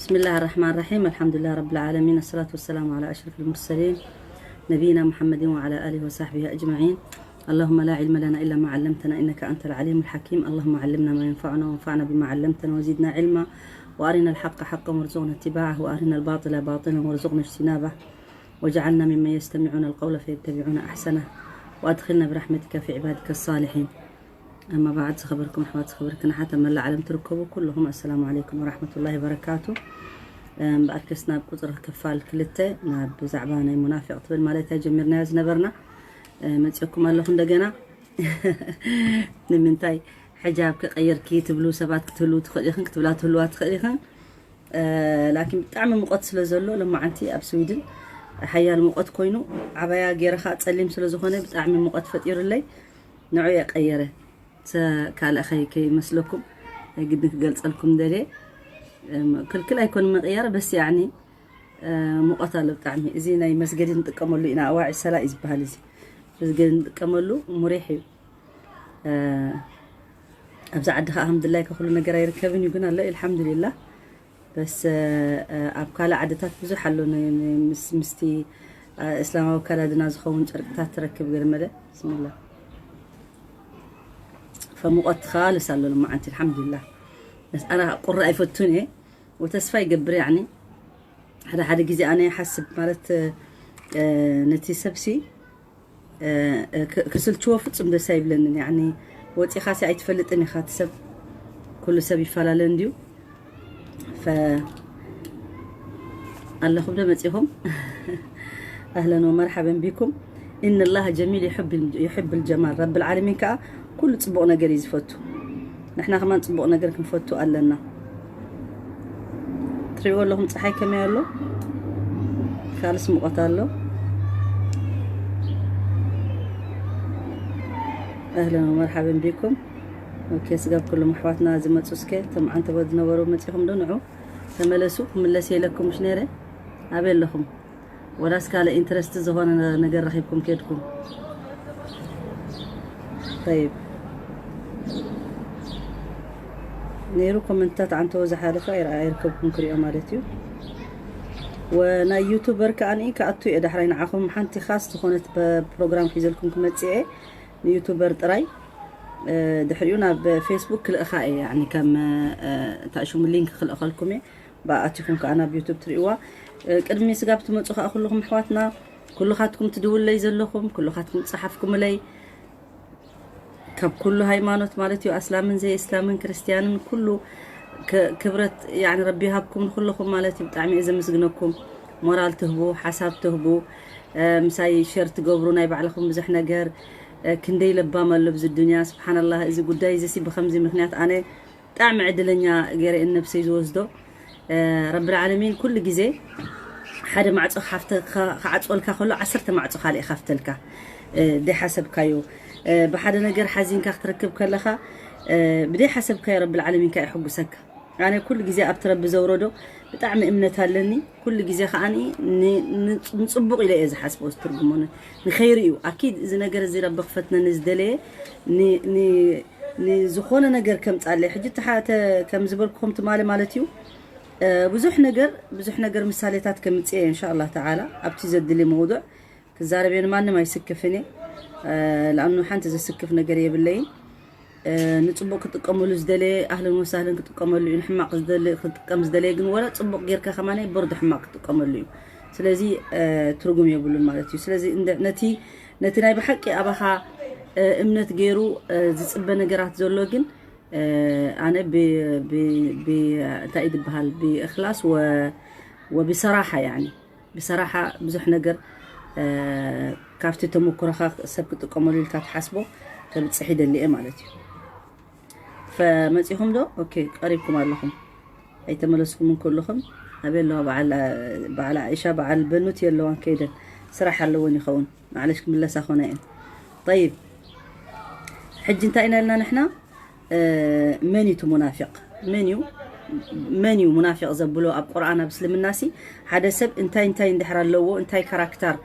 بسم الله الرحمن الرحيم. الحمد لله رب العالمين. الصلاة والسلام على أشرف المرسلين نبينا محمد وعلى آله وصحبه أجمعين. اللهم لا علم لنا إلا ما علمتنا إنك أنت العليم الحكيم. اللهم علمنا ما ينفعنا وانفعنا بما علمتنا وزدنا علما وأرنا الحق حقا وارزقنا اتباعه وأرنا الباطل باطلا وارزقنا اجتنابه واجعلنا ممن يستمعون القول فيتبعون أحسنه وأدخلنا برحمتك في عبادك الصالحين. أما بعد، ዝኸበርኩም ኣሕዋት፣ ዝኸበርክን ኣሓት ኣብ መላእ ዓለም ትርከቡ ኩልኹም፣ ኣሰላሙ ዓለይኩም ወራሕመቱላሂ ወበረካቱ። እምበኣርከስ ናብ ቁፅሪ ክፋል ክልተ፣ ናብ ብዛዕባ ናይ ሙናፊቕ ትብል ማለት እያ ጀሚርናዮ ዝነበርና፣ እ፣ መፂኦኩም ኣለኹ እንደገና። ንምንታይ ሕጃብ ክቐየርኪ ትብሉ ሰባት ክትህልዉ ትኽእል ኢኽን፣ ክትብላ ትህልዋ ትኽእል ኢኽን። እ፣ ላኪን ብጣዕሚ ሙቐት ስለ ዘሎ፣ ሎማዓንቲ ኣብ ስዊድን ሓያል ሙቐት ኮይኑ፣ ዓባያ ገይረ ኸኣ ጸሊም ስለ ዝኾነ ብጣዕሚ ሙቐት ፈጢሩለይ፣ ንዑ እየ ቀየረ። ሰ-፣ ካልእ ኸይ-፣ ከይመስለኩም፣ ግድን ክገልጸልኩም ደልየ። እም፣ ክልክል ኣይኮን ምቕያር፣ በስ ያዕኒ፣ እ፣ ሙቐት ኣሎ ብጣዕሚ። እዚ ናይ መስገዲ ንጥቀመሉ ኢና፣ ኣዋዒ ሰላ እዩ ዝበሃል እዚ። መስገዲ ንጥቀመሉ ሙሪሕ እዩ። እ፣ ኣብዚ ዓዲ ኸዓ ኣልሓምዱሊላህ ከ ኩሉ ነገር ኣይርከብን እዩ፣ ግን ኣሎ ኣልሓምዱሊላህ። በስ፣ እ፣ ኣብ ካልእ ዓድታት ብዙሕ ኣሎ ን-፣ ን-፣ ምስ-፣ ምስቲ፣ እ፣ እስላማዊ ኣከዳድና ዝኸውን ጨርቅታት ትረክብ ገለ መለ። ብስምላህ። ፈሙቐት ኻልስ ኣሎ ሎማዓንቲ ኣልሓምዱሊላህ። በስ ኣነ ቁሪ ኣይፈቱን እየ ወተስፋ ይገብር ያዕኒ ሓደ ሓደ ግዜ ኣነ ይሓስብ ማለት፣ እ፣ ነቲ ሰብሲ፣ እ፣ እ፣ ክ-፣ ክስልችዎ ፍጹም ደስ ኣይብለንን። ያዕኒ ወጺኻሲ ኣይትፈልጥን ኢኻ፣ እቲ ሰብ ኩሉ ሰብ ይፈላለ እንድዩ። ፈ-፣ ኣለኹም ዶ መጺኹም? ኣህለን ወመርሓበን ቢኩም። ኢነላህ ጀሚል ዩሕብል፣ ዩሕብል ጀማል። ረብል ዓለሚን ከኣ ኩሉ ጽቡቕ ነገር እዩ ዝፈቱ። ንሕና ከማን ጽቡቕ ነገር ክንፈቱ ኣለና። ትሪእዎ ኣለኹም ጸሓይ ከመይ ኣሎ? ካልስ ሙቐት ኣሎ። ኣህለን ወመርሓበን ቢኩም። ኦኬ፣ ስጋብ ኩሎም ኣሕዋትና ዝመጹ እስከ፣ እቶም ዓንተቦ ዝነበሩ መጺኹም ዶ ንዑ? ተመለሱ፣ ክምለስ የለኩም ምሽ ነይረ። ኣበይ ኣለኹም? ወላስ ካልእ ኢንትረስት ዝኾነ ነ-፣ ነገር ረኺብኩም ከድኩም? ጠይብ። ነይሩ ኮመንትታት ዓንተቦ ዝሓለፈ ኣይረ-፣ ኣይርከብኩም ክሪኦ ማለት እዩ። ወናይ ዩቱበር ከኣኒ ክኣቱ እየ ዳሕራይ ንዓኹም ሓንቲ ኻስ ዝኾነት በ-፣ ፕሮግራም ሒዘልኩም ክመጽእ እየ። ንዩቱበር ጥራይ፣ እ፣ ድሕሪኡ ናብ ፌስቡክ ክልእኻ እየ፣ ያዕኒ ከም፣ እ፣ እንታይ ሽሙ ሊንክ ክልእኸልኩም እየ። ብኣቲኹም ከኣ ናብ ዩቱብ ትርእይዋ። እ፣ ቅድሚ ስጋብ ትመጹ ከኣ ኩልኹም ኣሕዋትና፣ ኩልኻትኩም ትድውለይ ዘለኹም፣ ኩልኻትኩም ትጸሓፍኩምለይ፣ ካብ ኩሉ ሃይማኖት ማለት እዩ፣ ኣስላምን ዘይእስላምን ክርስትያንን ኩሉ ክ-፣ ክብረት፣ ያዕኒ ረቢ ይሃብኩም ንኹልኹም ማለት እዩ። ብጣዕሚ እየ ዘመስግነኩም። ሞራል ትህቡ፣ ሓሳብ ትህቡ፣ እ፣ ምሳይ ሸር ትገብሩ ናይ ባዕልኹም ብዙሕ ነገር፣ እ፣ ክንደይ ለባም ኣሎ ኣብዚ ዱንያ። ስብሓንላህ፣ እዚ ጉዳይ እዚ ሲ ብኸምዚ ምኽንያት ኣነ ብጣዕሚ ዕድለኛ ገይረ እየ ነብሰይ ዝወስዶ። እ፣ ረብል ዓለሚን ኩሉ ግዜ ሓደ ማዕጾ ክሓፍተ-፣ ከ-፣ ክዓጽወልካ ከሎ ዓሰርተ ማዕጾ ካልእ ይኸፍተልካ። እ፣ ደይሓሰብካዮ፣ እ፣ ብሓደ ነገር ሓዚንካ ክትረክብ ከለኻ፣ እ፣ ብደይሓሰብካዮ ረብል ዓለሚን ከኣ የሐጉሰካ። ኣነ ኩሉ ግዜ ኣብቲ ረቢ ዘውረዶ ብጣዕሚ እምነት ኣለኒ። ኩሉ ግዜ ከኣ ን-፣ ን-፣ ንጽቡቕ ኢለ እየ ዝሓስቦ፣ ዝትርጉሞ ን-፣ ንኸይሪ እዩ። ኣኪድ እዚ ነገር እዚ ረቢ ክፈትነኒ ዝደለየ ን-፣ ን-፣ ንዝኾነ ነገር ከምጻለይ። ሕጂ ተሓ-፣ ተ-፣ ከም ዝበልኩኹም ትማሊ ማለት እዩ፣ እ፣ ብዙሕ ነገር፣ ብዙሕ ነገር ምሳሌታት ከምጽእ እየ፣ እንሻ ኣላህ ተዓላ፣ ኣብቲ ዘድሊ መውዱዕ ክዛረብ እየ፣ ንማንም ኣይስክፍን እየ። እ፣ ለኣኑ ሓንቲ ዘስክፍ ነገር የብለይን። እ፣ ንጽቡቕ ክጥቀመሉ ዝደለየ ኣህለን ወሳህለን ክጥቀመሉ እዩ፣ ንሕማቕ ዝደለ-፣ ክጥቀም ዝደለየ ግን ወላ ጽቡቕ ጌርካ ከማን በርዶ ሕማቕ ክጥቀመሉ እዩ። ስለዚ፣ እ፣ ትርጉም የብሉን ማለት እዩ። ስለዚ እንደ-፣ ነቲ፣ ነቲ ናይ ብሓቂ ኣባኻ፣ እ፣ እምነት ገይሩ፣ እ፣ ዝጽበ ነገራት ዘሎ ግን፣ እ፣ ኣነ ብ-፣ ብ-፣ ብ-፣ እንታይ እዩ ዝበሃል? ብእኽላስ ወ-፣ ወብሰራሓ፣ ያኒ፣ ብሰራሓ ብዙሕ ነገር፣ እ፣ ካብቲ ተመኩሮኻ ሰብ ክጥቀመሉ ኢልካ ትሓስቦ ከብጽሕ ይደሊ እየ ማለት እዩ። ፈመጺኹም ዶ? ኦኬ፣ ቀሪብኩም ኣለኹም። ኣይተመለስኩምን ከለኹም። ኣበይ ኣለዋ በዓል፣ በዓል ዓኢሻ፣ በዓል በኑት የለዋን ከይደን። ስራሕ ኣለወን ይኸውን። ማዕለሽ ክምለሳ ኾነ እየን። ጠይብ። ሕጂ እንታይ ኢና ኢልና ንሕና? እ፣ መን እዩ እቲ ሙናፊቕ? መን እዩ፣ መን እዩ ሙናፊቕ ዘብሎ ኣብ ቁርኣን ኣብ እስልምናሲ? ሓደ ሰብ እንታይ እንታይ እንድሕር ኣለዎ፣ እንታይ ካራክተር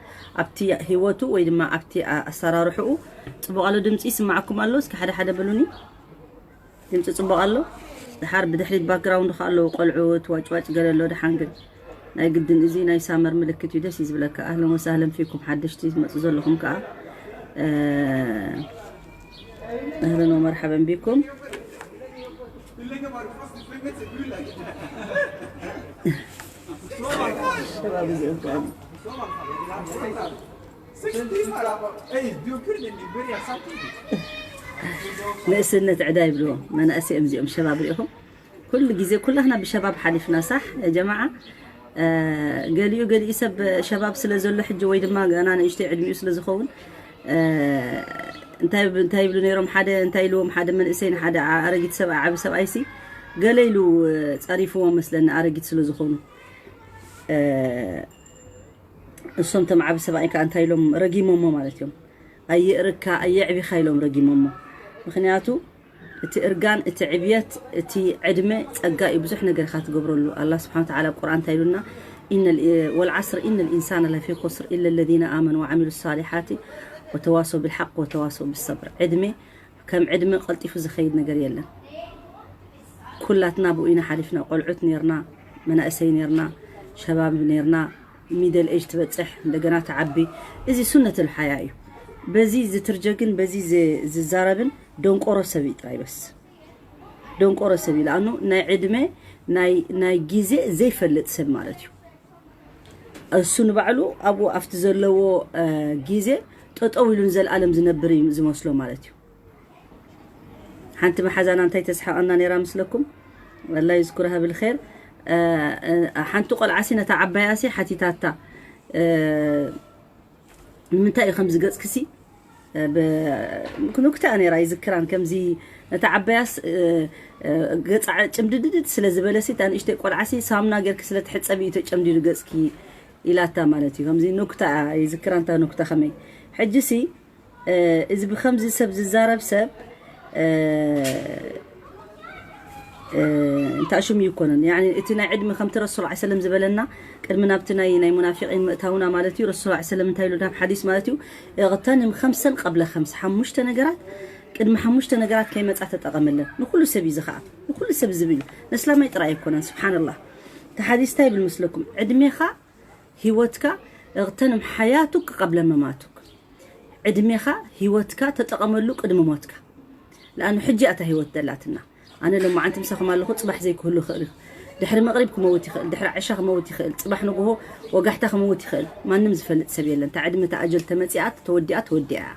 ኣብቲ ህይወቱ ወይ ድማ ኣብቲ ኣ-፣ ኣሰራርሕኡ ጽቡቕ ኣሎ? ድምጺ ይስማዓኩም ኣሎ? እስኪ ሓደ ሓደ በሉኒ። ድምጺ ጽቡቕ ኣሎ? ድሓር ብድሕሪት ባክግራውንድ ከ ኣለዉ ቆልዑት ዋጭዋጭ ገለ ኣሎ። ድሓን ግን ናይ ግድን እዚ ናይ ሳመር ምልክት እዩ። ደስ እዩ ዝብለካ። ኣህለን ወሳህለን ፊኩም ሓደሽቲ ዝመፁ ዘለኹም ከዓ ኣህለን ወመርሓበን ቢኩም። ንእስነት ዕዳ ይብልዎ መናእሰይ እዮም እዚኦም ሸባብ ሪኢኹም። ኩሉ ግዜ ኩላህና ብሸባብ ሓሊፍና ሳሕ ጀማዓ። ገሊኡ ገሊኡ ሰብ ሸባብ ስለ ዘሎ ሕጂ ወይ ድማ ገና ንእሽተይ ዕድሚኡ ስለ ዝኸውን እንታይ እንታይ ይብሉ ነይሮም? ሓደ እንታይ ኢልዎም? ሓደ መንእሰይ ንሓደ ኣረጊት ሰብ ዓቢ ሰብኣይሲ ገለ ኢሉ ጸሪፍዎ መስለኒ ኣረጊት ስለ ዝኾኑ እሶም ተም ዓቢ ሰብኣይ ከኣ እንታይ ኢሎም ረጊሞሞ ማለት እዮም። ኣየእርካ ኣየዕቢኻ ኢሎም ረጊሞሞ። ምኽንያቱ እቲ እርጋን፣ እቲ ዕብየት፣ እቲ ዕድመ ጸጋ እዩ። ብዙሕ ነገር ኢኻ ትገብረሉ። ኣላህ ስብሓን ወተዓላ ኣብ ቁርኣን እንታይ ኢሉና? ኢነ ል-፣ ወልዓስር ኢነ ልኢንሳነ ለፊ ኹስር ኢለ ለዚነ ኣመኑ ወዓሚሉ ሳሊሓቲ ወተዋሰው ብልሓቅ ወተዋሰው ብሰብር። ዕድመ ከም ዕድመ ቀልጢፉ ዝኸይድ ነገር የለን። ኩላትና ብኡ ኢና ሓሊፍና። ቆልዑት ኔርና፣ መናእሰይ ኔርና፣ ሸባብ ኔርና፣ ሚደል ኤጅ ትበጽሕ፣ እንደገና ትዓቢ። እዚ ሱነት ልሓያ እዩ። በዚ ዝትርጀግን በዚ ዝ-፣ ዝዛረብን ደንቆሮ ሰብ እዩ ጥራይ በስ። ደንቆሮ ሰብ እዩ። ለኣኑ ናይ ዕድመ፣ ናይ፣ ናይ ግዜ ዘይፈልጥ ሰብ ማለት እዩ። እሱ ንባዕሉ ኣብኡ ኣብቲ ዘለዎ፣ እ፣ ግዜ ጠጠው ኢሉ ንዘለኣለም ዝነብር እዩ ዝመስሎ ማለት እዩ። ሓንቲ መሓዛና እንታይ ተስሓቐና ነይራ ምስለኩም? ኣላ ይዝኩርሃ ብልኸይር። እ፣ እ፣ ሓንቲ ቆልዓሲ ነታ ዓባያሲ ሓቲታታ፣ እ፣ ንምንታይ እዩ ከምዚ ገጽክሲ? እ፣ ብ-፣ ንክትኣ ነይራ ይዝክራን ከምዚ ነታ ዓባያስ፣ እ፣ እ፣ ገጻ ጭምድድድ ስለ ዝበለሲ እታ ንእሽተይ ቆልዓሲ ሳምና ጌርኪ ስለ ትሕጸቢ እዩ ተጨምዲዱ ገጽኪ ኢላታ ማለት እዩ። ከምዚ ንክትኣ ይዝክራን እታ ንክታ ከመይ። ሕጂሲ እ፣ እዚ ብኸምዚ ሰብ ዝዛረብ ሰብ፣ እ፣ እ፣ እንታይ ሽም ይኮነን። ያኒ እቲ ናይ ዕድመ ከምቲ ረሱል ዐለይሂ ሰለም ዝበለና ቅድሚ ናብቲ ናይ፣ ናይ ሙናፊቂን ምእታውና ማለት እዩ። ረሱል ዐለይሂ ሰለም እንታይ ኢሉ ናብ ሓዲስ ማለት እዩ? እቕተንም ከምሰን ቀብለ ከምስ፣ ሓሙሽተ ነገራት ቅድሚ ሓሙሽተ ነገራት ከይመጻ ተጠቐመለን። ንኩሉ ሰብ እዩ ዝኸኣ፣ ንኩሉ ሰብ ዝብል እዩ። ነስላማይ ጥራይ ኣይኮነን። ስብሓንላህ። እቲ ሓዲስ እንታይ ይብል ምስለኩም? ዕድሜኻ ህይወትካ እቕተንም ሓያቱክ ቀብለ መማቱክ። ዕድሜኻ ህይወትካ ተጠቐመሉ ቅድሚ ሞትካ። ለኣኑ ሕጂ እያ እታ ህይወት ደላትና። ኣነ ሎማዓንቲ ምሳኹም ኣለኹ፣ ጽባሕ ዘይክህሉ ይኽእል እዩ። ድሕሪ መቕሪብ ክመውት ይኽእል፣ ድሕሪ ዕሻ ክመውት ይኽእል፣ ጽባሕ ንግሆ ወጋሕታ ክመውት ይኽእል። ማንም ዝፈልጥ ሰብ የለን። እታ ዕድመ እታ ኣጀል ተመጺኣት፣ ተወዲኣ፣ ተወዲኣ እያ።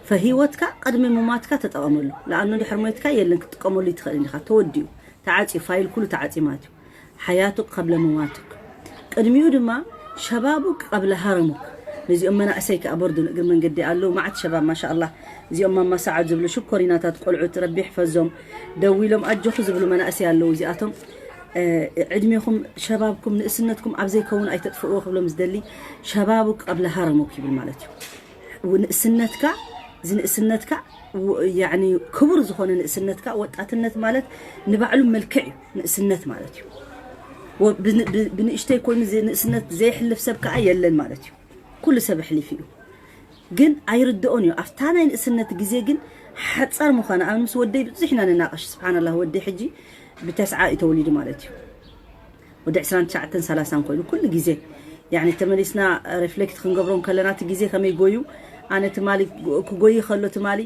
ፈህይወትካ ቅድሚ ምማትካ ተጠቐመሉ። ለኣኑ ድሕሪ ሞትካ የለን ክትጥቀመሉ ይትኽእል ኢኻ። ተወዲኡ፣ ተዓጽዩ፣ ፋይል ኩሉ ተዓጽዩ ማለት እዩ። ሓያቱክ ቀብለ ምማቱክ። ቅድሚኡ ድማ ሸባቡክ ቀብለ ሃረሙክ። ነዚኦም መናእሰይ ከኣ በርዱ ንእግር መንገዲ ኣለዉ። መዓት ሸባብ ማሻኣላህ። እዚኦም ማማ ሰዓድ ዝብሉ ሽኮሪናታት ቆልዑት ረቢ ይሕፈዞም። ደዊሎም ኣጆኹ ዝብሉ መናእሰይ ኣለዉ። እዚኣቶም፣ እ፣ ዕድሜኹም፣ ሸባብኩም፣ ንእስነትኩም ኣብ ዘይከውን ኣይተጥፍእዎ ክብሎም ዝደሊ ሸባቡክ ቀብለ ሃረሙክ ይብል ማለት እዩ። ንእስነትካ፣ እዚ ንእስነትካ፣ ው-፣ ያዕኒ ክቡር ዝኾነ ንእስነትካ፣ ወጣትነት ማለት ንባዕሉ መልክዕ እዩ፣ ንእስነት ማለት እዩ። ወ-፣ ብን-፣ ብ-፣ ብንእሽተይ ኮይኑ እዚ ንእስነት ዘየሕልፍ ሰብ ከኣ የለን ማለት እዩ። ኩሉ ሰብ ኣሕሊፉ እዩ። ግን ኣይርድኦን እዩ። ኣብታ ናይ ንእስነት ግዜ ግን ሓጻር ምዃና፣ ኣብ ምስ ወደይ ብዙሕ ኢና ንናቐሽ። ስብሓንላህ፣ ወደይ ሕጂ ብተስዓ እዩ ተወሊዱ ማለት እዩ። ወዲ ዕስራን ትሽዓተን ሰላሳን ኮይኑ ኩሉ ግዜ፣ ያኒ፣ ተመሊስና ሪፍሌክት ክንገብሮ ከለና እቲ ግዜ ከመይ ጎዩ፣ ኣነ ትማሊ ክጎይ ከሎ ትማሊ፣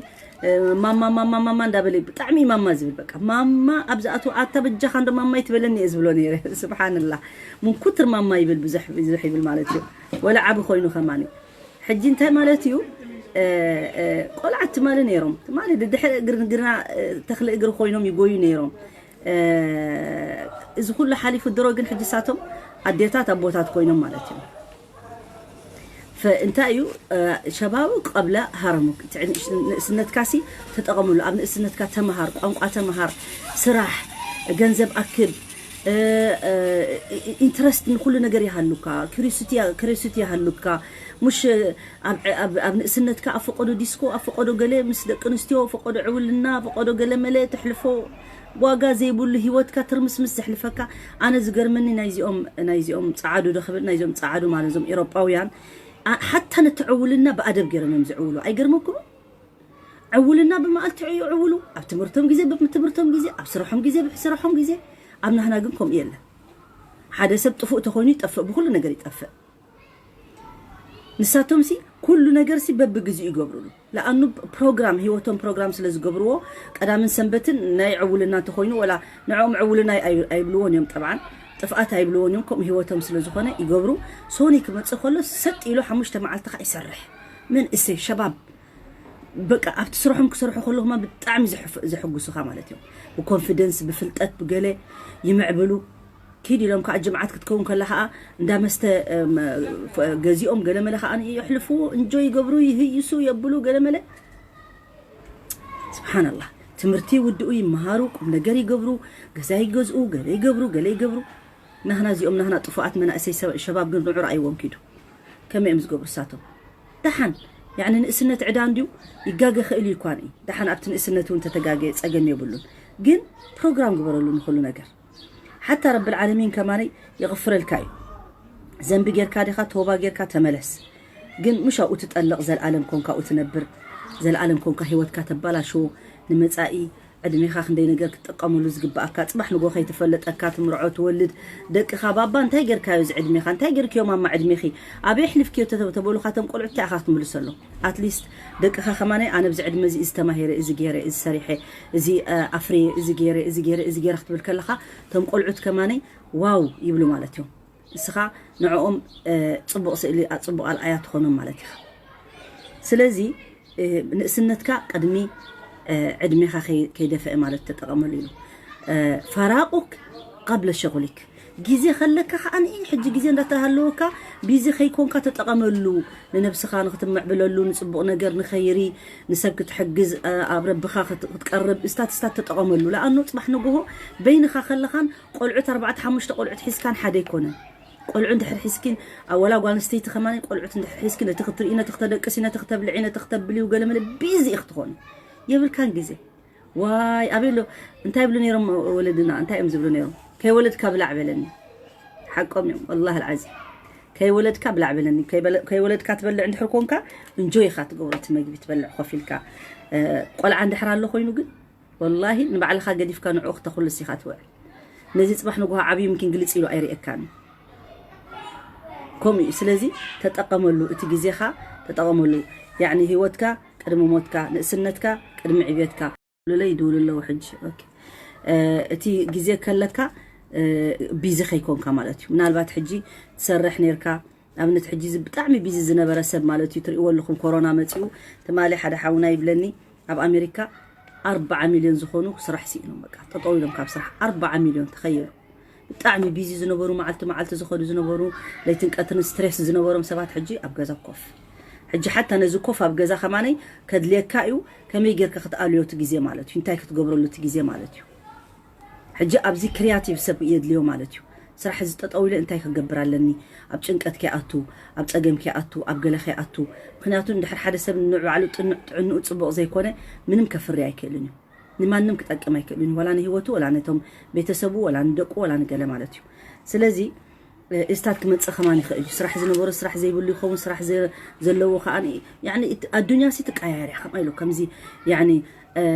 እ፣ ማማ፣ ማማ፣ ማማ እንዳበለ እዩ ብጣዕሚ ማማ ዝብል። በቃ ማማ ኣብ ዝኣትዎ፣ ኣታ በጃኻ እንዶ ማማ ይትበለኒ እየ ዝብሎ ነይረ። ስብሓንላህ። ምን ኩትር ማማ ይብል፣ ብዙሕ፣ ብዙሕ ይብል ማለት እዩ። ወላ ዓቢ ኮይኑ ከማን እዩ። ሕጂ እንታይ ማለት እዩ? እ፣ እ፣ ቆልዓት ትማሊ ነይሮም። ትማሊ ድድሕሪ እግሪ፣ እግርና፣ እ፣ ተኽሊ እግሪ ኮይኖም ይጎዩ ነይሮም። እ፣ እዚ ኩሉ ሓሊፉ ድሮ ግን ሕጂ ሳቶም ኣዴታት ኣቦታት ኮይኖም ማለት እዩ። ፈ-፣ እንታይ እዩ? እ፣ ሸባቡ ቀብለ ሃረሙክ። እቲ ንእስ-፣ ንእስነትካሲ ተጠቐምሉ። ኣብ ንእስነትካ ተምሃር፣ ቋንቋ ተምሃር፣ ስራሕ፣ ገንዘብ ኣክብ፣ እ፣ እ፣ ኢ-፣ ኢንትረስት ንኩሉ ነገር ይሃሉካ። ክሪሲቲ ያ-፣ ክሪሲቲ ይሃሉካ። ሙሽ ኣብ፣ ኣብ፣ ኣብ ንእስነትካ ኣብ ፈቆዶ ዲስኮ፣ ኣብ ፈቆዶ ገለ ምስ ደቂ ኣንስትዮ፣ ፈቆዶ ዕውልና፣ ፈቆዶ ገለ መለ ተሕልፎ ዋጋ ዘይብሉ ህይወትካ ትርምስምስ ዘሕልፈካ። ኣነ ዝገርመኒ ናይዚኦም፣ ናይዚኦም ጸዓዱ ዶ ክብል፣ ናይዚኦም ጸዓዱ ማለት እዞም ኤሮጳውያን፣ ኣ-፣ ሓታ ነቲ ዕውልና ብኣደብ ገይሮም እዮም ዝዕውሉ። ኣይገርመኩምን? ዕውልና ብመዓልቲ ዕዩ ዕውሉ፣ ኣብ ትምህርቶም ግዜ ብትምህርቶም ግዜ፣ ኣብ ስርሖም ግዜ ብስርሖም ግዜ። ኣብ ናህና ግን ከምኡ የለን። ሓደ ሰብ ጥፉእ ተኾይኑ ይጠፍእ፣ ብኹሉ ነገር ይጠፍእ። ንሳቶም ሲ ኩሉ ነገር ሲ በብግዚኡ ይገብሩሉ። ለኣኑ ፕሮግራም ህይወቶም ፕሮግራም ስለ ዝገብርዎ ቀዳምን ሰንበትን ናይ ዕውልና እንተኾይኑ ወላ ንዕኦም ዕውልና ኣይ- ኣይብልዎን እዮም። ጠብዓን ጥፍኣት ኣይብልዎን እዮም። ከምኡ ህይወቶም ስለ ዝኾነ ይገብሩ። ሶኒ ክመጽእ ከሎ ሰጥ ኢሉ ሓሙሽተ መዓልቲ ኸዓ ይሰርሕ። መንእሰይ ሸባብ በቃ ኣብቲ ስርሖም ክሰርሑ ከለኹማ ብጣዕሚ ዘሕፍ- ዘሕጉሱኻ ማለት እዮም። ብኮንፊደንስ ብፍልጠት ብገለ ይምዕብሉ። ኪድ ኢሎም ከዓ ጅምዓት ክትከውን ከላ ከዓ እንዳ መስተ እም፣ ፍ- ገዚኦም ገለመለ ከዓ የሕልፍዎ፣ እንጆ ይገብሩ፣ ይህይሱ፣ የብሉ ገለመለ። ስብሓንላህ። ትምህርቲ ውድኡ ይመሃሩ፣ ቁም ነገር ይገብሩ፣ ገዛ ይገዝኡ፣ ገለ ይገብሩ፣ ገለ ይገብሩ። ናህና እዚኦም ናህና ጥፉኣት መናእሰይ ሰብ- ሸባብ ግን ንዑ ረኣይዎም ኪዱ። ከመይ እዮም ዝገብሩ እሳቶም? ደሓን ያዕኒ ንእስነት ዕዳ እንድዩ ይጋገ ክእል እዩ እኳ ንኢ። ደሓን ኣብቲ ንእስነት እውን ተተጋገየ ጸገም የብሉን። ግን ፕሮግራም ግበረሉ ንኹሉ ነገር። ሓታ ረብል ዓለሚን ከማነይ የቕፍረልካ እዩ። ዘንቢ ጌርካ ዲኻ ተውባ ጌርካ ተመለስ። ግን ምሽ ኣብኡ ትጠልቕ፣ ዘልኣለም ኮንካ ኣብኡ ትነብር፣ ዘልኣለም ኮንካ ህይወትካ ተባላሽዎ። ንመጻኢ ዕድሜኻ ክንደይ ነገር ክትጥቀመሉ ዝግባኣካ፣ ጽባሕ ንጎ ከይትፈልጠካ ትምርዖ ትወልድ። ደቅኻ ባባ እንታይ ጌርካዮ እዚ ዕድሜኻ፣ እንታይ ጌርክዮ ማማ ዕድሜኺ፣ ኣበይ ኣሕሊፍክዮ ተተ- ተበሉኻ፣ እቶም ቆልዑት እንታይ ኢኻ ክትምልሰሎም? ኣትሊስት ደቅኻ ከማነይ ኣነ ብዚ ዕድመ እዚ እዚ ተማሂረ፣ እዚ ገይረ፣ እዚ ሰሪሐ፣ እዚ ኣፍርየ፣ እዚ ገይረ፣ እዚ ገይረ፣ እዚ ገይረ ክትብል ከለኻ እቶም ቆልዑት ከማነይ ዋው ይብሉ ማለት እዮም። ንስኻ ንዕኦም ጽቡቕ ስእሊ ጽቡቕ ኣርኣያ ትኾኖም ማለት ኢኻ። ስለዚ ንእስነትካ ቅድሚ ዕድሜኻ ከይደፈአ ማለት ተጠቐመሉ ኢሉ። ፈራቁክ ቀብለ ሸغلክ፣ ግዜ ከለካ ከዓኒ ሕጂ ግዜ እንዳተሃለወካ ቢዚ ከይኮንካ ተጠቐመሉ። ንነብስኻ ንክትምዕብለሉ፣ ንጽቡቕ ነገር ንኸይሪ፣ ንሰብ ክትሕግዝ፣ ኣብ ረብኻ ክትቀርብ እስታት እስታት ተጠቐመሉ። ለኣኑ ጽባሕ ንግሆ በይንኻ ከለኻን ቆልዑት ኣርባዕተ ሓሙሽተ ቆልዑት ሒዝካን ሓደ ኣይኮነን። ቆልዑ እንድሕር ሒዝኪን፣ ኣብ ወላ ጓል ኣንስተይቲ ከማን ቆልዑት እንድሕር ሒዝኪን፣ ነቲ ክትርኢ፣ ነቲ ክተደቅሲ፣ ነቲ ክተብልዒ፣ ነቲ ክተብልዩ ገለ መለ ቢዚ ኢኺ ትኾኒ። የብልካን ግዜ። ዋይ ኣበይ ኣሎ? እንታይ ይብሉ ነይሮም ወለድና? እንታይ እዮም ዝብሉ ነይሮም? ከይወለድካ ብላዕ በለኒ። ሓቆም እዮም ወላሂ ኣልዓዚም። ከይወለድካ ብላዕ በለኒ። ከይበለ- ከይወለድካ ትበልዕ እንድሕር ኮንካ እንጆይ ኢኻ ትገብሮ፣ እቲ መግቢ ትበልዕ ኮፍ ኢልካ። ቆልዓ እንድሕር ኣሎ ኮይኑ ግን ወላሂ ንባዕልኻ ገዲፍካ ንዕኡ ክተኹልስ ኢኻ ትውዕል። ነዚ ጽባሕ ንግሆ ዓብዩ ምኪን ግልጽ ኢሉ ኣይርእየካን። ከምኡ እዩ። ስለዚ ተጠቐመሉ፣ እቲ ግዜኻ ተጠቐመሉ። ያዕኒ ህይወትካ ቅድሚ ሞትካ፣ ንእስነትካ ቅድሚ ዕብየትካ። ልለይ ይድውሉ ኣለዉ ሕጂ። ኦኬ። እቲ ግዜ ከለካ ቢዚ ከይኮንካ ማለት እዩ። ምናልባት ሕጂ ትሰርሕ ነርካ፣ ኣብነት ሕጂ እዚ ብጣዕሚ ቢዚ ዝነበረ ሰብ ማለት እዩ። ትርእይዎ ኣለኹም ኮሮና መጺኡ። ትማሊ ሓደ ሓውና ይብለኒ ኣብ ኣሜሪካ ኣርባዓ ሚልዮን ዝኾኑ ስራሕ ስኢኖም፣ በቃ ጠጠው ኢሎም ካብ ስራሕ። ኣርባዓ ሚልዮን ተኸየሉ። ብጣዕሚ ቢዚ ዝነበሩ፣ መዓልቲ መዓልቲ ዝኸዱ ዝነበሩ፣ ለይትን ቀትርን ስትሬስ ዝነበሮም ሰባት ሕጂ ኣብ ገዛ ኮፍ። ሕጂ ሓታ ነዚ ኮፍ ኣብ ገዛ ከማነይ ከድልየካ እዩ። ከመይ ጌርካ ክትኣልዮ እቲ ግዜ ማለት እዩ፣ እንታይ ክትገብረሉ እቲ ግዜ ማለት እዩ። ሕጂ ኣብዚ ክሪያቲቭ ሰብ የድልዮ ማለት እዩ። ስራሕ እዚ ጠጠው ኢለ እንታይ ክገብር ኣለኒ? ኣብ ጭንቀት ከይኣቱ፣ ኣብ ጸገም ከይኣቱ፣ ኣብ ገለ ከይኣቱ። ምክንያቱ እንድሕር ሓደ ሰብ ንባዕሉ ጥንዕ- ጥዕንኡ ጽቡቕ ዘይኮነ ምንም ከፍሪ ኣይክእልን እዩ። ንማንም ክጠቅም ኣይክእልን እዩ። ወላ ንህይወቱ፣ ወላ ነቶም ቤተሰቡ፣ ወላ ንደቁ፣ ወላ ንገለ ማለት እዩ። ስለዚ እስታት ክመጽእ ከማን ይኽእል እዩ። ስራሕ ዝነበሮ ስራሕ ዘይብሉ ይኸውን፣ ስራሕ ዘ- ዘለዎ ከዓ ያኒ ኣዱንያ ሲ ትቀያየር እያ። ከምኣ ኢሉ ከምዚ ያኒ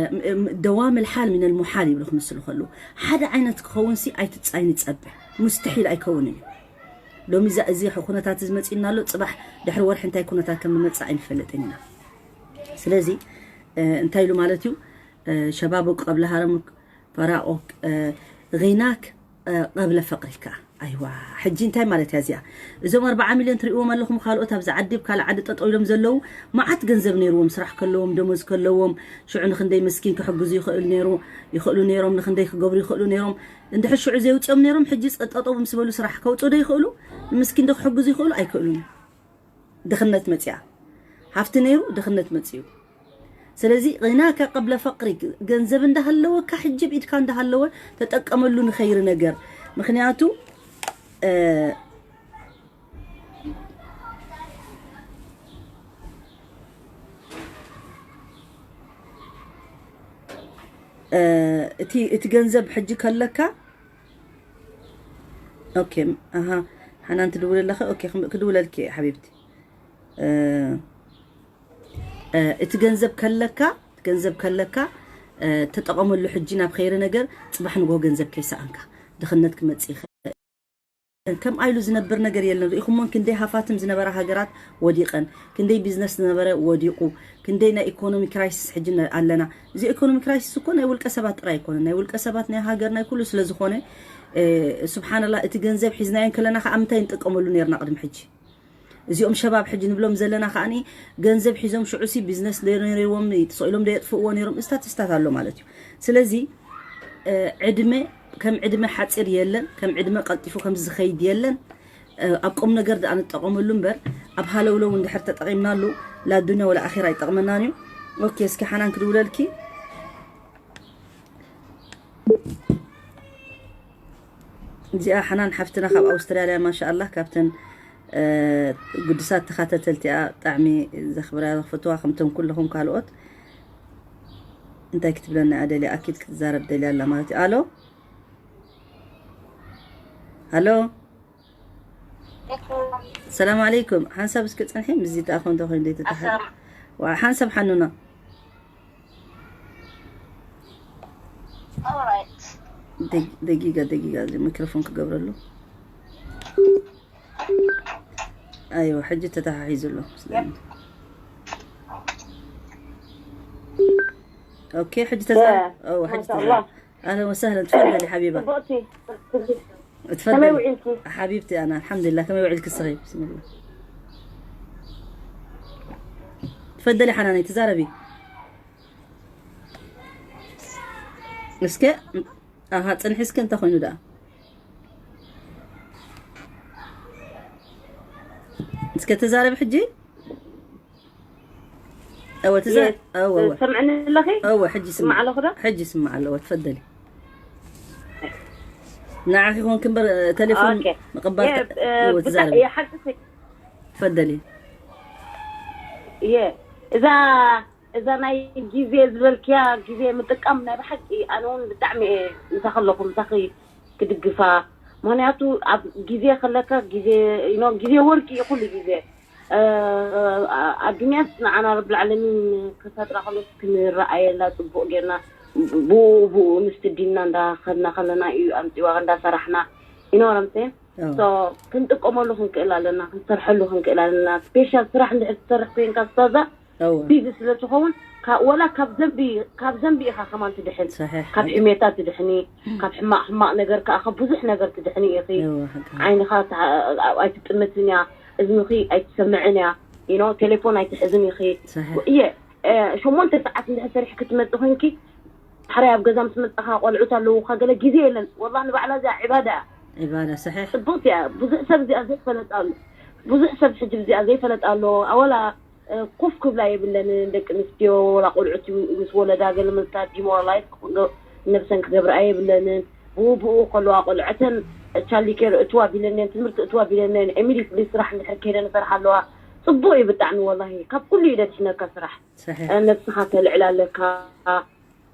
ደዋም ልሓል ሚን ልሙሓል ይብሉ ክምስሉ ከለዉ ሓደ ዓይነት ክኸውን ሲ ኣይትጻይ ንጸበ ሙስተሒል ኣይከውንን እዩ። ሎሚ እዛ እዚ ኩነታት እዚ መጺእና ኣሎ፣ ጽባሕ ድሕሪ ወርሒ እንታይ ኩነታት ከም ዝመጽእ ኣይንፈልጥን ኢና። ስለዚ እንታይ ኢሉ ማለት እዩ? ሸባቡ ቀብለ ሃረሙክ ፈራቑክ ጊናክ ቀብለ ፈቅሪካ። ኣይዋ ሕጂ እንታይ ማለት እያ እዚኣ? እዞም ኣርባዓ ሚልዮን ትርእዎም ኣለኹም፣ ካልኦት ኣብዚ ዓዲ ኣብ ካልእ ዓዲ ጠጠው ኢሎም ዘለዉ መዓት ገንዘብ ነይርዎም፣ ስራሕ ከለዎም፣ ደሞዝ ከለዎም፣ ሽዑ ንክንደይ መስኪን ክሕግዙ ይኽእል ነይሩ ይኽእሉ ነይሮም፣ ንክንደይ ክገብሩ ይኽእሉ ነይሮም። እንድሕር ሽዑ ዘይውፅኦም ነይሮም ሕጂ ጠጠው ምስ በሉ ስራሕ ከውፅኡ ዶ ይኽእሉ? ንምስኪን ዶ ክሕግዙ ይኽእሉ? ኣይክእሉን። ድኽነት መፅያ። ሃፍቲ ነይሩ ድኽነት መፅዩ። ስለዚ ጊናከ ቀብለ ፈቅሪ፣ ገንዘብ እንዳሃለወካ ሕጂ ብኢድካ እንዳሃለወ ተጠቀመሉ ንኸይሪ ነገር። ምክንያቱ እቲ እቲ ገንዘብ ሕጂ ከለካ ኦኬ ኣሃ ሓናን ትድውል ኣለኸ ኦኬ ክድውለልኪ ሓቢብቲ እቲ ገንዘብ ከለካ ገንዘብ ከለካ፣ እ፣ ተጠቐመሉ ሕጂ ናብ ኸይሪ ነገር፣ ጽባሕ ንግሆ ገንዘብ ከይሰኣንካ ድኽነት ክመጽእ ይኽእል። ከም ኣይሉ ዝነብር ነገር የለን። ርኢኹሞን ክንደይ ሃፋትም ዝነበራ ሃገራት ወዲቐን፣ ክንደይ ቢዝነስ ዝነበረ ወዲቑ፣ ክንደይ ናይ ኢኮኖሚ ክራይሲስ ሕጂ ነ-፣ ኣለና። እዚ ኢኮኖሚ ክራይሲስ እኮ ናይ ውልቀ ሰባት ጥራይ ኣይኮነን። ናይ ውልቀ ሰባት፣ ናይ ሃገር፣ ናይ ኩሉ ስለ ዝኾነ፣ እ፣ ሱብሓነላህ፣ እቲ ገንዘብ ሒዝናዮ እንከለና ከኣ ምንታይ ንጥቀመሉ ነይርና ቅድሚ ሕጂ? እዚኦም ሸባብ ሕጂ ንብሎም ዘለና ከኣኒ ገንዘብ ሒዞም ሽዑሲ ቢዝነስ ዶ ነይርዎም፣ ተሰኢሎም ዶ የጥፍእዎ ነይሮም? ስታቲስታት ኣሎ ማለት እዩ። ስለዚ፣ እ፣ ዕድመ ከም ዕድመ ሓጺር የለን፣ ከም ዕድመ ቀልጢፉ ከም ዝኸይድ የለን። እ፣ ኣብ ቁም ነገር ደኣ ንጠቐመሉ እምበር ኣብ ሃለውለው እንድሕር ተጠቒምናሉ ላ ዱንያ ወላ ኣኺራ ኣይጠቕመናን እዩ። ኦኬ፣ እስኪ ሓናን ክድውለልኪ። እዚኣ ሓናን ሓፍትና ካብ ኣውስትራልያ፣ ማሻኣላህ፣ ካብተን፣ እ፣ ግዱሳት ተኻታተልቲ እያ። ብጣዕሚ ዘኽብራ፣ ዘኽፍትዋ፣ ከምቶም ኩለኹም ካልኦት። እንታይ ክትብለና እያ ደልያ? ኣኪድ ክትዛረብ ደልያ ኣላ ማለት እዩ። ኣሎ? ኣሎ? ሰላም ዓለይኩም። ሓንሳብ እስኪ ጽንሒ፣ ምስዚ ተኣኾ እንተ ኮይኑ ዘይተተሓ-፣ ኣሰላም። ዋ፣ ሓንሳብ ሓኑና። ኦራይት። ደግ-፣ ደጊጋ፣ ደጊጋ፣ እዚ ሚክሮፎን ክገብረሉ። ኣይዋ፣ ሕጂ ተተሓሒዙ ኣሎ። ስለዚ፣ ኦኬ፣ ሕጂ ተዛ-፣ ያ፣ ኦ፣ ሕጂ ማሻኣላህ። ተዛ-፣ ኣህለን ወሰህለን፣ ትፈደሊ ሓቢባ። ጽቡቕቲ። ትፈደሊ። ከመይ ውዒልኪ? ሓቢብቲ ኣና፣ ኣልሓምዱሊላህ፣ ከመይ ውዒልኪ እስኺ? ብስሚላህ። ትፈደሊ ሓናነይ፣ ተዛረቢ። እስከ፣ ኣሃ፣ ጽንሒ እስከ፣ እንታይ ኮይኑ ደኣ? እስከ ተዛረቢ ሕጂ። እወ፣ ትዛ-፣ የስ፣ እወ፣ እወ። ትሰምዕኒ ኣለኺ? እወ፣ ሕጂ ስማዕ። ስማዕ ኣለኹ ዶ? ሕጂ ስማዕ ኣለዎ፣ ትፈደሊ። ንዓኺ ኮንክ እምበር፣ ቴሌፎን ኦኬ። ምቕባል የ-፣ ተ-፣ እ፣ እወ፣ ብጣ-፣ ትዛረቢ። የ-፣ ሓቂ ሲ-፣ ትፈደሊ። የ-፣ እዛ፣ እዛ ናይ ግዜ ዝበልክያ ግዜ ምጥቃም ናይ ብሓቂ ኣነ እውን ብጣዕሚ እየ ምሳኺ ኣለኹ፣ ምሳኺ ክድግፋ። ምኽንያቱ ኣብ ግዜ ከለካ ግዜ፣ you know፣ ግዜ ወርቂ እዩ ኩሉ ግዜ። እ፣ እ፣ ኣዱንያስ ንዓና ረብል ዓለሚን ክፈጥራ ከሎ ክንረኣየላ ጽቡቕ ጌርና ብኡ ብኡ ምስ ድና እንዳኸድና ከለና እዩ ኣምጺዋ እንዳሰራሕና። You know what I'm saying? ኣዎ። So፣ ክንጥቀመሉ ክንክእል ኣለና፣ ክንሰርሐሉ ክንክእል ኣለና። ስፔሻል ስራሕ እንድሕር ትሰርሕ ኮይንካ ስታዛ፣ ኣዎ። ቢዚ ስለ ትኸውን፣ ካ-፣ ወላ ካብ ዘንቢ፣ ካብ ዘንቢ ኢኻ ከማን ትድሕን። ሰሒሕ። ካብ ሕሜታ ትድሕኒ፣ ካብ ሕማቕ፣ ሕማቕ ነገር ከኣ፣ ካብ ብዙሕ ነገር ትድሕኒ ኢኺ። ኣዎ፣ ሓቂ። ዓይንኻ ትዓ-፣ ኣይትጥምትን እያ፣ እዝንኺ ኣይትሰምዕን እያ፣ you know፣ ቴሌፎን ኣይትሕዝን ኢኺ። ሰሒሕ። እየ፣ እ፣ ሸሞንተ ሰዓት እንድሕር ሰሪሕኪ ትመጽእ ኮይንኪ፣ ሕራይ ኣብ ገዛ ምስ መጻኻ ቆልዑት ኣለዉኻ፣ ገለ ግዜ የለን። ወላሂ ንባዕላ እዚኣ ዒባዳ እያ። ዒባዳ፣ ሰሒሕ። ጽቡቕቲ እያ። ብዙሕ ሰብ እዚኣ ዘይፈለጣ ኣሎ። ብዙሕ ሰብ ሕጂ እዚኣ ዘይፈለጣ ኣሎ። ኣወላ፣ እ፣ ኮፍ ክብላ የብለንን። ደቂ ኣንስትዮ ወላ ቆልዑት ምስ ወለዳ ገለ ምልታ ዲሞራላይዝ ክገ-፣ ነብሰን ክገብርኣ የብለንን። ብኡ ብኡ ከለዋ ቆልዐተን ቻይልድ ኬር እትዋ ቢለንን፣ ትምህርቲ እትዋ ቢለንን፣ ኢሚዲየትሊ ስራሕ እንድሕር ከይደን ይሰርሓ ኣለዋ። ጽቡቕ እዩ ብጣዕሚ ወላሂ። ካብ ኩሉ እዩ ደድሕነካ ስራሕ። ሰሒሕ። እ፣ ነብስኻ ተልዕል ኣለካ።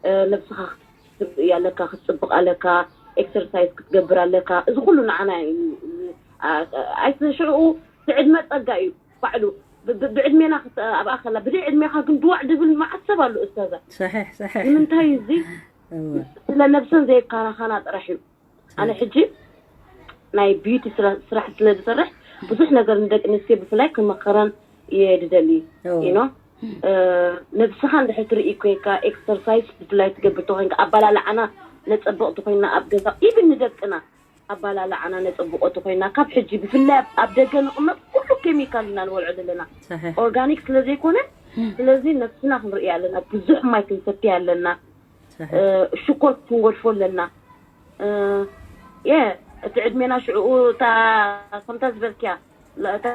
እ፣ ነብስኻ ክትጽብቕ ኣለካ፣ ክትጽብቕ ኣለካ፣ ኤክሰርሳይዝ ክትገብር ኣለካ። እዚ ኩሉ ንዓና እዩ። እ፣ ኣ-፣ ኣይትሽዕኡ፣ እቲ ዕድመ ጸጋ እዩ ባዕሉ። ብ-፣ ብ-፣ ብዕድሜና ክት-፣ ኣብኣ ከላ፣ ብደይ ዕድሜኻ ግን ድዋዕ ድብል መዓት ሰብ ኣሎ፣ ኡስታዛ። ሰሒሕ፣ ሰሒሕ። ንምንታይ እዚ? እወ። ስለ ነብሰን ዘየካናኻና ጥራሕ እዩ። ኣነ ሕጂ ናይ ቢዩቲ ስራ-፣ ስራሕ ስለ ዝሰርሕ ብዙሕ ነገር ንደቂ ኣንስትዮ ብፍላይ ክመኸረን እየ ዝደሊ። ኦ። You know? እ፣ ነብስኻ እንድሕር ትርኢ ኮይንካ፣ ኤክሰርሳይዝ ብፍላይ ትገብር ተኮይንካ፣ ኣባላልዓና ነጸብቕ ተኮይንና ኣብ ገዛ፣ ኢቭን ንደቅና ኣባላልዓና ነጸብቖ ተኮይንና፣ ካብ ሕጂ ብፍላይ ኣብ፣ ኣብ ደገ ንቕመጥ ኩሉ ኬሚካል ኢና ንበልዖ ዘለና። ሰሒሕ። ኦርጋኒክ ስለ ዘይኮነ፣ ስለዚ ነብስና ክንርኢ ኣለና፣ ብዙሕ ማይ ክንሰቲ ኣለና። ሰሒሕ። እ፣ ሽኮር ክንገድፎ ኣለና። እ፣ የ፣ እቲ ዕድሜና ሽዕኡ እታ ከምታ ዝበልክያ፣ ለ-፣ እታ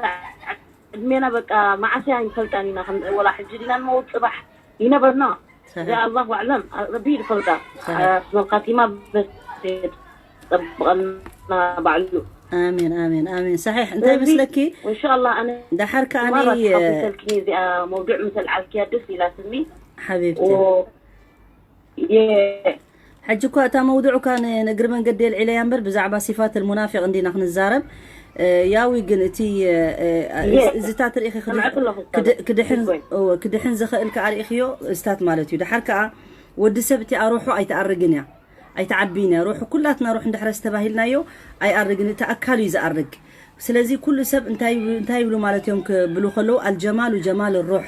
ዕድሜና በቃ መዓስ እያ ኣይንፈልጣን ኢና። ከም ወላ ሕጂ ዲና ንመውት ጽባሕ ይነበርና። ሰሒሕ። እዚኣ ኣላሁ ኣዕለም፣ ረቢ እዩ ዝፈልጣ። ሰሒሕ። እ፣ ስመልካቲማ በስ የጸብቐልና ባዕሉ። ኣሜን፣ ኣሜን፣ ኣሜን። ሰሒሕ። እንታይ ስለዚ፣ ይመስለኪ? እንሻኣላህ፣ ኣነ ደሓር ከኣ ማራ እየ ተሓጒሰልክኒ እዚኣ መውዱዕ ምስ ኣልዓልክያ ደስ ኢላትኒ። ሓቢብቲ። ኦ፣ የ-፣ ሕጂ እኳ እታ መውዱዕ እኳ ን-፣ ንእግሪ መንገዲ የልዒለያ እምበር፣ ብዛዕባ ሲፋት ልሙናፊቅ እንዲና ክንዛረብ። ያዊ ግን እቲ እዚታት ርኢኺ ክድሕን ዝኽእል ከኣ ርኢኽዮ እዚታት ማለት እዩ። ድሓር ከኣ ወዲ ሰብ እቲኣ ሩሑ ኣይትኣርግን እያ፣ ኣይትዓብይን እያ። ሩሑ ኩላትና ሩሕ እንድሕረ ዝተባሂልናዮ ኣይኣርግን፣ እቲ ኣካል እዩ ዝኣርግ። ስለዚ ኩሉ ሰብ እንታይ እንታይ ይብሉ ማለት እዮም ክብሉ ከለዉ ኣልጀማሉ ጀማል ሩሕ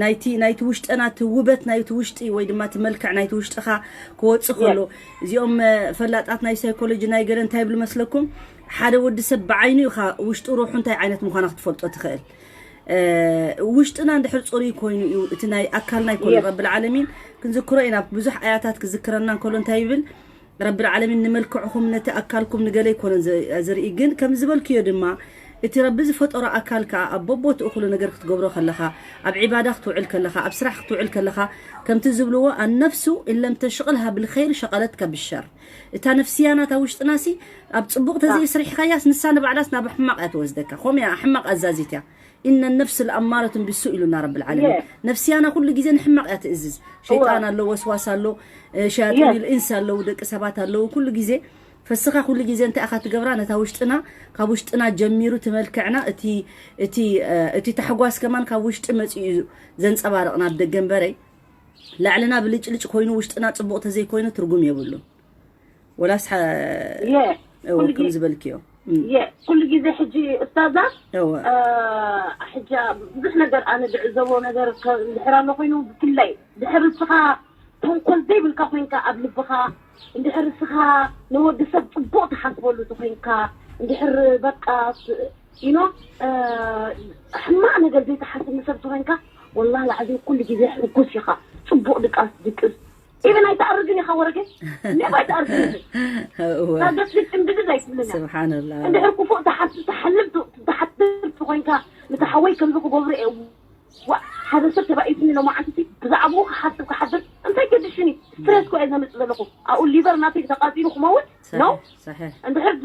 ናይቲ ናይቲ ውሽጥና እቲ ውበት ናይቲ ውሽጢ ወይ ድማ እቲ መልክዕ ናይቲ ውሽጥኻ ክወፅእ ከሎ እዚኦም ፈላጣት ናይ ሳይኮሎጂ ናይ ገለ እንታይ ይብሉ መስለኩም ሓደ ወዲ ሰብ ብዓይኑ ኢኻ ውሽጡ ሩሑ እንታይ ዓይነት ምዃና ክትፈልጦ ትኽእል። ውሽጥና እንድሕር ፅሩይ ኮይኑ እዩ እቲ ናይ ኣካልና ይኮኑ ረብል ዓለሚን ክንዝክሮ ኢና ብዙሕ ኣያታት ክዝክረና እንከሎ እንታይ ይብል ረብል ዓለሚን ንመልክዕኹም ነቲ ኣካልኩም ንገለ ይኮነን ዝርኢ ግን ከም ዝበልክዮ ድማ እቲ ረቢ ዝፈጠሮ ኣካል ከዓ ኣብ በቦትኡ ኩሉ ነገር ክትገብሮ ከለኻ ኣብ ዒባዳ ክትውዕል ከለኻ ኣብ ስራሕ ክትውዕል ከለኻ ከምቲ ዝብልዎ ኣነፍሱ ኢለም ተሽቕልሃ ብልኸይር ሸቐለትካ ብሸር እታ ነፍስያ ናታ ውሽጥናሲ ኣብ ፅቡቕ ተዘይስሪሕካያስ ንሳ ንባዕላስ ናብ ሕማቕ እያ ትወስደካ ከምኡ እያ ሕማቕ ኣዛዚት እያ إن النفس لأمارة بالسوء ኢሉና ረብል ዓለሚን ነፍስያና ኩሉ ግዜ ንሕማቕ እያ ትእዝዝ ሸይጣን ኣሎ ወስዋስ ኣሎ ሸያጢን ኢንስ ኣለዉ ደቂ ሰባት ኣለዉ ኩሉ ግዜ ፈስኻ ኩሉ ግዜ እንታይ ኢኻ ትገብራ ነታ ውሽጥና ካብ ውሽጥና ጀሚሩ ትመልክዕና እቲ እቲ እቲ ታሕጓስ ከማን ካብ ውሽጢ መፂኡ እዩ ዘንፀባርቕ ናብ ደገ እምበረይ ላዕልና ብልጭልጭ ኮይኑ ውሽጥና ፅቡቕ ተዘይኮይኑ ትርጉም የብሉን ወላስ ከም ዝበልክዮ ኩሉ ግዜ ሕጂ እስታዛ ሕጂ ብዙሕ ነገር ኣነ ዝዕዘቦ ነገር እንድሕር ኣሎ ኮይኑ ብፍላይ ድሕር እስኻ ተንኮል ዘይብልካ ኮይንካ ኣብ ልብኻ እንድሕር እስኻ ንወዲ ሰብ ፅቡቅ ትሓስበሉ ተኮይንካ እንድሕር በቃ ኢኖ ሕማቅ ነገር ዘይትሓስብ ንሰብ ተኮይንካ ወላሂ ላዓዚም ኩሉ ግዜ ሕጉስ ኢኻ ፅቡቅ ድቃስ ድቅስ ኢብን ኣይትኣርግን ኢኻ ወረገ ኔባ ኣይትኣርግን ታገስ ግን ብድድ ኣይትብልን ስብሓንላ እንድሕር ክፉእ ትሓስብ ትሓልም ትሓትር ተኮይንካ ንተሓወይ ከምዚ ክገብሩ እየ ዋ ሓደ ሰብ ተባኢስኒ ሎማዓንቲ ብዛዕባኡ ክሓስብ ክሓስብ እንታይ ገድሽኒ ስትረስ ኮ እየ ዘምፅእ ዘለኹ ኣብኡ ሊቨር ናተይ ተቃፂሉ ክመውት ነው እንድሕር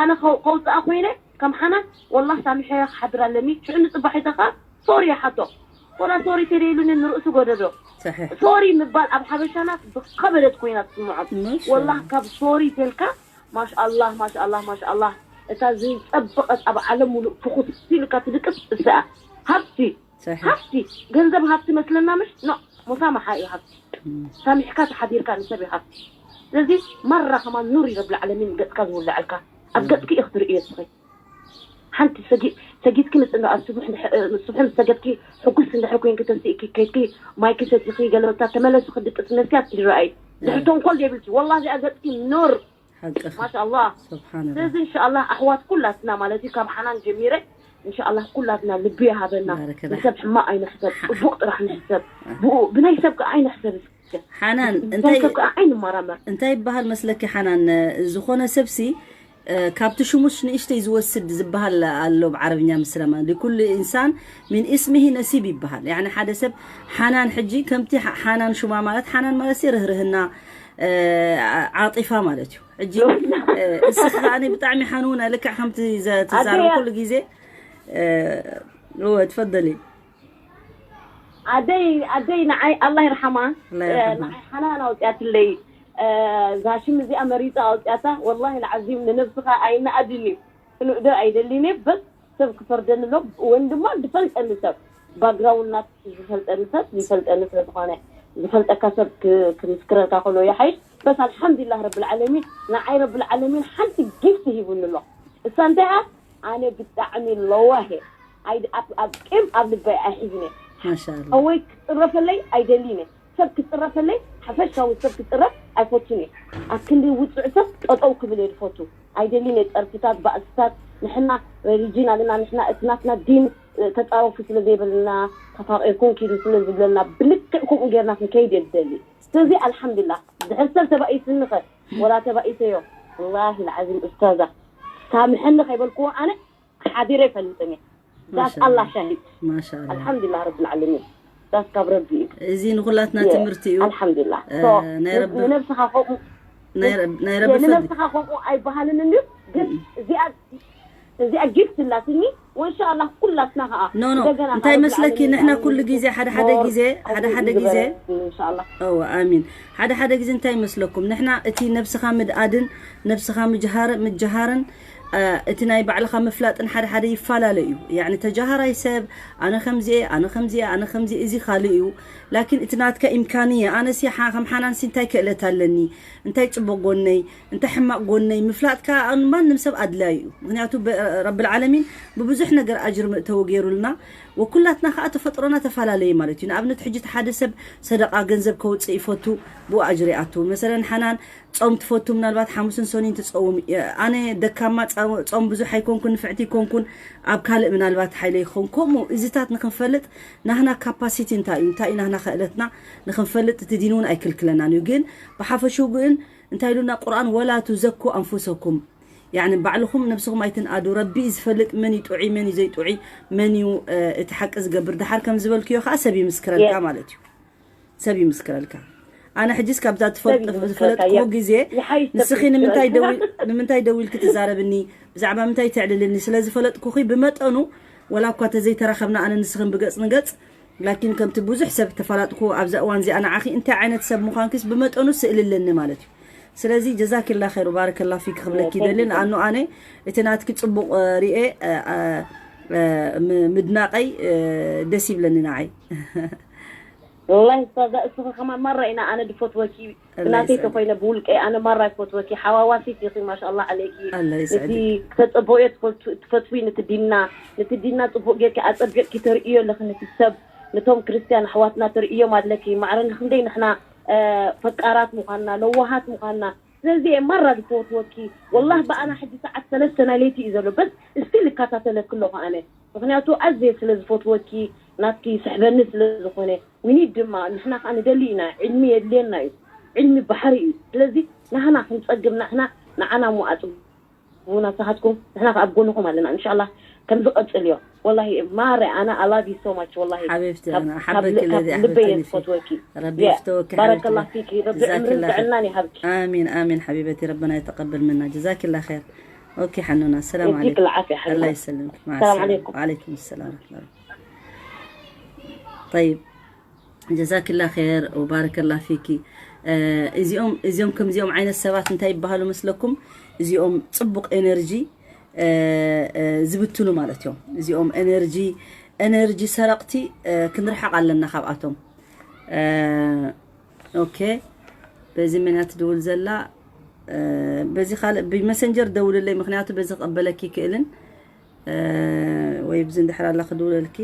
ኣነ ከውፅኣ ኮይነ ከም ሓናን ወላህ ሳሚሐያ ክሓድር ኣለኒ ሽዑ ንፅባሒተ ከዓ ሶሪ ይሓቶ ወላ ሶሪ ተደይሉኒ ንርእሱ ጎደዶ ሶሪ ምባል ኣብ ሓበሻና ዝኸበደት ኮይና ትስምዖም ወላህ ካብ ሶሪ ተልካ ማሻኣላህ ማሻኣላህ ማሻኣላህ እታ ዝፀበቐት ኣብ ዓለም ሙሉእ ፍኹስ ኢልካ ትድቅስ እሰኣ ሃብቲ ሃብቲ ገንዘብ ሃብቲ መስለና ምሽ ኖ ሙሳማሓ እዩ ሃብቲ ሳሚሕካ ተሓዲርካ ንሰብ እዩ ሃብቲ ስለዚ ማራ ከማን ኑር እዩ ረብል ዓለሚን ገፅካ ዝውልዐልካ ኣብ ገፅኪ እዩ ክትርእዮ እስኺ ሓንቲ ሰጊድኪ ንፅንዶ ኣብ ስቡሕ ምስ ሰገድኪ ሕጉስ እንድሕር ኮይንኪ ተንስእኪ ከይድኪ ማይኪ ሰቲኺ ገለመታ ተመለሲ ክድቅስ መስያት ይረኣይ ድሕር ተንኮል የብልኪ ወላ እዚኣ ገፅኪ ኑር ሓቅኻ ማሻኣላህ ስብሓንላ ስለዚ እንሻኣላህ ኣሕዋት ኩላትና ማለት እዩ ካብ ሓናን ጀሚረ እንሻኣላህ ኩላትና ልቢ ይሃበና ባረከላ። ንሰብ ሕማቅ ኣይንሕሰብ ፅቡቅ ጥራሕ ንሕሰብ ብኡ ብናይ ሰብ ከዓ ኣይንሕሰብ እስከ ሓናን ብናይ እንታይ ሰብ ከዓ ኣይንመራመር እንታይ ይበሃል መስለኪ ሓናን ዝኾነ ሰብሲ እ፣ ካብቲ ሽሙስ ንእሽተይ ዝወስድ ዝበሃል ኣሎ ብዓረብኛ ምስለማ ሊኩል ኢንሳን ሚን እስሚሂ ነሲብ ይበሃል ያኒ ሓደ ሰብ ሓናን ሕጂ ከምቲ ሓ- ሓናን ሹማ ማለት ሓናን ማለት ሲ ርህርህና እ፣ ዓጢፋ ማለት እዩ ሕጂ እ፣ እስኺ ከኣ ብጣዕሚ ሓንውና ልክዕ ከምቲ ዘ- ትዛረብ ኣደያ- ኩሉ ግዜ እ፣ እወ ትፈደሊ ኣደይ ኣደይ ንዓይ ኣላ ይርሓማ ኣላ ይርሓማ። ንዓይ ሓናን ኣውፅያትለይ እ፣ እዛ ሽም እዚኣ መሪፃ ኣውፅያታ ወላሂ ልዓዚም ንነብስኻ ኣይነኣድን እዩ ክንእዶ ኣይደልን እየ በስ ሰብ ክፈርደኒ ኣሎ ወን ድማ ዝፈልጠኒ ሰብ ባግራውንድ ናት ዝፈልጠኒ ሰብ ዝፈልጠኒ ስለ ዝኾነ ዝፈልጠካ ሰብ ክ- ክምስክረልካ ከሎ ይሓይሽ በስ ኣልሓምዱሊላህ ረብል ዓለሚን ንዓይ ረብል ዓለሚን ሓንቲ ጊፍት ሂቡኒ ኣሎ እሳ እንታይ እያ ኣነ ብጣዕሚ ለዋህ እየ ኣይድ- ኣብ- ኣብ ቂም ኣብ ልበይ ኣይሕዝን እየ ማሻኣላ ኣወይ ክፅረፈለይ ኣይደልን እየ ሰብ ክፅረፈለይ ሓፈሻዊ ሰብ ክፅረፍ ኣይፈቱን እየ ኣብ ክንዲ ውፅዕ ሰብ ጠጠው ክብል እየ ዝፈቱ ኣይደልን እየ ፀርፍታት ባእስታት ንሕና ሪሊጅን ኣለና ንሕና እቲ ናትና ዲን ተፃረፉ ስለ ዘይበልና ተፋቂርኩም ኪዱ ስለ ዝብለና ብልክዕ ከምኡ ጌርና ክንከይድ እየ ዝደሊ ስለዚ ኣልሓምዱላ ድሕር ሰብ ተባኢስኒ ኸ ወላ ተባኢሰዮ ወላሂ ልዓዚም ኡስታዛ ሳምሐኒ ከይበልክዎ ኣነ ሓዲረ ኣይፈልጥን እየ ዛት ኣላ ሻሂድ ማሻኣላ ኣልሓምዱላ ረብል ዓለሚን ዛት ካብ ረቢ እዩ እዚ ንኩላትና ትምህርቲ እዩ ኣልሓምዱላ እ፣ ናይ ረቢ- ንነብስኻ ከምኡ ናይ ረብ- ናይ ረቢ ፈዲ ንነብስኻ ከምኡ ኣይበሃልን እንድዩ ግን እዚኣ እዚኣ ጊፍት ላትኒ ወንሻኣላ ኩላትና ከዓ ኖ ኖ እንደገና እንታይ ካብ መስለኪ ዓለም ንሕና ዓለም ኩሉ ግዜ ሓደ ሓደ ሞር ግዜ ሓደ ከምኡ ሓደ ግዜ ይግበረልና፣ ኢንሻኣላ እወ ኣሚን ሓደ ሓደ ግዜ እንታይ ይመስለኩም ንሕና እቲ ነብስኻ ምድኣድን ነብስኻ ምጅሃር- ምጅሃርን እቲ ናይ ባዕልኻ ምፍላጥን ሓደ ሓደ ይፈላለ እዩ። ያኒ ተጃሃራይ ሰብ ኣነ ከምዚየ ኣነ ከምዚየ ኣነ ከምዚ እዚ ካልእ እዩ። ላኪን እቲ ናትካ ኢምካንየ ኣነሲ ከም ሓናንሲ እንታይ ክእለት ኣለኒ፣ እንታይ ፅቡቅ ጎነይ እንታይ ሕማቅ ጎነይ ምፍላጥካ ማንም ሰብ ኣድላይ እዩ። ምክንያቱ ረብል ዓለሚን ብብዙሕ ነገር ኣጅር መእተዊ ገይሩልና። ወኩላትና ከዓ ተፈጥሮና ተፈላለየ ማለት እዩ። ንኣብነት ሕጂ እቲ ሓደ ሰብ ሰደቃ ገንዘብ ከውፅእ ይፈቱ፣ ብኡ ኣጅር ይኣቱ። መሰለን ሓናን ጾም ትፈቱ፣ ምናልባት ሓሙስን ሰኑይን ትጸውም። ኣነ ደካማ ጾም ብዙሕ ኣይኮንኩን፣ ንፍዕቲ ኣይኮንኩን፣ ኣብ ካልእ ምናልባት ሓይለ ይኸውን። ከምኡ እዚታት ንክንፈልጥ ናህና ካፓሲቲ እንታይ እዩ፣ እንታይ እዩ ናህና ክእለትና ንክንፈልጥ እቲ ዲን እውን ኣይክልክለናን እዩ። ግን ብሓፈሽኡ ግን እንታይ ኢሉና ቁርኣን፣ ወላ ቱዘኩ ኣንፉሰኩም፣ ያኒ ባዕልኹም ነብስኹም ኣይትንኣዱ። ረቢ እዩ ዝፈልጥ መን እዩ ጥዑይ መን እዩ ዘይጥዑይ፣ መን እዩ እቲ ሓቂ ዝገብር። ደሓር ከም ዝበልክዮ ከዓ ሰብ ይምስክረልካ ማለት እዩ። ሰብ ይምስክረልካ። ኣነ ሕጂስ ካብዛ ዝፈለጥኩ ግዜ ንስኺ ንምንታይ ደዊልኪ ትዛረብኒ፣ ብዛዕባ ምንታይ ተዕልልኒ ስለ ዝፈለጥኩኺ ብመጠኑ፣ ወላ እኳ ተዘይተራኸብና ኣነ ንስኽን ብገጽ ንገጽ፣ ላኪን ከምቲ ብዙሕ ሰብ ተፈላጥኩ ኣብዛ እዋን እዚኣ ንዓኺ እንታይ ዓይነት ሰብ ምዃንኪስ ብመጠኑ ስእሊ ኣለኒ ማለት እዩ። ስለዚ ጀዛኪላ ኸይር ባረከላ ፊክ ክብለኪ ይደሊ። ንኣኑ ኣነ እቲ ናትኪ ጽቡቕ ርኤ ምድናቐይ ደስ ይብለኒ ንዓይ። ወላሂ ስታዛ እስኺ ከማን ማራ ኢና ኣነ ድፈትወኪ። ብናተይ ተኮይነ ብውልቀይ ኣነ ማራ ይፈትወኪ። ሓዋዋሲት ኢኺ ማሻኣላ ዓለይኪ። ነቲ ክተፀበዮ ትፈትዊ፣ ነቲ ዲንና ነቲ ዲንና ፅቡቅ ጌርኪ ኣፀቢቅኪ ተርእዮ ኣለኺ። ነቲ ሰብ ነቶም ክርስትያን ኣሕዋትና ተርእዮም ኣለኪ። ማዕረ ንክንደይ ንሕና ፈቃራት ምኳንና ለዋሃት ምኳንና። ስለዚ እየ ማራ ዝፈትወኪ። ወላሂ ብኣና ሕጂ ሰዓት ሰለስተ ናይ ለይቲ እዩ ዘሎ። በስ እስቲል እከታተለኪ ኣለኹ ኣነ። ምክንያቱ ኣዝየ ስለ ዝፈትወኪ ናትኪ ይስሕበኒ ስለ ዝኾነ። We need ድማ ንሕና ከዓ ንደሊ ኢና። ዕልሚ የድልየና እዩ። ዕልሚ ባሕሪ እዩ። ስለዚ ናህና ክንፀግብ ናሕና ንዓና እሞ ኣፅግቡና ንስኻትኩም። ንሕና ከዓ ኣብ ጎንኹም ኣለና እንሻላ። ከምዚ ቀፅልዮ። ወላሂ ማረ ኣነ I love you so much ወላሂ። ሓቢብቲ ኣነ ካብ- ሓበኪ ካብ- ለዚ ካብ ኣሕበተኒ ልበይ እየ ፊ ዝፈትወኪ። ረቢ Yeah. ይፍተወኪ ባረከላ ሓቢብቲ። ፊኪ ረቢ ጀዛኪላ ዕምርን ኸይር። ጥዕናን ይሃብኪ። ኣሚን ኣሚን ሓቢበቲ ረበና የተቀበል ምና ጀዛኪላ ኸይር። ኦኬ ሓኑና ሰላም يديك ዓለይኩም። العافية حبيبتي. ኣላ ይሰልምክ። ማዓ السلام ሰላም። عليكم. ወዓለይኩም ሰላም ወረሕመቱላሂ። ጠይብ ጀዛኪላ ኸይር ወባረከላ ፊኪ። እዚኦም እዚኦም ከምዚኦም ዓይነት ሰባት እንታይ ይበሃሉ መስለኩም? እዚኦም ፅቡቅ ኤነርጂ ዝብትኑ ማለት እዮም። እዚኦም ኤነርጂ ኤነርጂ ሰረቅቲ ክንርሕቅ ኣለና ካብኣቶም። ኦኬ በዚ መን እያ ትድውል ዘላ? በዚ ካልእ ብመሰንጀር ደውልለይ፣ ምክንያቱ በዚ ክቀበለኪ ይክእልን ወይ ብዚ እንድሕር ኣላ ክድውለልኪ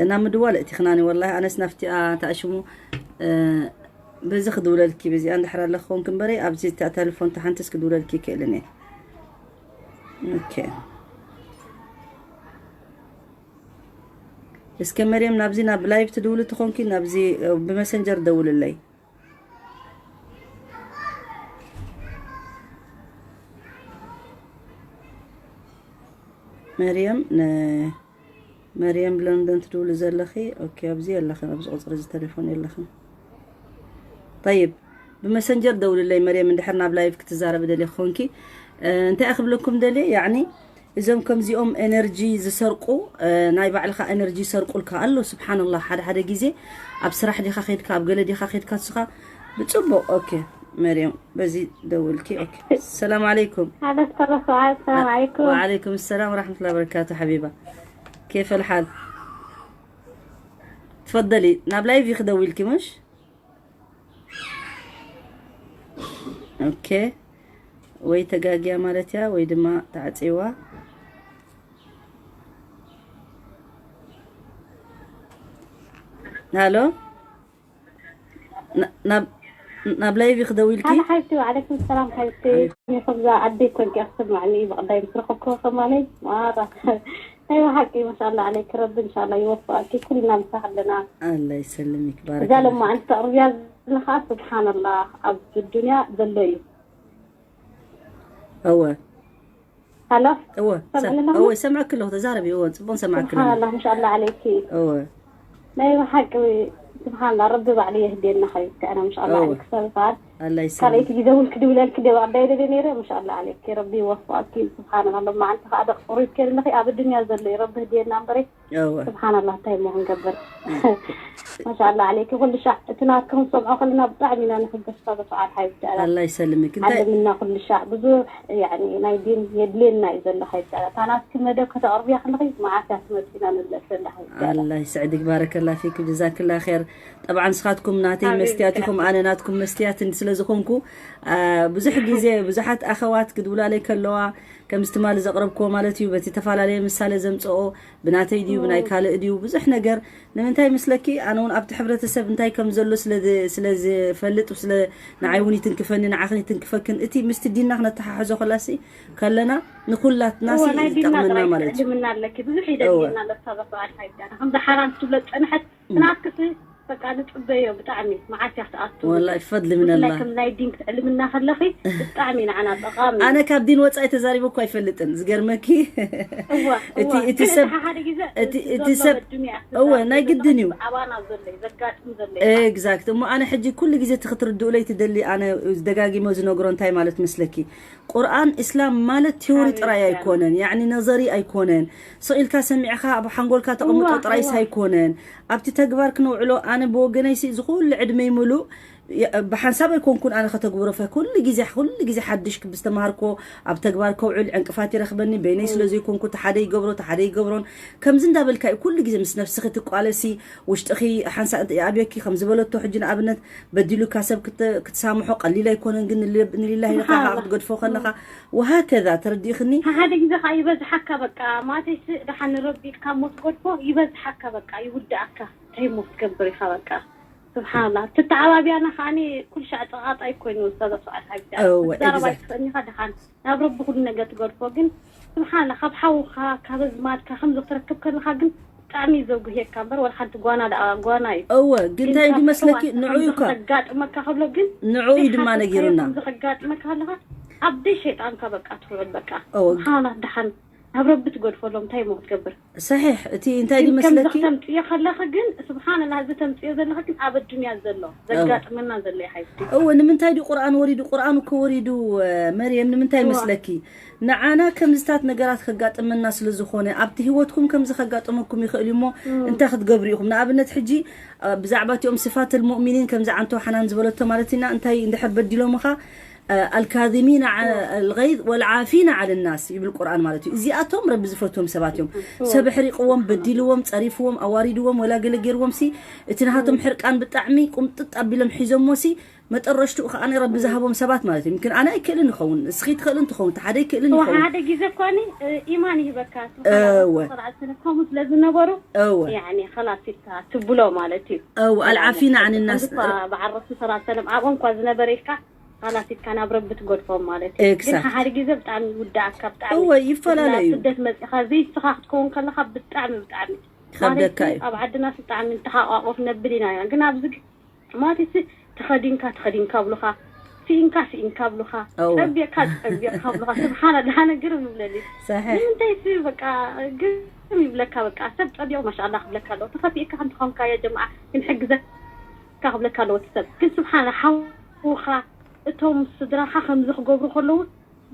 እና ምድዋል እቲ ክናኒ ወላሂ ኣነስ ናፍቲኣ ታሽሙ በዚ ክድውለልኪ በዚኣ እንድሕር ኣለ ክኾንክ እምበረይ ኣብዚ እታ ቴሌፎን ተሓንትስ ክድውለልኪ ይክእልን እየ። ኦኬ እስከ መርየም ናብዚ ናብ ላይቭ ትድውሊ ትኾንኪ ናብዚ ብመሰንጀር ደውልለይ። መርየም ን መርየም ለንደን ትድውሊ ዘለኺ ኦኬ ኣብዚ የለኽን ኣብዚ ቁፅሪ እዚ ቴሌፎን የለኽን። ጠይብ ብመሰንጀር ደውልለይ መርየም እንድሕር ናብ ላይቭ ክትዛረቢ ደሊ ኮንኪ። እንታይ ክብለኩም ደሊ ያኒ እዞም ከምዚኦም ኤነርጂ ዝሰርቁ ናይ ባዕልኻ ኤነርጂ ይሰርቁልካ ኣሎ። ስብሓንላህ ሓደ ሓደ ግዜ ኣብ ስራሕ ዲኻ ከድካ ኣብ ገለ ዲኻ ከድካ ንስኻ ብፅቡቅ ኦኬ መርየም በዚ ደውልኪ ኦኬ ሰላም ዓለይኩም። هذا السلام عليكم. وعليكم السلام ورحمة الله وبركاته حبيبة. كيف الحال؟ تفضلي ናብ ላይቭ ኢኺ ደዊልኪ ምሽ? ኦኬ ወይ ተጋግያ ማለት እያ ወይ ድማ ተዓፅዋ። ሃሎ ናብ ላይቭ ክደውልኪ ኣነ ሓብቲ ወዓለይኩም ሰላም ሓብቲ ይኹብዛ ዓደይ ኮንኪ ክትስማዕኒ እዩ ብቐዳይ ምስ ረኸብክዎ ከማነይ ማራ ናይ ብሓቂ ማሻላ ዓለይክ ረቢ እንሻላ ይወፍቀኪ ኩልና ምሳክ ኣለና ኣላ ይሰልምክ እዛ ሎማዓንቲ ተቕርብያ ዘለኻ ስብሓንላ ኣብ ዱንያ ዘሎ እዩ እወ ሃሎ እወ ሰምዕኒ ኣለኹ? እወ ይሰምዐኪ ኣለኹ ተዛረቢ እወ ፅቡቅ ንሰምዐኪ ኣለና ስብሓንላ ማሻላ ዓለይኪ እወ ናይ ብሓቂ ስብሓንላ ረቢ ባዕሉ የህድየና ከይካ ኣነ ማሻላ እወ። ዓለይክ ሰብ ይበሃል ኣላ ይሰ ካልኣይቲ ግዜ እውን ክድውለልኪ ደው ኣባይ ደለ ነይረ። ማሻኣላ ዓለይኪ፣ ረቢ ይወፍቐኪ። ስብሓንላ፣ ሎማዓንቲ ከዓ ደቂ ቁሩብ ከለኺ ኣብ ኣዱንያ ዘሎ እዩ ረቢ ህድየና እምበረ። እወ ስብሓንላ፣ እንታይ እሞ ክንገብር። ማሻኣላ ዓለይኪ፣ ኩሉ ሻዕ እቲ ናትኩም ሰምዖ ከለና ብጣዕሚ ኢና ንሕገስ። ካብ ሰዓት ሓይብቲ ኣላ ኣላ ይሰልምክ። እንታይ ዓለምና ኩሉ ሻዕ ብዙሕ፣ ያኒ፣ ናይ ዲን የድልየና እዩ ዘሎ። ሓይብቲ ኣላ፣ እታ ናትኪ መደብ ከተቕርብያ ከለኺ መዓት እያ ትመፅና ንብለስ ዘላ ሓይብቲ ኣላ። ኣላ ይስዕድክ፣ ባረከላ ፊክ፣ ጀዛክላ ኸር። ጠብዓ ንስኻትኩም ናተይ ሓቢብቲ መስትያት ኢኹም፣ ኣነ ናትኩም መስትያት እንዲ ስለ ዝኾንኩ፣ አ፣ ብዙሕ ግዜ ብዙሓት ኣኸዋት ክድውላለይ ከለዋ፣ ከምዚ ትማሊ ዘቕረብክዎ ማለት እዩ፣ በቲ ተፈላለየ ምሳሌ ዘምጽኦ፣ ብናተይ ድዩ ብናይ ካልእ ድዩ፣ ብዙሕ ነገር። ንምንታይ መስለኪ? ኣነ እውን ኣብቲ ሕብረተሰብ እንታይ ከም ዘሎ ስለ ዝ- ስለ ዝፈልጥ፣ ስለ ንዓይ እውን ይትንክፈኒ፣ ንዓኽን ይትንክፈክን። እቲ ምስቲ ዲንና ክነተሓሕዞ ከላሲ ከለና፣ ንኹላትና እወ፣ ሲ ናይ ዲንና ይጠቕመና ጥራይ ማለት እዩ። ትዕልምና ኣለኪ። ብዙሕ እወ ይደልየና ለሳ በሰዓት ሓይዳና ከምዚ ሓራም ትብሎ ዝፀንሐት ናትክሲ በቃ ንፅበዮ ብጣዕሚ መዓት እያ ትኣቱ። ወላሂ ብፈድሊ ምን ብፍላይ ኣላህ። ከም ናይ ዲን ክትዕልምና ከለኺ ብጣዕሚ ንዓና ጠቓሚ እዩ። ኣነ ካብ ዲን ወፃኢ ተዛሪበ እኮ ኣይፈልጥን። ዝገርመኪ እወ እቲ እወ እቲ ግን ሰብ እቲ ሓደ ግዜ እቲ እቲ እቲ ዘሎ ሰብ በዱንያ እወ ናይ ግድን እዩ። ኣባና ዘሎ እዩ ዘጋጥም ዘሎ እዩ። ኤግዛክት። እሞ ኣነ ሕጂ ኩሉ ግዜ እቲ ክትርድኡለይ ትደሊ፣ ኣነ ደጋጊመ ዝነግሮ እንታይ ማለት መስለኪ? ቁርኣን እስላም ማለት ቲዮሪ ሓቢብቲ ጥራይ ኣላ። ኣይኮነን፣ ያኒ ነዘሪ ኣይኮነን። ስቕ ኢልካ ሰሚዕኻ ኣብ ሓንጎልካ ተቐምጦ እዋ ጥራይስ እዋ ኣይኮነን። ኣብቲ ተግባር ክነውዕሎ ኣነ ብወገነይሲ ዝኹሉ ዕድመይ ምሉእ የ- ብሓንሳብ ኣይኮንኩን ኣነ ከተግብሮ ፈ ኩሉ ግዜ ኩሉ ግዜ ሓድሽ ክብዝተማሃርኮ ኣብ ተግባር ከውዕል ዕንቅፋት ይረኽበኒ። በይነይ ስለ ዘይኮንኩ እቲ ሓደ ይገብሮ እቲ ሓደ ይገብሮን ከምዚ እንዳበልካ እዩ ኩሉ ግዜ ምስ ነፍስኺ ትቋለሲ። ውሽጥኺ ሓንሳ ኣብዮኪ ከም ዝበለቶ ሕጂ ንኣብነት በዲሉካ ሰብ ክት- ክትሳምሖ ቀሊል ኣይኮነን፣ ግን ንል- ንሊላሂ ኢልካ ከዓ ክትገድፎ ከለኻ ወሃከዛ ተረዲእኽኒ። ሓደ ግዜ ከዓ ይበዝሓካ በቃ ማተይስ ደሓን ረቢ ኢልካ ሞት ጎድፎ ይበዝሓካ በቃ ይውድኣካ እንታይ ሞት ትገብር ኢኻ በቃ ስብሓንላ ትተዓባብያና ከዓኒ ኩልሻዕ ፀቓጣይ ኮይኑ ዝተዘፍዐት ሓቢታ እወ፣ ትዛረባ exact። ይትኽእልኒ ኢኻ ደሓን ናብ ረቢ ኩሉ ነገር ትገድፎ ግን ስብሓንላ ካብ ሓውኻ ካብ ኣዝማድካ ከምዚ ክትረክብ ከለኻ ግን ብጣዕሚ እዩ ዘጉህየካ እምበር ወላ ሓንቲ ጓና ደኣ ጓና እዩ እወ ግን እንታይ እዩ ካብ ድመስለኪ ኣሕዋትካ ንዑ ከምዚ እኳ ከጋጥመካ ከብሎ ግን ንዑ እዩ ድማ ዘይሓሰብካዮ ነጊሩና ከምዚ ከጋጥመካ ኣለኻ ኣብ ደይ ሸይጣንካ በቃ ትውዕል በቃ እወ ግ- ስብሓንላ ደሓን ናብ ረቢ ትገድፈሎም እንታይ እሞ ክትገብር ሰሒሕ እቲ እንታይ ግን ከምዚ ድመስለኪ ክተምፅዮ ከለኺ ግን ስብሓንላ እዚ ተምፅዮ ዘለኺ ግን ኣብ ኣዱንያ ዘሎ ዘጋጥመና ዘሎ ይሓይሽ እወ ንምንታይ ድዩ ቁርኣን ወሪዱ ቁርኣን እኮ ወሪዱ እ፣ መርየም ንምንታይ እዋ መስለኪ ንዓና ከምዝታት ነገራት ከጋጥመና ስለ ዝኾነ ኣብቲ ህይወትኩም ከምዚ ከጋጥመኩም ይኽእል እዩ እሞ እንታይ ክትገብሩ ኢኹም ንኣብነት ሕጂ እ፣ ብዛዕባ እቲኦም ስፋት ልሙእሚኒን ከምዚ ዓንቶ ሓናን ዝበለቶ ማለት ኢና እንታይ እንድሕር በዲሎምኻ እ፣ ኣልካዚሚና ዓ- ኣልገይዝ ወልዓፊና ዓን ናስ ይብል ቁርኣን ማለት እዩ እዚኣቶም ረቢ ዝፈትዎም ሰባት እዮም ሰብ ሕሪቕዎም በዲልዎም ፀሪፍዎም ኣዋሪድዎም ወላ ገለ ገይርዎም ሲ እቲ ናሃቶም ሕርቃን ብጣዕሚ ቁምጥጥ ኣቢሎም ሒዞሞ ሲ መጠረሽትኡ ከዓ ረቢ ዝሃቦም ሰባት ማለት እዩ ምክን ኣነ ኣይክእልን ይኸውን እስኺ ትኽእልን ትኸውን እቲ ሓደ ኣይክእልን ይኸውን ሓደ ግዜ እኳኒ ኢማን ይህበካ እወ ከምኡ ስለ ዝነበሩ እወ ያኒ ከላስ ኢልካ ትብሎ ማለት እዩ እወ ኣልዓፊና ዓን ናስ በዓል ረሱል ስላ ሰለም ኣብኦም እኳ ዝነበረ ኢልካ ከላስ ኢልካ ናብ ረቢ ትገድፎም ማለት እዩ ግን Exact. ሓደ ግዜ ብጣዕሚ ይውዳእካ ብጣዕሚ እወ ይፈላለ እዩ ስደት መፂኻ ዘይስኻ ክትከውን ከለካ ብጣዕሚ ብጣዕሚ ይኸብደካ ማለት እዩ ኣብ ዓድና ብጣዕሚ ንተሓቋቆፍ ነብል ኢና ኢና ግን ኣብዚ ግን ማለት ሲ ተኸዲንካ ተኸዲንካ ብሉኻ ስኢንካ ስኢንካ ብሉኻ እወ። ፀቢቕካ ፀቢቕካ ብሉኻ ስብሓን ኣላ ነገር ይብለኒ ሰሒሕ ንምንታይ ሲ በቃ ግርም ይብለካ በቃ ሰብ ፀቢቑ ማሻኣላ ክብለካ ኣለዎ ተኸፊእካ ከምትኾንካ ያ ጀምዓ ክንሕግዘካ ክብለካ ኣለዎ እቲ ሰብ ግን ስብሓን ሓውኻ እቶም ስድራኻ ከምዚ ክገብሩ ከለዉ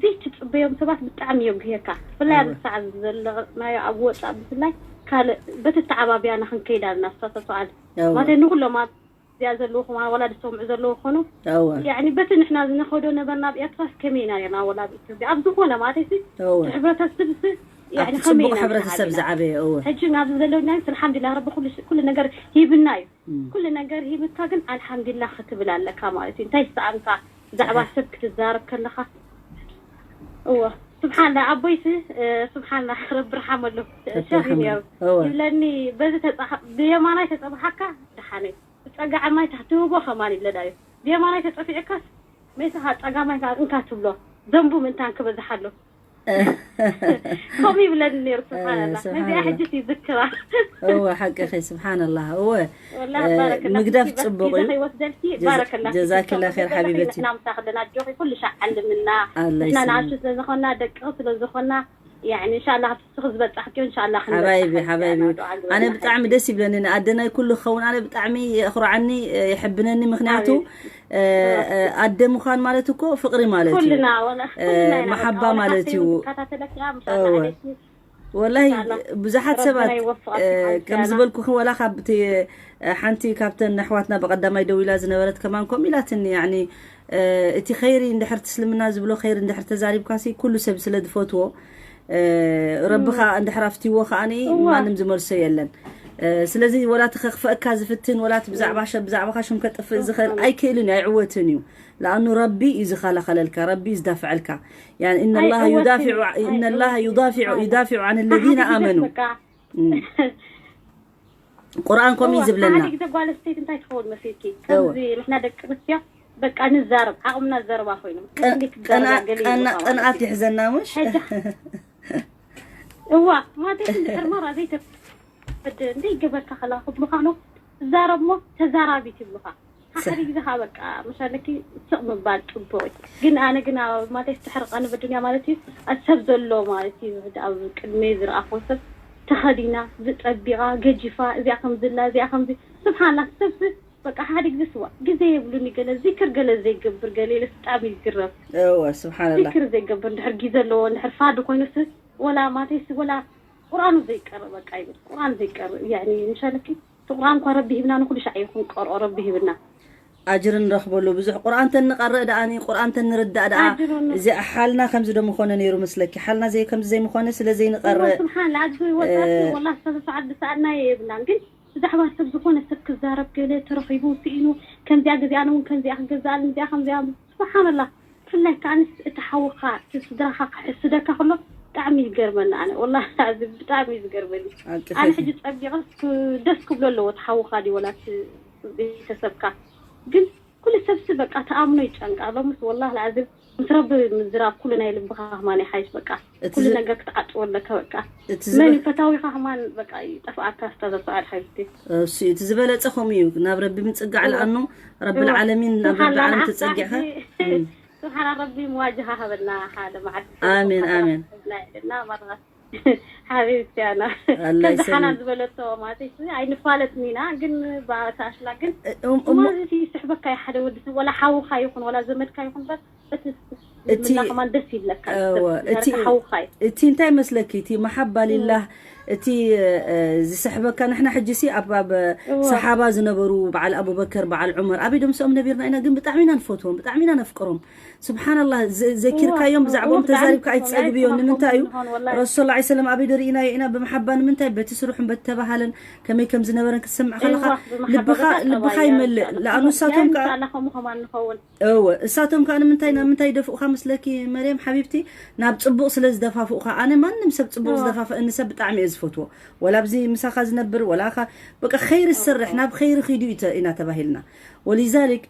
ዘይትፅበዮም ሰባት ብጣዕሚ እዮም ግህየካ ብፍላይ ኣብ እወ። ሰዓት ዘለናዮ ኣብ ወፃእ ብፍላይ ካልእ በቲ ተዓባቢያና ክንከይድ ኣለና ኣስተሳሰዓል እወ። ማለት ንኩሎም ኣብዚኣ ዘለዉ ከማን ዋላ ዝሰምዑ ዘለዉ ክኾኑ እወ ያኒ በቲ ንሕና ዝነኸዶ ነበርና ኣብ ኤርትራስ ከመይ ኢና ርና ወላ ኣብ ኢትዮጵያ ኣብ ዝኾነ ማለት ሲ እወ እቲ ሕብረተሰብ ሲ ያኒ ኣብቲ ከመይ ፅቡቕ ኢና ሕብረተሰብ ንተዓቢና ዝዓበየ እወ ሕጂ ኣብዚ ዘለውና ስ ኣልሓምዱላ ረቢ ኩሉ ኩሉ ነገር ሂብና እዩ እም። ኩሉ ነገር ሂብካ ግን ኣልሓምዱላ ክትብል ኣለካ ማለት እዩ እንታይ ሰኣንካ ብዛዕባ ሰሒሕ። ሰብ ክትዛረብ ከለካ እወ ስብሓንላ ኣቦይሲ ስብሓንላ ረቢ ርሓመሉ ሸኺ ነይሩ እወ ይብለኒ በዚ ተፃ- ብየማናይ ተፀብሓካ ደሓነይ ብፀጋዕማይ ታሕትህቦ ከማን ይብለና እዩ ብየማናይ ተፀፊዕካስ መይትኻ ፀጋማይ ከዓ እንካ ትብሎ ዘንቡ ምእንታን ክበዝሓሉ ከምኡ ይብለኒ ነይሩ ስብሓንላ ስብሓንላ። ነዚኣ ሕጅስ ይዝክራ እወ ሓቅኺ ስብሓንላ እወ ወላ እ፣ ባረከላ ምግዳፍ ፊኪ ጽቡቕ በኪ እዩ። ከይወስደልኪ ጀዛ- ባረከላ ጀዛኪላ ፊኪ ኸይር ሓቢበቲ። ንሕና ምሳኽ ኣለና ኣጆኺ ኩሉ ሻዕ ዓልምና ኣላ ንሕና ይስልምክ። ንኣሽቱ ስለዝኾና ደቂ ስለዝኾና ያኒ እንሻላ ዝበጻሕክዮ እንሻላ ሓባይቢ ሓባይቢ ኣነ ብጣዕሚ ደስ ይብለኒ። ንኣደናይ ኩሉ ክኸውን ኣነ ብጣዕሚ የኽርዓኒ፣ የሕብነኒ። ምክንያቱ ኣደ ምዃን ማለት እኮ ፍቕሪ ማለት እዩ፣ መሓባ ማለት እዩ። ወላይ ብዙሓት ሰባት ከም ዝበልኩ ወላ ካብቲ ሓንቲ ካብተን ኣሕዋትና ብቐዳማይ ደው ኢላ ዝነበረት ከማን ከምኡ ኢላትኒ። ያኒ እቲ ኸይሪ እንድሕር ትስልምና ዝብሎ ኸይሪ እንድሕር ተዛሪብካሲ ኩሉ ሰብ ስለ ዝፈትዎ ረቢ ከዓ እንድሕር ኣፍትዎ ከዓኒ ማንም ዝመልሶ የለን። ስለዚ ወላ እቲ ከኽፈእካ ዝፍትን ወላ እቲ ብዛዕባ ሸ ብዛዕባኻ ሽም ከጥፍእ ዝኽእል ኣይክእልን እዩ፣ ኣይዕወትን እዩ። ለኣኑ ረቢ እዩ ዝኸላኸለልካ፣ ረቢ እዩ ዝዳፍዐልካ። يعني إن الله يدافع إن الله يدافع يدافع عن الذين آمنوا ቁርኣን ኮም እዩ ዝብለና። ሓደ ግዜ ጓል ኣስተይቲ እንታይ ትኸውን መሲልኪ? ከምዚ ንሕና ደቂ ኣንስትዮ በቃ ንዛረብ፣ ዓቕምና ዘረባ ኮይኑ። እንዴት ትዛረብ? ገለ ይብሉ ቅንኣት ይሕዘና ምሽ? እዋ፣ ማለት እንድሕር ማራ ዘይተፍድ እንደ ይገበርካ ከላ ክብሉኻ ነው። ትዛረብ ሞ ተዛራቢት ይብሉኻ። ሓደ ግዜ ከዓ በቃ መሻለኪ ስቕ ምባል ጽቡቕ እዩ። ግን ኣነ ግን ኣብ ማለት ተሕርቐኒ ብዱንያ ማለት እዩ። ኣብ ሰብ ዘሎ ማለት እዩ። ኣብ ቅድመይ ዝረኣኹ ሰብ ተኸዲና ዝጠቢቓ ገጂፋ እዚኣ ከም ዝላ እዚኣ ከምዚ ስብሓንላ ሰብ በቃ ሓደ ግዜ ስዋ ግዜ የብሉኒ ገለ ዚክር ገለ ዘይገብር ገለ ኢለ ብጣዕሚ ይግረም። እወ ስብሓንላ ዚክር ዘይገብር እንድሕር ግዜ ኣለዎ እንድሕር ፋዲ ኮይኑስ ወላ ማተይስ ወላ ቁርኣኑ ዘይቀርእ በቃ ይብል ቁርኣን ዘይቀርእ ያኒ ምሻለኪ እቲ ቁርኣን እኳ ረቢ ሂብና ንኩሉ ሻዕ ይኹን ቀርኦ ረቢ ሂብና። ኣጅር ንረኽበሉ ብዙሕ ቁርኣን ተንቀርእ ደኣኒ ቁርኣን ተንርዳእ ደኣ እዚ ሓልና ከምዚ ዶ ምኾነ ነይሩ ምስለኪ ሓልና ዘይ ከምዚ ዘይምኾነ ስለ ዘይንቀርእ ስብሓን ኣብዚ ወጣት ወላ ሰብ ሰዓት ብሰኣልና የብላን ግን ብዛዕባ ሰብ ዝኾነ ሰብ ክዛረብ ገለ ተረኺቡ ስኢኑ ከምዚኣ ገዚኣን እውን ከምዚኣ ክገዛኣን እዚኣ ከምዚኣ ስብሓንላ ብፍላይ ከዓ ኣንስ እቲ ሓውኻ እቲ ስድራኻ ክሕስደካ ከሎ ብጣዕሚ ይገርመኒ ኣነ ወላ እዚ ብጣዕሚ እዩ ዝገርመኒ ኣነ ሕጂ ፀቢቐስ ደስ ክብሎ ኣለዎ እቲ ሓውኻ ድዩ ወላ እቲ ቤተሰብካ ግን ኩሉ ሰብሲ በቃ ተኣምኖ ይጨንቃ ሎምስ ወላ ለዓዚ ምስ ረቢ ምዝራብ ኩሉ ናይ ልብኻ ከማን ይሓይሽ በቃ እቲ ኩሉ ዝ- ነገር ክትዓጥዎ ኣለካ በቃ እቲ መን ዝበ- ፈታዊኻ ከማን በቃ ይጠፍኣካ ስታ ዘሰዓድ ሓቢብቲ እሱ እቲ ዝበለፀ ከምኡ እዩ ናብ ረቢ ምፅጋዕ ለኣኑ ረቢ ልዓለሚን ናብ ረቢ ዓለም ተፀጊዕካ ስብሓና ረቢ መዋጅሃ ሃበና ሓደ መዓልቲ ኣሜን ኣሜን እና ማለት ሓቢብቲ ኣና ኣላ ከምዚ ሓና ይሰልም ዝበለቶ ማለት እዩ ኣይንፋለጥን ኢና ግን ባታሽላ ግን እም- እሞ- ማለት ይስሕበካ እዩ ሓደ ወዲ ሰብ ወላ ሓውካ ይኹን ወላ ዘመድካ ይኹን በር እቲ እቲ ምና ከማን ደስ ይብለካ እወ፣ እቲ- ሓውካ እዩ እቲ እንታይ መስለኪ እቲ መሓባ ሊላህ እቲ እ፣ ዝስሕበካ ንሕና ሕጂ ሲ ኣብ ኣብ እወ። ሰሓባ ዝነበሩ በዓል ኣቡበከር በዓል ዑመር ኣበይ ደምስኦም ነቢርና ኢና ግን ብጣዕሚ ኢና ንፈትዎም ብጣዕሚ ኢና ነፍቅሮም ስብሓንላህ ዘ- ዘኪርካዮም እወ፣ ብዛዕባኦም እወ፣ ተዛሪብካ ብጣዕሚ ኣይትፀግብዮ እወ፣ ንምንታይ እዩ እወ፣ ወላሂ። ረሱል ላ ሰለም ኣበይ ዶ ርኢናዮ ኢና ብምሓባ ንምንታይ በቲ ስርሑን በቲ ተባሃለን ከመይ ከም ዝነበረን ክትሰምዕ ከለኻ እወ፣ ብመሓባ ልብኻ በጣም ልብኻ ጠባይ ይመልእ እያ። ለኣኑ እሳቶም ከኣ ያንሳና ከምኡ ከማን ንኸውን እወ እሳቶም ከኣ ንምንታይ ናብ ምንታይ ይደፍኡኻ መስለኪ መርየም ሓቢብቲ ናብ ፅቡቕ ስለ ዝደፋፍኡኻ ኣነ ማንም ሰብ ፅቡቕ ዝደፋፍአኒ ሰብ ብጣዕሚ እየ ዝፈትዎ ወላ ኣብዚ ምሳኻ ዝነብር ወላ ኻ በቃ ኸይሪ ዝሰርሕ ናብ ኸይሪ ኺዱ እዩ ተ- ኢና ተባሂልና ወሊዛሊክ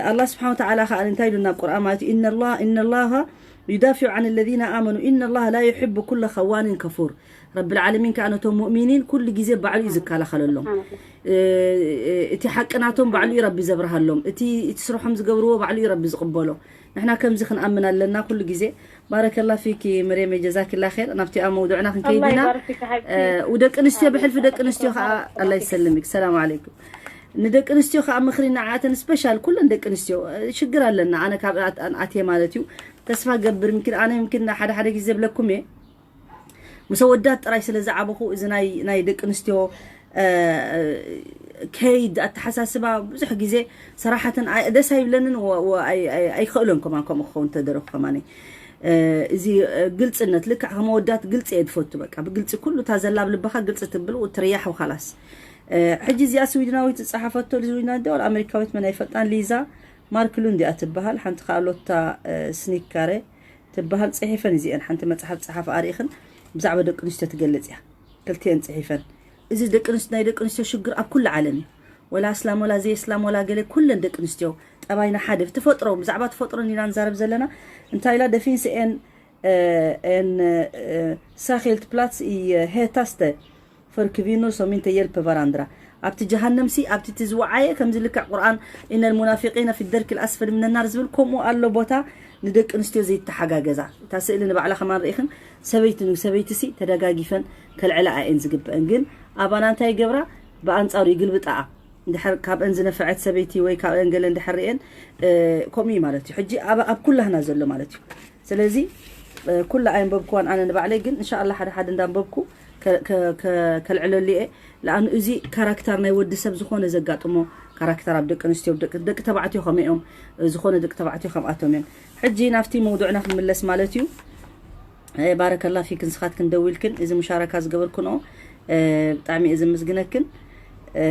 ኣላ ስብሓን ወተዓላ ኸዓ እንታይ ኢሉ ናብ ቁርኣን ማለት እዩ ኢነላህ ኢነላሃ يدافع عن الذين آمنوا إن الله لا يحب كل خوان كفور ረቢ ልዓለሚን ከዓ ነቶም ሙእሚኒን ኩሉ ግዜ ባዕሉ እዩ ዝከላኸለሎም እቲ ሓቂ ናቶም ባዕሉ እዩ ረቢ ዘብርሃሎም እቲ እቲ ስርሖም ዝገብርዎ ባዕሉ እዩ ረቢ ዝቕበሎ ንሕና ከምዚ ክንኣምን ኣለና ኩሉ ግዜ ባረከላ ፊኪ መርየም ጀዛኪላ ር ናብቲ ኣብ መውዱዕና ክንከይድ ኢና ደቂ ኣንስትዮ ብሕልፊ ደቂ ኣንስትዮ ከዓ ኣላ ይሰልምክ ሰላም ዓለይኩም ንደቂ ኣንስትዮ ከዓ ምክሪ ንዓተን ስፔሻል ኩለን ደቂ ኣንስትዮ ሽግር ኣለና ኣነ ካብ ኣትየ ማለት እዩ ተስፋ ገብር ምኪን ኣነ ምኪን ሓደ ሓደ ግዜ ብለኩም እየ ምስ ኣወዳት ጥራይ ስለ ዝዓበኹ እዚ ናይ ናይ ደቂ ኣንስትዮ ከይድ ኣተሓሳስባ ብዙሕ ግዜ ሰራሓትን ደስ ኣይብለንን ኣይክእሎን ከማን ከምኡ ክኸውን ተደረኩ ከማን እዚ ግልፅነት ልክዕ ከም ኣወዳት ግልፂ እየ ዝፈቱ በቃ ብግልፂ ኩሉ እታ ዘላ ኣብ ልብኻ ግልፂ ትብል ትርያሕ ወካላስ ሕጂ እዚኣ ስዊድናዊት ዝፀሓፈቶ ስዊድና ዲ ኣሜሪካዊት መን ኣይፈልጣን ሊዛ ማርክሉንድ እያ ትበሃል ሓንቲ ከዓ ሎታ ስኒካረ ትበሃል ፅሒፈን እዚአን ሓንቲ መፅሓፍ ፀሓፍ ኣርኢኽን ብዛዕባ ደቂ ኣንስትዮ ትገልፅ እያ ክልቲአን ፅሒፈን እዚ ደቂ ኣንስትዮ ናይ ደቂ ኣንስትዮ ሽግር ኣብ ኩሉ ዓለም እዩ ወላ እስላም ወላ ዘይ እስላም ወላ ገለ ኩለን ደቂ ኣንስትዮ ጠባይና ሓደ ተፈጥሮ ብዛዕባ ተፈጥሮ ኢና ንዛረብ ዘለና እንታይ ኢላ ደፊንስ ኤን ኤን ሳኺልት ፕላትስ ይ ሄታስተ ፈርክቪኖ ሶሚንተ የልፕ ቫራንድራ ኣብቲ ጀሃነም ሲ ኣብቲ እቲ ዝወዓየ ከምዚ ልክዕ ቁርኣን ኢነ ልሙናፊቂነ ፊ ደርክ ልኣስፈል ምነናር ዝብል ከምኡ ኣሎ ቦታ ንደቂ ኣንስትዮ ዘይተሓጋገዛ። እታ ስእሊ ንባዕላ ከማን ርኢኽን፣ ሰበይቲ ንሰበይቲ ሲ ተደጋጊፈን ከልዕላ እየን ዝግበአን። ግን ኣባና እንታይ ይገብራ? ብኣንጻሩ ይግልብጣኣ። እንድሕር ካብአን ዝነፈዐት ሰበይቲ ወይ ካብአን ገለ እንድሕር ርኤን፣ እ፣ ከምኡ እዩ ማለት እዩ። ሕጂ ኣብ፣ ኣብ ኩላህና ዘሎ ማለት እዩ። ስለዚ፣ እ፣ ኩላ ኣየንበብኩዋን ኣነ ንባዕለይ፣ ግን እንሻኣላ ሓደ ሓደ እንዳንበብኩ ከ-፣ ከ-፣ ከ-፣ ከልዕለሉ እየ። ለኣኑ እዚ ካራክተር ናይ ወዲ ሰብ ዝኾነ ዘጋጥሞ ካራክተር ኣብ ደቂ ኣንስትዮ፣ ደቂ፣ ደቂ ተባዕትዮ ከመይ እዮም፣ ዝኾነ ደቂ ተባዕትዮ ከምኣቶም እዮም። ሕጂ ናብቲ መውዱዕና ክንምለስ ማለት እዩ። እ፣ ባረከላ ፊክን፣ ንስኻትክን ደዊልክን እዚ ሙሻረካ ዝገበርክንኦ፣ እ፣ ብጣዕሚ እየ ዘመስግነክን። እ፣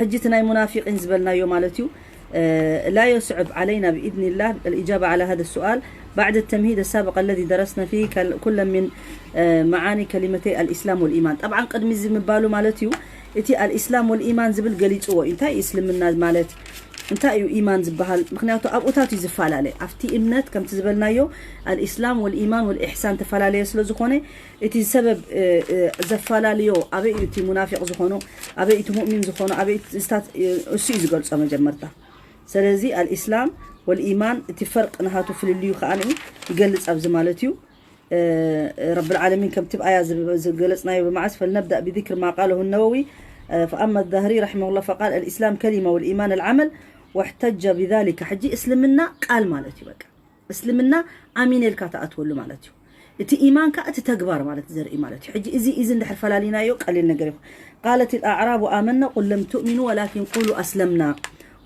ሕጂ እቲ ናይ ሙናፊቂን ዝበልናዮ ማለት እዩ። እ፣ لا يصعب علينا بإذن الله الإجابة على هذا السؤال بعد التمهيد السابق الذي درسنا فيه كل-، كل من، እ፣ معاني كلمتي الإسلام والإيمان። ጠብዓን ቅድሚ እዚ ምባሉ ማለት እዩ፣ እቲ ኣልኢስላም ወልኢማን ዝብል ገሊፅዎ እዩ። እንታይ እዩ እስልምና ማለት? እንታይ እዩ ኢማን ዝበሃል? ምክንያቱ ኣብኡታት እዩ ዝፈላለ። ኣብቲ እምነት ከምቲ ዝበልናዮ ኣልኢስላም ወልኢማን ወልኢሕሳን ተፈላለየ ስለ ዝኾነ፣ እቲ ሰበብ፣ እ፣ እ፣ ዘፈላለዮ ኣበይ እዩ እቲ ሙናፊቅ ዝኾኖ፣ ኣበይ እቲ ሙእሚን ዝኾኖ፣ ኣበይ እቲ እዝታት፣ እ፣ እሱ እዩ ዝገልጾ መጀመርታ። ስለዚ ኣልኢስላም ወልኢማን እቲ ፈርቅ ናሃቱ ፍልልዩ ከኣ ይገልጽ ኣብዚ ማለት እዩ። እ፣ ረብል ዓለሚን ከምቲ ብኣያ ዝብ-፣ ዝገለጽናዮ ብመዓስ፣ فلنبدأ بذكر ما قاله النووي، እ፣ فأما الظاهري رحمه الله فقال: الإسلام كلمة والإيمان العمل واحتج بذلك። ሕጂ እስልምና ቃል ማለት እዩ በቃ። እስልምና ኣሚነ ኢልካ ትኣትወሉ ማለት እዩ። እቲ ኢማን ከኣ እቲ ተግባር ማለት ዘርኢ ማለት እዩ። ሕጂ እዚ፣ እዚ እንድሕር ፈላሊናዮ ቀሊል ነገር ይኹን። قالت الأعراب آمنا قل لم تؤمنوا ولكن قولوا أسلمنا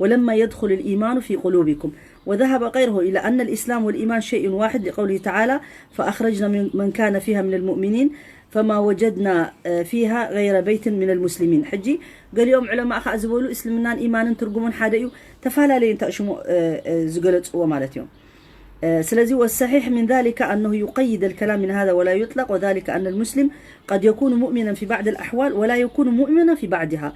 ولما يدخل الإيمان في قلوبكم وذهب غيره إلى أن الإسلام والإيمان شيء واحد لقوله تعالى فأخرجنا من، من كان فيها من المؤمنين فما وجدنا، آه، فيها غير بيت من المسلمين። ሕጂ ገሊኦም ዑለማእ ከኣ ዝበሉ እስልምናን ኢማንን ትርጉሙን ሓደ እዩ፣ ተፈላለየ እንተ ሽሙ፣ እ፣ እ፣ ዝገለጽዎ ማለት እዮም። እ፣ ስለዚ والصحيح من ذلك أنه يقيد الكلام من هذا ولا يطلق، وذلك أن المسلم قد يكون مؤمنا في بعض الأحوال ولا يكون مؤمنا في بعضها،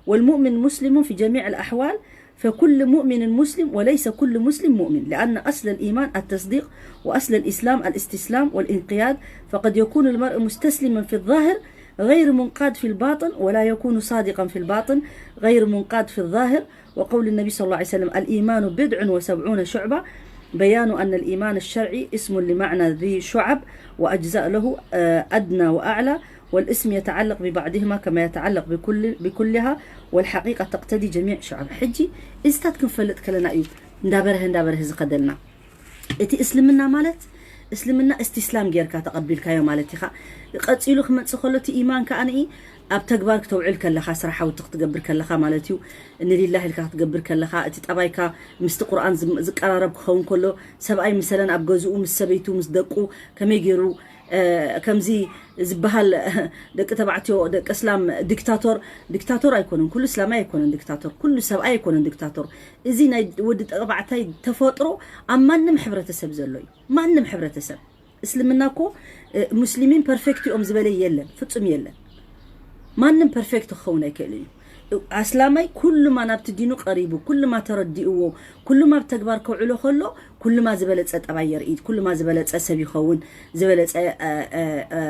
والمؤمن مسلم في جميع الأحوال، فكل مؤمن مسلم وليس كل مسلم مؤمن، لأن أصل الإيمان التصديق، وأصل الإسلام الاستسلام والانقياد، فقد يكون المرء مستسلما في الظاهر غير منقاد في الباطن، ولا يكون صادقا في الباطن غير منقاد في الظاهر، وقول النبي صلى الله عليه وسلم: الإيمان بضع وسبعون شعبة، بيان أن الإيمان الشرعي اسم لمعنى ذي شعب وأجزاء له، آه، أدنى وأعلى، والاسم يتعلق ببعضهما كما يتعلق بكل، بكلها، والحقيقة تقتضي جميع شعب. ሕጂ እዚታት ክንፈልጥ ከለና እዩ እንዳበረሀ እንዳበረሀ ዝኸደልና። እቲ እስልምና ማለት እስልምና እስትስላም ጌርካ ተቐቢልካዮ ማለት ኢኻ። ቀጺሉ ክመጽእ ከሎ እቲ ኢማን ከኣ ንኢ ኣብ ተግባር ክተውዕል ከለኻ፣ ስራሓውቲ ክትገብር ከለኻ ማለት እዩ። ንሊላህ ኢልካ ክትገብር ከለኻ፣ እቲ ጠባይካ ምስቲ ቁርኣን ዝም-፣ ዝቀራረብ ክኸውን ከሎ፣ ሰብኣይ ምሰለን ኣብ ገዝኡ ምስ ሰበይቱ ምስ ደቁ ከመይ ገይሩ፣ እ፣ ከምዚ ዝበሃል ደቂ ተባዕትዮ፣ ደቂ እስላም ዲክታቶር፣ ዲክታቶር ኣይኮነን፣ ኩሉ እስላማይ ኣይኮነን ዲክታቶር፣ ኩሉ ሰብኣይ ኣይኮነን ዲክታቶር። እዚ ናይ ወዲ ተባዕታይ ተፈጥሮ ኣብ ማንም ሕብረተሰብ ዘሎ እዩ። ማንም ሕብረተሰብ። እስልምና እኮ፣ እ፣ ሙስሊሚን ፐርፌክት እዮም ዝበለ የለን፣ ፍጹም የለን። ማንም ፐርፌክት ክኸውን ኣይክእልን እዩ። ኣስላማይ ኩሉማ ናብቲ ዲኑ ቀሪቡ፣ ኩሉማ ተረዲእዎ፣ ኩሉማ ኣብ ተግባር ከውዕሎ ከሎ፣ ኩሉማ ዝበለጸ ጠባይ የርኢ፣ ኩሉማ ዝበለጸ ሰብ ይኸውን፣ ዝበለጸ፣ እ፣ እ፣ እ፣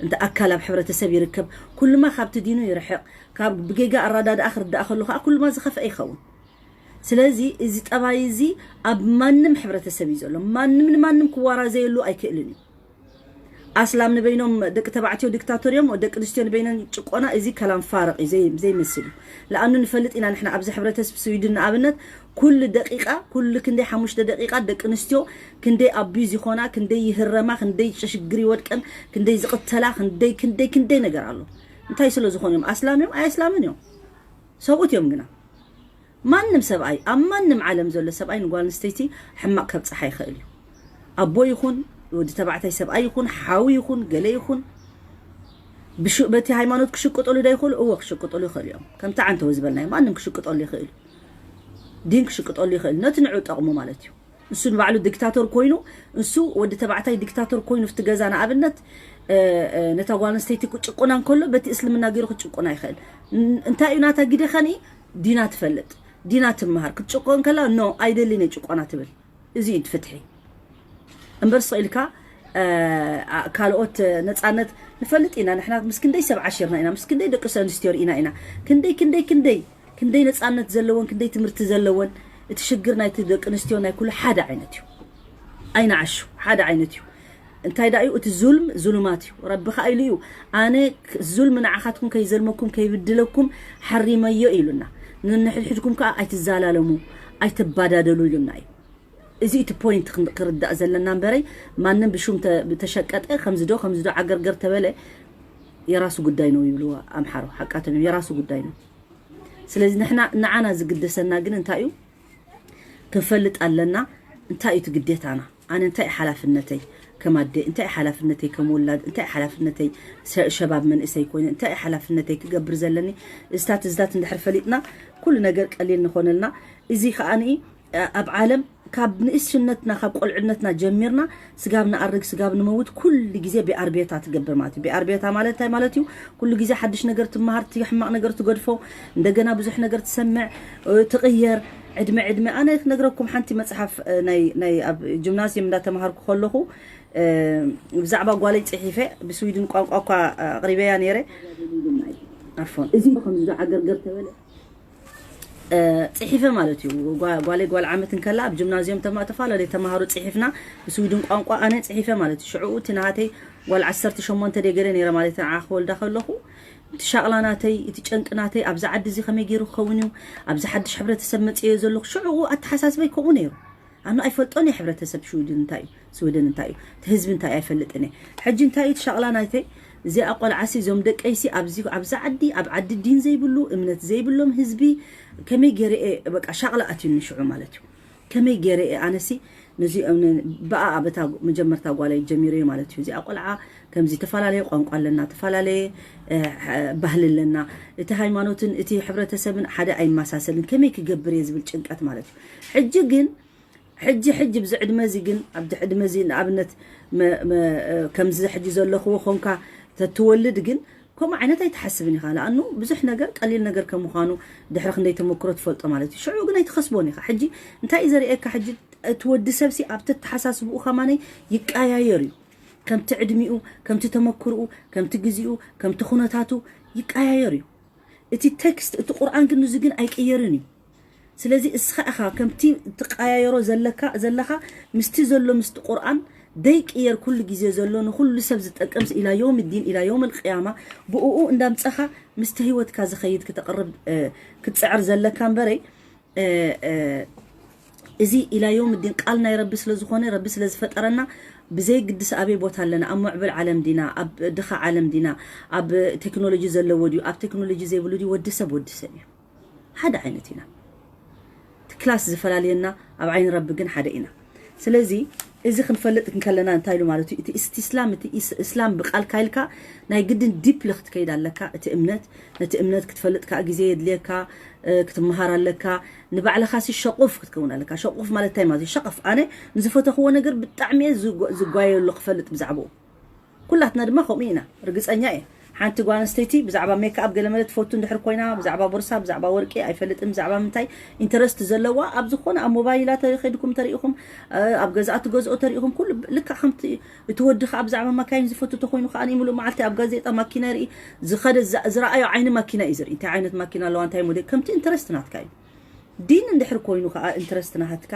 እንተ ኣካል ኣብ ሕብረተሰብ ይርከብ፣ ኩሉማ ካብቲ ዲኑ ይርሕቕ፣ ካብ ብጌጋ ኣረዳድኣ ክርዳእ ከሎ ከኣ ኩሉማ ዝኸፍአ ይኸውን። ስለዚ እዚ ጠባይ እዚ ኣብ ማንም ሕብረተሰብ እዩ ዘሎ። ማንም ንማንም ክዋራዘየሉ ኣይክእልን እዩ። ኣስላም ንበይኖም ደቂ ተባዕትዮ ዲክታቶር እዮም፣ ደቂ ኣንስትዮ ንበይነን ጭቆና፣ እዚ ከላም ፋርቕ እዩ፣ ዘይ-፣ ዘይመስል እዩ። ለኣኑ ንፈልጥ ኢና ንሕና ኣብዚ ሕብረተሰብ ስዊድን ንኣብነት ኩሉ ደቂቃ፣ ኩሉ ክንደይ ሓሙሽተ ደቂቃ ደቂ ኣንስትዮ ክንደይ ኣቢዝ ይኾና፣ ክንደይ ይህረማ፣ ክንደይ ሽግር ይወድቀን፣ ክንደይ ዝቕተላ፣ ክንደይ፣ ክንደይ፣ ክንደይ ነገር ኣሎ። እንታይ ስለ ዝኾኑ እዮም? ኣስላም እዮም? ኣይ ኣስላምን እዮም። ሰብኡት እዮም ግና። ማንም ሰብኣይ፣ ኣብ ማንም ዓለም ዘሎ ሰብኣይ ንጓል ኣንስተይቲ ሕማቕ ከብጽሓ ይኽእል እዩ። ኣቦ ይኹን፣ ወዲ ተባዕታይ ሰብኣይ ይኹን፣ ሓው ይኹን፣ ገለ ይኹን፣ ብሹ-፣ በቲ ሃይማኖት ክሽቅጠሉ ዶ ይኽእሉ? እወ፣ ክሽቅጠሉ ይኽእሉ እዮም። ከምቲ ዓንተወ ዝበልናዮ፣ ማንም ክሽቅጠሉ ይኽእል እዩ። ዲን ክሽቅጠሉ ይኽእል፣ ነቲ ንዑ ጠቕሙ ማለት እዩ። ንሱ ንባዕሉ ዲክታቶር ኮይኑ፣ ንሱ ወዲ ተባዕታይ ዲክታቶር ኮይኑ፣ ኣብቲ ገዛ ንኣብነት፣ እ፣ እ፣ ነታ ጓል ኣንስተይቲ ክጭቁና እንከሎ፣ በቲ እስልምና ገይሩ ክጭቁና ይኽእል። ን-፣ እንታይ እዩ ናታ ግደ ኸኒ? ዲና ትፈልጥ፣ ዲና ትመሃር። ክትጭቆን ከላ፣ "ኖ፣ ኣይደልን እየ ጭቆና" ትብል። እዚ እዩ እቲ ፍትሒ። እምበር ስቕ ኢልካ፣ እ፣ ኣ-፣ ካልኦት ነጻነት ንፈልጥ ኢና። ንሕና ምስ ክንደይ ሰብ ዓሺርና ኢና፣ ምስ ክንደይ ደቂ ኣንስትዮ ርኢና ኢና። ክንደይ፣ ክንደይ፣ ክንደይ፣ ክንደይ ነጻነት ዘለወን፣ ክንደይ ትምህርቲ ዘለወን። እቲ ሽግር ናይቲ ደቂ ኣንስትዮ ናይ ኩሉ ሓደ ዓይነት እዩ። ኣይንዓሹ፣ ሓደ ዓይነት እዩ። እንታይ ዳዩ እቲ ዙልም ዙሉማት እዩ። ረቢ ከኣ ኢሉ እዩ፣ ኣነ ክ- ዙልም ንዓኻትኩም ከይዘልመኩም ከይብድለኩም ሓሪመዮ ኢሉና። ንንሕድሕድኩም ከኣ ኣይትዛላለሙ፣ ኣይትባዳደሉ ኢሉና እዩ። እዚ እቲ ፖይንት ክን- ክርዳእ ዘለና እምበረይ፣ ማንም ብሹም ተ- ተሸቀጠ ከምዚ ዶ ከምዚ ዶ ዓገርገር ተበለ የራሱ ጉዳይ ነው ይብልዎ ኣምሓሩ። ሓቃቶም እዮም፣ የራሱ ጉዳይ ነው። ስለዚ ንሕና ንዓና ዝግደሰና ግን እንታይ እዩ? ክንፈልጥ ኣለና። እንታይ እዩ እቲ ግዴታና? ኣነ እንታይ ሓላፍነተይ ከም ኣደ፣ እንታይ ሓላፍነተይ ከም ውላድ፣ እንታይ ሓላፍነተይ ሸ- ሸባብ መንእሰይ ኮይነ እንታይ ሓላፍነተይ ክገብር ዘለኒ? እዝታት እዝታት እንድሕር ፈሊጥና ኩሉ ነገር ቀሊል ንኾነልና። እዚ ከኣ ኣብ ዓለም ካብ ንእስነትና ካብ ቆልዕነትና ጀሚርና ስጋብ ንኣርግ ስጋብ ንመውት ኩሉ ግዜ ቢኣርቤታ ትገብር ማለት እዩ። ቢኣርቤታ ማለት እንታይ ማለት እዩ? ኩሉ ግዜ ሓድሽ ነገር ትመሃር፣ እቲ ሕማቕ ነገር ትገድፎ፣ እንደገና ብዙሕ ነገር ትሰምዕ፣ እ፣ ትቕየር። ዕድመ ዕድመ ኣነ ክነግረኩም ሓንቲ መጽሓፍ እ፣ ናይ ናይ ኣብ ጂምናዝየም እንዳተማሃርኩ ከለኹ እ፣ ብዛዕባ ጓለይ ጽሒፈ ብስዊድን ቋንቋ እኳ ኣቕሪበያ ነይረ። ኣፎን እዚ ከምዚ ዓገርገር ተበለ እ፣ ጽሒፈ ማለት እዩ። ጓ- ጓለይ ጓል ዓመት እንከላ ኣብ ጂምናዝዮም ተማ- ተፈላለዩ ተማሃሩ ጽሒፍና ብስዊድን ቋንቋ ኣነ ጽሒፈ ማለት እዩ። ሽዑ እቲ ናሃተይ ጓል ዓሰርተ ሸሞንተ ደይ ገለ ነይረ ማለት እዩ። ንዓ ክወልዳ ከለኹ እቲ ሻቕላ ናተይ እቲ ጨንቂ ናተይ ኣብዚ ዓዲ እዚ ከመይ ገይሩ ክኸውን እዩ፣ ኣብዚ ሓድሽ ሕብረተሰብ መጽዮ ዘለኹ። ሽዑ ኣተሓሳስበይ ከምኡ ነይሩ። ኣነ ኣይፈልጦን እየ ሕብረተሰብ ሽዊድን እንታይ እዩ፣ ስዊድን እንታይ እዩ፣ እቲ ህዝቢ እንታይ ኣይፈልጥን እየ። ሕጂ እንታይ እዩ እቲ ሻቕላ ናይተይ? እዚኣ ቆልዓሲ እዞም ደቀይሲ ኣብዚ ኣብዚ ዓዲ ኣብ ዓዲ ዲን ዘይብሉ እምነት ዘይብሎም ህዝቢ ከመይ ገይረ እየ በቃ ሻቕላ ኣትዩኒ ሽዑ ማለት እዩ። ከመይ ገይረ እየ ኣነሲ ነዚ ብኣ ኣበታ መጀመርታ ጓለይ ጀሚሩ እየ ማለት እዩ። እዚኣ ቆልዓ ከምዚ ተፈላለየ ቋንቋ ኣለና፣ ተፈላለየ እ፣ ባህሊ ኣለና፣ እቲ ሃይማኖትን እቲ ሕብረተሰብን ሓደ ኣይመሳሰልን፣ ከመይ ክገብር እየ ዝብል ጭንቀት ማለት እዩ። ሕጂ ግን ሕጂ ሕጂ ብዚ ዕድመ እዚ ግን ኣብቲ ዕድመ እዚ ንኣብነት መ- መ- ከምዚ ሕጂ ዘለኽዎ ኮንካ ተትወልድ ግን ከምኡ ዓይነት ኣይትሓስብን ኢኻ። ለኣኑ ብዙሕ ነገር ቀሊል ነገር ከም ምዃኑ ድሕሪ ክንደይ ተመክሮ ትፈልጦ ማለት እዩ። ሽዑ ግን ኣይትኸስቦን ኢኻ። ሕጂ እንታይ እዩ ዘርእየካ? ሕጂ እቲ ወዲ ሰብሲ ኣብቲ ኣተሓሳስብኡ ከማነይ ይቀያየር እዩ። ከምቲ ዕድሚኡ፣ ከምቲ ተመክርኡ፣ ከምቲ ግዜኡ፣ ከምቲ ኩነታቱ ይቀያየር እዩ። እቲ ቴክስት እቲ ቁርኣን ግን እዚ ግን ኣይቅየርን እዩ። ስለዚ እስኻ ኢኻ ከምቲ ትቀያየሮ ዘለካ ዘለኻ ምስቲ ዘሎ ምስቲ ቁርኣን ደይቅየር ኩሉ ግዜ ዘሎ ንኩሉ ሰብ ዝጠቅም ኢላ ዮም ዲን ኢላ ዮም ልቅያማ ብእኡ እንዳምፀኻ ምስቲ ህይወትካ ዝኸይድ ክተቕርብ እ፣ ክትፅዕር ዘለካ እምበረይ እ፣ እ፣ እዚ ኢላ ዮም ዲን ቃል ናይ ረቢ ስለ ዝኾነ ረቢ ስለ ዝፈጠረና ብዘይግድስ ኣበይ ቦታ ኣለና ኣብ ሙዕብል ዓለም ዲና ኣብ ድኻ ዓለም ዲና ኣብ ቴክኖሎጂ ዘለዎ ድዩ ኣብ ቴክኖሎጂ ዘይብሉ ድዩ ወዲ ሰብ ወዲ ሰብ እዩ ሓደ ዓይነት ኢና እቲ ክላስ ዝፈላልየና ኣብ ዓይኒ ረቢ ግን ሓደ ኢና ስለዚ እዚ ክንፈልጥ እንከለና እንታይ ኢሉ ማለት እዩ እቲ እስቲ እስላም እቲ ኢስ- እስላም ብቃልካ ኢልካ ናይ ግድን ዲፕሊ ክትከይድ ኣለካ እቲ እምነት ነቲ እምነት ክትፈልጥ ከዓ ግዜ የድልየካ እ፣ ክትመሃር ኣለካ ንባዕልኻ ሲ ሸቁፍ ክትከውን ኣለካ ሸቁፍ ማለት እንታይ ማለት እዩ ሸቀፍ ኣነ ንዝፈተኽዎ ነገር ብጣዕሚ እየ ዝጓ- ዝጓየሉ ክፈልጥ ብዛዕባኡ ኩላትና ድማ ከምኡ ኢና ርግፀኛ እየ ሓንቲ ጓል ኣንስተይቲ ብዛዕባ ሜክኣፕ ገለመለ ትፈቱ እንድሕር ኮይና ብዛዕባ ቦርሳ ብዛዕባ ወርቂ ኣይፈልጥን ብዛዕባ ምንታይ ኢንተረስት ዘለዋ ኣብ ዝኾነ ኣብ ሞባይላ ተኸድኩም ተሪኢኹም ኣብ ገዛኣ ትገዝኦ ተሪኢኹም ኩሉ ልካ ከምቲ እቲ ወዲ ከዓ ብዛዕባ ማካይን ዝፈቱ ተኮይኑ ከዓ ምሉእ መዓልቲ ኣብ ጋዜጣ ማኪና ይርኢ ዝኸደ ዝረኣዮ ዓይኒ ማኪና እዩ ዝርኢ እንታይ ዓይነት ማኪና ኣለዋ እንታይ ሞዴል ከምቲ ኢንተረስት ናትካ እዩ ዲን እንድሕር ኮይኑ ከዓ ኢንተረስት ናሃትካ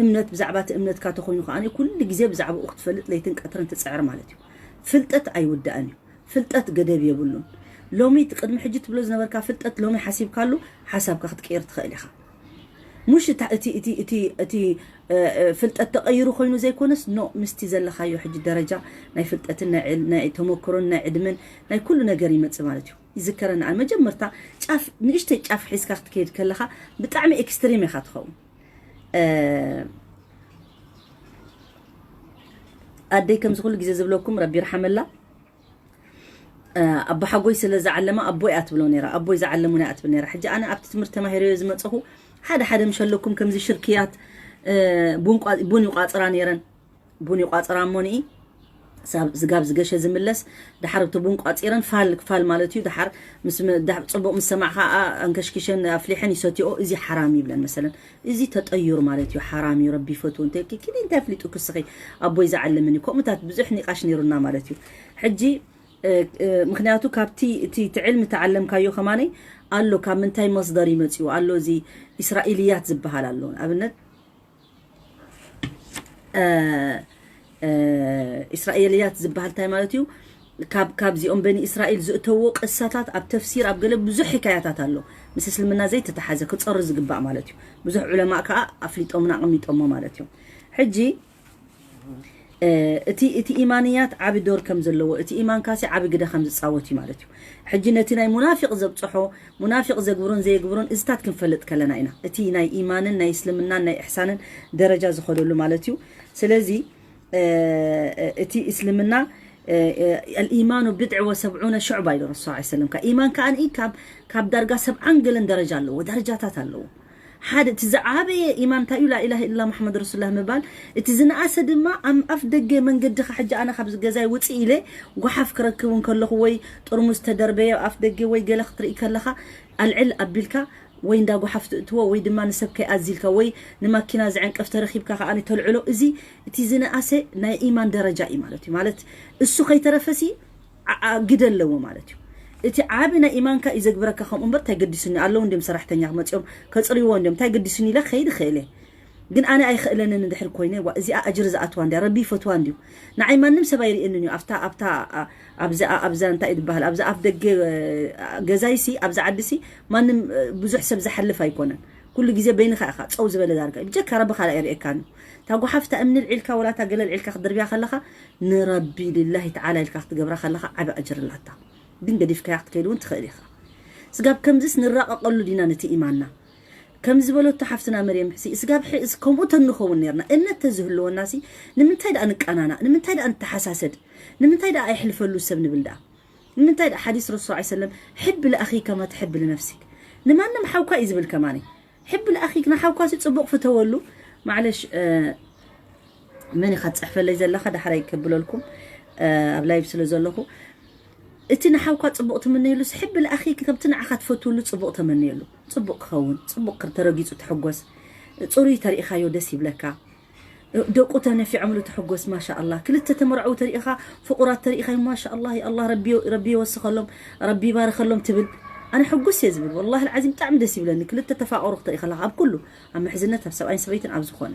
እምነት ብዛዕባ እቲ እምነትካ ተኮይኑ ከዓ ኩሉ ግዜ ብዛዕባኡ ክትፈልጥ ለይትን ቀትርን ትፅዕር ማለት እዩ ፍልጠት ኣይውዳእን እዩ ፍልጠት ገደብ የብሉን ሎሚ እቲ ቅድሚ ሕጂ ትብሎ ዝነበርካ ፍልጠት ሎሚ ሓሲብካሉ ሓሳብካ ክትቀይር ትኽእል ኢኻ ሙሽ እቲ ፍልጠት ተቐይሩ ኮይኑ ዘይኮነስ ኖ ምስቲ ዘለኻዮ ሕጂ ደረጃ ናይ ፍልጠትን ናይ ተመክሮን ናይ ዕድመን ናይ ኩሉ ነገር ይመፅእ ማለት እዩ ይዝከረኒ ኣነ መጀመርታ ጫፍ ንእሽተይ ጫፍ ሒዝካ ክትከይድ ከለኻ ብጣዕሚ ኤክስትሪም ኢኻ ትኸውን ኣደይ ከምዚ ኩሉ ግዜ ዝብለኩም ረቢ ይርሓመላ ኣቦሓጎይ ስለ ዝዓለማ ኣቦይ ኣትብሎ ነራ ኣቦይ ዝዓለሙኒ ኣትብል ነራ ሕጂ ኣነ ኣብቲ ትምህርቲ ተማሂረዮ ዝመፀኹ ሓደ ሓደ ምሸለኩም ከምዚ ሽርክያት ቡን ይቋፅራ ነረን ቡን ይቋፅራ እሞ ንኢ ሳብ ዝጋብ ዝገሸ ዝምለስ ድሓር እቲ ቡን ቋፂረን ፋል ክፋል ማለት እዩ ድሓር ምስ ጽቡቅ ምስ ሰማዕ ከዓ ኣንከሽኪሸን ኣፍሊሐን ይሰትኦ እዚ ሓራም ይብለን መሰለን እዚ ተጠዩር ማለት እዩ ሓራም እዩ ረቢ ይፈትዎ እንተ ኪዲ እንታይ ኣፍሊጡ ክስኺ ኣቦይ ዝዓለምኒ ከምኡታት ብዙሕ ኒቃሽ ነይሩና ማለት እዩ ሕጂ ምክንያቱ ካብቲ እቲ ትዕልሚ ተዓለምካዮ ከማነይ ኣሎ ካብ ምንታይ መስደር ይመፅኡ ኣሎ እዚ እስራኤልያት ዝበሃል ኣሎ ኣብነት እ፣ እ፣ እስራኤልያት ዝበሃል እንታይ ማለት እዩ? ካብ ካብዚኦም በኒ እስራኤል ዝእተዎ ቅሳታት ኣብ ተፍሲር ኣብ ገለ ብዙሕ ሕካያታት ኣሎ። ምስ እስልምና ዘይተተሓዘ ክጸሩ ዝግባእ ማለት እዩ። ብዙሕ ዑለማ ከዓ ኣፍሊጦምና ኣቐሚጦሞ ማለት እዩ። ሕጂ እ፣ እቲ እቲ ኢማንያት ዓቢ ዶር ከም ዘለዎ፣ እቲ ኢማን ካሲ ዓቢ ግደ ከም ዝጻወት እዩ ማለት እዩ። ሕጂ ነቲ ናይ ሙናፊቕ ዘብጽሖ፣ ሙናፊቕ ዘግብሮን ዘየግብሮን እዚታት ክንፈልጥ ከለና ኢና እቲ ናይ ኢማንን ናይ እስልምናን ናይ ኢሕሳንን ደረጃ ዝኸደሉ ማለት እዩ። ስለዚ እ፣ እቲ እስልምና እ፣ እ፣ الإيمان بضع وسبعون شعبة ኢሉ ረሱል ሰለላሁ ዐለይሂ ወሰለም። ኢማን ከኣ ካብ ካብ ዳርጋ ሰብዓን ገለን ደረጃ ኣለዎ፣ ደረጃታት ኣለዎ። ሓደ እቲ ዝዓበየ ኢማን እንታይ እዩ? ላኢላሃ ኢላ ሙሓመድ ረሱሉላህ ምባል። እቲ ዝነኣሰ ድማ ኣብ ኣፍ ደገ መንገድኻ፣ ሕጂ ኣነ ካብ ገዛይ ውፅእ ኢለ ጓሓፍ ክረክብ እንከለኹ ወይ ጥርሙዝ ተደርበየ ኣብ ኣፍ ደገ ወይ ገለ ክትርኢ ከለኻ ኣልዕል ኣቢልካ ወይ እንዳ ጓሓፍ ትእትዎ ወይ ድማ ንሰብ ከይኣዚልካ ወይ ንማኪና ዝዕንቅፍ ተረኺብካ ከኣ ተልዕሎ። እዚ እቲ ዝነኣሰ ናይ ኢማን ደረጃ እዩ ማለት እዩ። ማለት እሱ ከይተረፈሲ ዓ- ዓ- ግደ ኣለዎ ማለት እዩ። እቲ ዓቢ ናይ ኢማንካ እዩ ዘግብረካ። ከምኡ እምበር እንታይ ገዲሱኒ ኣለዉ እንዲም ሰራሕተኛ ክመፅኦም ከፅርይዎ እንዲም እንታይ ገዲሱኒ ኢለ ክኸይድ ይኽእል እየ። ግን ኣነ ኣይኽእለንን እንድሕር ኮይነ ዋ እዚኣ ኣጅሪ ዝኣትዋ እንድያ ረቢ ይፈትዋ እንድዩ። ንዓይ ማንም ሰብ ኣይርእየንን እዩ ኣብታ ኣብታ ኣ- ኣብዚኣ ኣብዛ እንታይ እዩ ዝበሃል ኣብዛ ኣፍ ደገ እ፣ ገዛይሲ ኣብዛ ዓዲሲ ማንም እ፣ ብዙሕ ሰብ ዝሓልፍ ኣይኮነን። ኩሉ ግዜ በይንኻ ኢኻ ፀው ዝበለ ዳርጋ ብጀካ ረቢ ካልእ ኣይርእየካን እዩ። እታ ጓሓፍ እታ እምኒ ልዒልካ ወላ እታ ገለ ልዒልካ ክትድርብያ ከለኻ ንረቢ ልላሂ ተዓላ ኢልካ ክትገብራ ከለኻ ዓቢ ኣጅር ኣላታ። ግን ገዲፍካያ ክትከይድ እውን ትኽእል ኢኻ። ስጋብ ከምዚስ ንራቐቐሉ ዲና ነቲ ኢማንና? ከም ዝበለቶ ሓፍትና መርየም ሕሲ ስጋብ ሕዚ ከምኡ ተንኸውን ነርና እምነት ተዝህልወና ሲ ንምንታይ ደኣ ንቀናና ንምንታይ ደኣ ንተሓሳሰድ ንምንታይ ደኣ ኣይሕልፈሉ ሰብ ንብል ደኣ ንምንታይ ደኣ ሓዲስ ረሱል ዐለይሂ ሰለም ሕብ ለኣኺ ከማ ትሕብ ልነፍሲክ ንማንም ሓውካ እዩ ዝብል ከማኒ ሕብ ለኣኺክ ንሓውካ ሲ ጽቡቕ ፍተወሉ ማዕለሽ መን ኢኻ ትጽሕፈለይ ዘለኻ ዳሕራይ ከብለልኩም ኣብ ላይቭ ስለ ዘለኹ እቲ ንሓውካ ጽቡቕ ትምነየሉ ስሕብ ብልኣኺ ከምቲ ንዓኻ ትፈትውሉ ጽቡቕ ተመነየሉ ጽቡቕ ክኸውን ጽቡቕ ተረጊጹ ትሕጎስ ጽሩይ ተሪኢኻዮ ደስ ይብለካ ደቁ ተነፊዖምሉ ትሕጎስ ማሻ ኣላ ክልተ ተመርዐው ተሪኢኻ ፍቑራት ተሪኢኻዮ ማሻ ኣላ ኣላ ረቢ ይወስኸሎም ረቢ ይባርኸሎም ትብል ኣነ ሕጉስ እየ ዝብል ወላሂ ልዓዚም ብጣዕሚ ደስ ይብለኒ ክልተ ተፋቐሩ ክተርኢ ከለኻ ኣብ ኩሉ ኣብ ምሕዝነት ኣብ ሰብኣይን ሰበይትን ኣብ ዝኾነ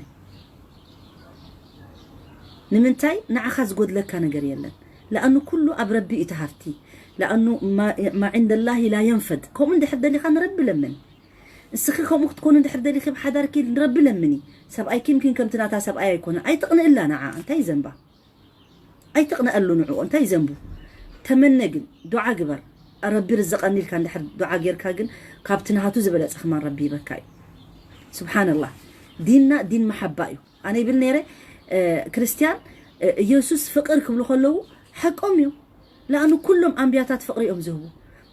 ንምንታይ ንዓኻ ዝጎድለካ ነገር የለን ለኣኑ ኩሉ ኣብ ረቢ እዩ ተሃፍቲ ለኣኑ ማ ዕንደላሂ ላ የንፈድ ከምኡ እንድሕር ደሊኻ ንረቢ ለምን እስኺ ከምኡ ክትኮኑ እንድሕር ደሊኺ ብሓዳርኪ ንረቢ ለምኒ ሰብኣይኪ ምኪን ከምቲ ናታ ሰብኣይ ኣይኮነ ኣይትቕንእላ ንዓ እንታይ ዘንባ ኣይትቕንኣሉ ንዕኡ እንታይ ዘንቡ ተመነ ግን ዱዓ ግበር ረቢ ርዘቐኒ ኢልካ እንድሕር ዱዓ ጌርካ ግን ካብቲ ናሃቱ ዝበለፀ ክማን ረቢ ይበካ እዩ ስብሓንላህ ዲንና ዲን መሓባ እዩ ኣነ ይብል ነይረ ክርስትያን ኢየሱስ ፍቕር ክብሉ ከለዉ ሓቆም እዩ ለኣኑ ኩሎም ኣንብያታት ፍቕሪ እዮም ዝህቡ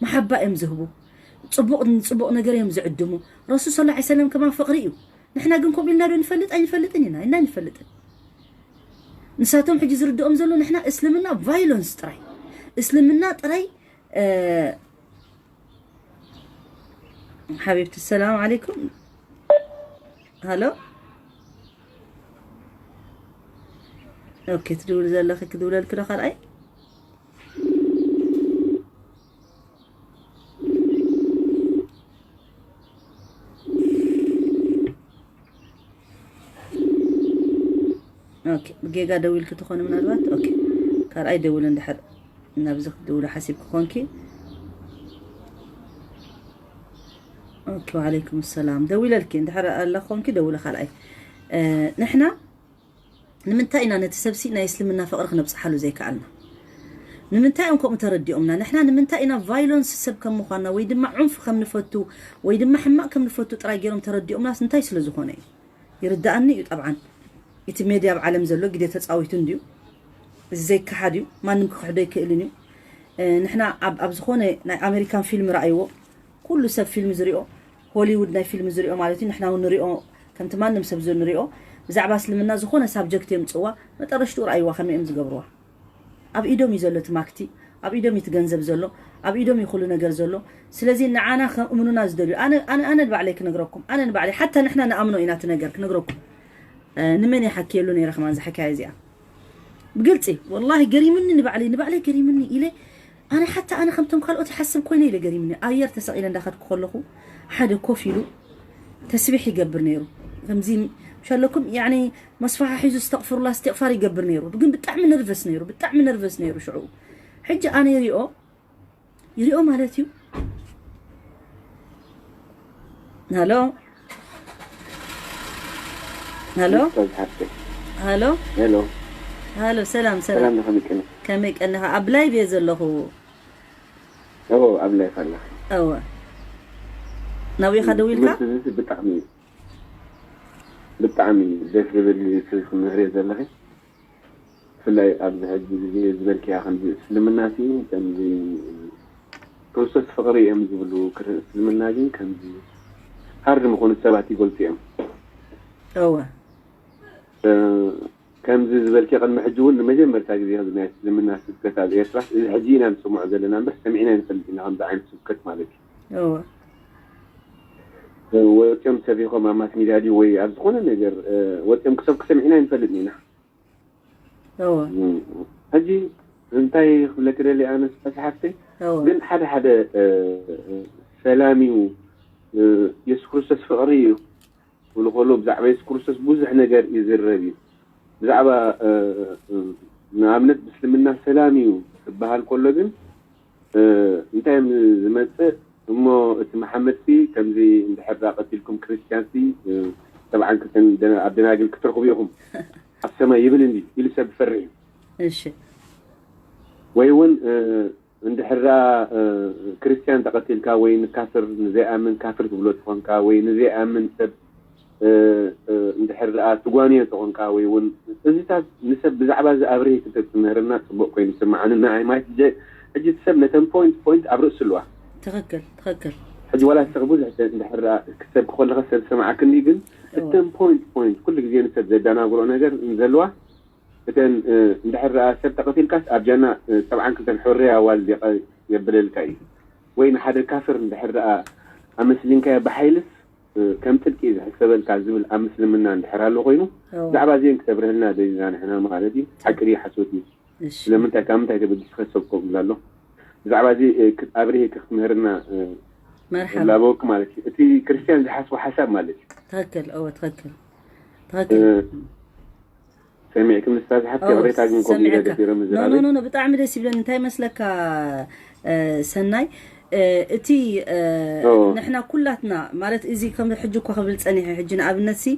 መሓባ እዮም ዝህቡ ፅቡቕ ፅቡቕ ነገር እዮም ዝዕድሙ ረሱል ስ ሰለም ከማን ፍቕሪ እዩ ንሕና ግን ከምኡ ኢልና ዶ ንፈልጥ ኣይንፈልጥን ኢና ኢና ንፈልጥን ንሳቶም ሕጂ ዝርድኦም ዘሎ ንሕና እስልምና ቫይለንስ ጥራይ እስልምና ጥራይ ሓቢብቲ ሰላም ዓለይኩም ሃሎ ኦኬ ትድውል ዘለኺ ክድውለልኪ ዶ ካልኣይ ኦኬ ብጌጋ ደዊልኪ ትኾኒ ምናልባት ኦኬ ካልኣይ ደውል እንድሕር ናብዚ ክትድውሉ ሓሲብኪ ኮንኪ ኦኬ ወዓለይኩም ሰላም ደዊለልኪ እንድሕር ኣላ ኮንኪ ደውለ ካልኣይ ንሕና ንምንታይ ኢና ነቲ ሰብሲ ናይ እስልምና ፍቕሪ ክነብፅሓሉ ዘይከኣልና ንምንታይ እዮም ከምኡ ተረዲኦምና ንሕና ንምንታይ ኢና ቫይለንስ ሰብ ከም ምዃንና ወይ ድማ ዑንፍ ከም ንፈቱ ወይ ድማ ሕማቕ ከም ንፈቱ ጥራይ ገይሮም ተረዲኦምናስ እንታይ ስለ ዝኾነ እዩ ይርዳኣኒ እዩ ጠብዓን እቲ ሜድያ ኣብ ዓለም ዘሎ ግደ ተፃዊቱ እንድዩ እዚ ዘይከሓድ እዩ ማንም ክክሕዶ ኣይክእልን እዩ ንሕና ኣብ ዝኾነ ናይ ኣሜሪካን ፊልም ረኣይዎ ኩሉ ሰብ ፊልም ዝሪኦ ሆሊውድ ናይ ፊልም ዝሪኦ ማለት እዩ ንሕና እውን ንሪኦ ከምቲ ማንም ሰብ ንሪኦ ብዛዕባ እስልምና ዝኾነ ሳብጀክት የምፅዋ መጠረሽትኡ ረኣይዋ ከመይ እዮም ዝገብርዋ ኣብ ኢዶም እዩ ዘሎ እቲ ማክቲ ኣብ ኢዶም እዩ እቲ ገንዘብ ዘሎ ኣብ ኢዶም እዩ ኩሉ ነገር ዘሎ ስለዚ ንዓና ከም እምኑና ዝደልዩ ኣነ ኣነ ኣነ ንባዕለይ ክነግረኩም ኣነ ንባዕለይ ሓታ ንሕና ንኣምኖ ኢና እቲ ነገር ክነግረኩም ንመን እየ ሓኪየሉ ነይረ ከማን ዝሓካያ እዚኣ ብግልፂ ወላሂ ገሪምኒ ንባዕለይ ንባዕለይ ገሪምኒ ኢለ ኣነ ሓታ ኣነ ከምቶም ካልኦት ይሓስብ ኮይነ ኢለ ገሪምኒ ኣየር ተሰቒለ እንዳኸድኩ ከለኹ ሓደ ኮፍ ኢሉ ተስቢሕ ይገብር ነይሩ ከምዚ ሸለኩም ያኒ መስፋሕ ሒዙ እስተቕፍሩላ እስትቕፋር ይገብር ነይሩ። ግን ብጣዕሚ ነርቨስ ነይሩ፣ ብጣዕሚ ነርቨስ ነይሩ ሽዑ። ሕጂ ኣነ ይሪኦ፣ ይሪኦ ማለት እዩ። ሃሎ፣ ሃሎ፣ ኡስታዝ ሓፍተይ። ሃሎ፣ ሄሎ፣ ሃሎ፣ ሰላም፣ ሰላም። ሰላም ንኸመይ ቀኒ? ከመይ ቀኒኻ? ኣብ ላይቭ እየ ዘለኹ። ኦ፣ ኣብ ላይፍ ኣለኺ። እወ። ናብይኻ ደዊልካ? ትምህርቲ እዚ ብጣዕሚ፣ ብጣዕሚ ደስ ዝብል እዩ እቲ ትምህሪ ዘለኺ። ብፍላይ ኣብዚ ሕጂ ግዜ ዝበልክያ ከምዚ እስልምና ሲ ከምዚ ክርስቶስ ፍቕሪ እዮም ዝብሉ፣ ክር-፣ እስልምና ግን ከምዚ ሃርድ ምኾኑ ሰባት ይገልጹ እዮም። እወ። እ፣ ከምዚ ዝበልኪ ቅድሚ ሕጂ እውን ንመጀመርታ ግዜ ከምዚ ናይ እስልምና ስብከት ኣብ ኤርትራ፣ እዚ ሕጂ ኢና ንሰምዖ ዘለና እምበር ሰሚዕና ኣይንፈልጥ ኢና ከምዚ ዓይነት ስብከት ማለት እዩ። እወ። እ፣ ወፂኦም ሰቢኾም ኣብ ማስ ሚድያ ድዩ ወይ ኣብ ዝኾነ ነገር፣ እ፣ ወፂኦም ክሰብኩ ሰሚዕና ኣይንፈልጥን ኢና። እወ። እ፣ ሕጂ እንታይ ክብለኪ ደልየ ኣነ ኡስታዝ ሓፍተይ፣ እወ። ግን ሓደ ሓደ፣ እ፣ እ፣ ሰላም እዩ፣ እ፣ የሱስ ክርስቶስ ፍቕሪ እዩ ክብሉ ከሎ ብዛዕባ የሱስ ክርስቶስ ብዙሕ ነገር ይዝረብ እዩ። ብዛዕባ፣ እ፣ እ፣ ንኣብነት ብእስልምና ሰላም እዩ ክበሃል ከሎ ግን፣ እ፣ እንታይ እዮም ዝመጽእ እሞ እቲ መሓመድ ሲ ከምዚ እንድሕር ደኣ ቀቲልኩም ክርስትያን ሲ፣ እ፣ ሰብዓን ክልተን ደና-፣ ኣብ ደናግል ክትረኽቡ ኢኹም ኣብ ሰማይ ይብል እንዲ ኢሉ ሰብ ይፈርሕ እዩ። እሺ። ወይ እውን፣ እ፣ እንድሕር ደኣ፣ እ፣ ክርስትያን ተቐቲልካ ወይ ንካፍር ንዘይኣምን ካፍር ትብሎ ተኾንካ ወይ ንዘይኣምን ሰብ፣ እ፣ እ፣ እንድሕር ደኣ ትጓንዮ ተኾንካ ወይ እውን እዚታት ንሰብ ብዛዕባ እዚ ኣብርሂ ክትምህርና ጽቡቕ ኮይኑ ይስምዓኒ። ንኣይ ማለት ጀ-፣ ሕጂ እቲ ሰብ ነተን ፖይንት ፖይንት ኣብ ርእሱ ኣለዋ። ትኽክል፣ ትኽክል። ሕጂ ዋላ እስኺ ብዙሕ ሰብ እንድሕር ደኣ ክትሰብኪ ከለኸ ሰብ ዝሰምዓክኒ ግን እወ። እተን ፖይንት ፖይንት ኩሉ ግዜ ንሰብ ዘደናግሮ ነገር ዘለዋ እተን፣ እ፣ እንድሕር ደኣ ሰብ ተቐቲልካስ ኣብ ጃና፣ እ፣ ሰብዓን ክልተን ሕርያ ዋል የብለልካ እዩ። ወይ ንሓደ ካፍር እንድሕር ደኣ ኣመስሊንካዮ ብሓይልስ፣ እ፣ ከም ጽድቂ እዩ ዝሕሰበልካ ዝብል ኣብ ምስልምና እንድሕር ኣሎ ኮይኑ እወ። ብዛዕባ እዚአን ክተብርህልና ደሊና ንሕና ማለት እዩ። ሓቂ ድዩ ሓሶት እዩ? እሺ። ስለምንታይ ካብ ምንታይ ተበጊስካ ሰብ ከምኡ ኣሎ? ብዛዕባ እዚ፣ እ፣ ክት-፣ ኣብርሂ ክትምህርና፣ እ፣ መርሓባ። ላበወክ ማለት እዩ። እቲ ክርስትያን ዝሓስቦ ሓሳብ ማለት እዩ። ትኽክል፣ እወ፣ ትኽክል። ትኽክል። እ፣ ሰሚዕክም ንስታ ዝሓፍቲ ኦ፣ ቅሬታ ግን ኮም ኢለ ሰሚዐካ። ደፊረ ኖ፣ ኖ፣ ምዝራበይ። ኖ፣ ኖ፣ ብጣዕሚ ደስ ይብለኒ። እንታይ መስለካ፣ እ፣ ሰናይ፣ እ፣ እቲ፣ እ፣ ኦ። ንሕና ኩላትና፣ ማለት እዚ ከም ሕጂ እኮ ክብል ጸኒሐ፣ ሕጂ ንኣብነት ሲ፣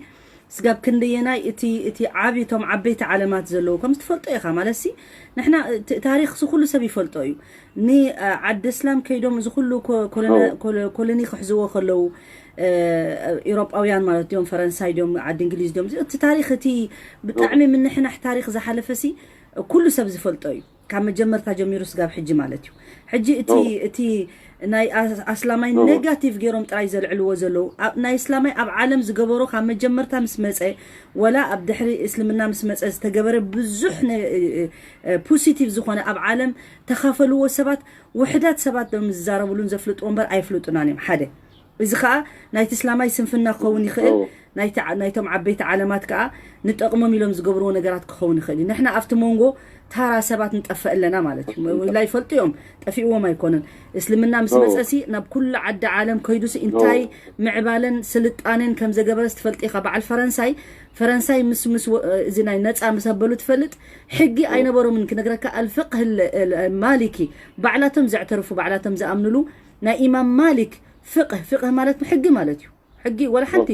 ስጋብ ክንደየናይ እቲ፣ እቲ ዓቢ፣ እቶም ዓበይቲ ዓለማት ዘለዉ፣ ከም ትፈልጦ ኢኻ፣ ማለት ሲ፣ ንሕና፣ እ፣ ት-፣ ታሪኽ ሲ ኩሉ ሰብ ይፈልጦ እዩ። ን፣ እ፣ ዓዲ እስላም ከይዶም እዚ ኩሉ ኮ-፣ ኮሎነ-፣ ኦ። ኮሎ-፣ ኮሎኒ ክሕዝዎ ከለዉ፣ እ፣ ኤውሮጳውያን ማለት ድዮም፣ ፈረንሳይ ድዮም፣ ዓዲ እንግሊዝ ድዮም፣ እቲ ታሪኽ እቲ ብጣዕሚ ምንሕናሕ ታሪኽ ዝሓለፈ ሲ፣ ኩሉ ሰብ ዝፈልጦ እዩ። ካብ መጀመርታ ጀሚሩ ስጋብ ሕጂ ማለት እዩ። ሕጂ እቲ፣ ኦ። እቲ ናይ ኣስ-፣ ኣስላማይ ኦ። ኔጋቲቭ ገይሮም ጥራይ ዘልዕልዎ ዘለዉ። ኣብ፣ ናይ እስላማይ ኣብ ዓለም ዝገበሮ ካብ መጀመርታ ምስ መጸ፣ ወላ ኣብ ድሕሪ እስልምና ምስ መጸ ዝተገበረ ብዙሕ ነ-፣ እ፣ እ፣ ፖዚቲቭ ዝኾነ ኣብ ዓለም ተኻፈልዎ ሰባት፣ ውሕዳት ሰባት ዶም ዝዛረብሉን ዘፍልጥዎ እምበር ኣይፍልጡናን እዮም። ሓደ። እዚ ኸኣ ናይቲ እስላማይ ስንፍና ክኸውን ይኽእል፣ ኦ። ናይቲ ዓ-፣ ናይቶም ዓበይቲ ዓለማት ከኣ ንጠቕሞም ኢሎም ዝገብርዎ ነገራት ክኸውን ይኽእል እዩ። ንሕና ኣብቲ መንጎ ታራ ሰባት ንጠፍእ ኣለና ማለት እዩ። ወላ ይፈልጡ እዮም፣ ጠፊእዎም ኣይኮነን። እስልምና ምስ ኦ። መጸሲ ናብ ኩሉ ዓዲ ዓለም ከይዱሲ እንታይ ኦ። ምዕባለን ስልጣኔን ከም ዘገበረስ ትፈልጥ ኢኻ። በዓል ፈረንሳይ፣ ፈረንሳይ ምስ፣ ምስ ወ-፣ እዚ ናይ ነጻ ምስ ኣበሉ ትፈልጥ፣ ሕጊ ኣይነበሮምን። ክነግረካ ኣልፍቅህ ል-፣ ል-፣ ማሊኪ፣ ባዕላቶም ዘዕተርፉ፣ ባዕላቶም ዝኣምንሉ ናይ ኢማም ማሊክ ፍቅህ፣ ፍቅህ ማለት ሕጊ ማለት እዩ። ሕጊ ወላ ሓንቲ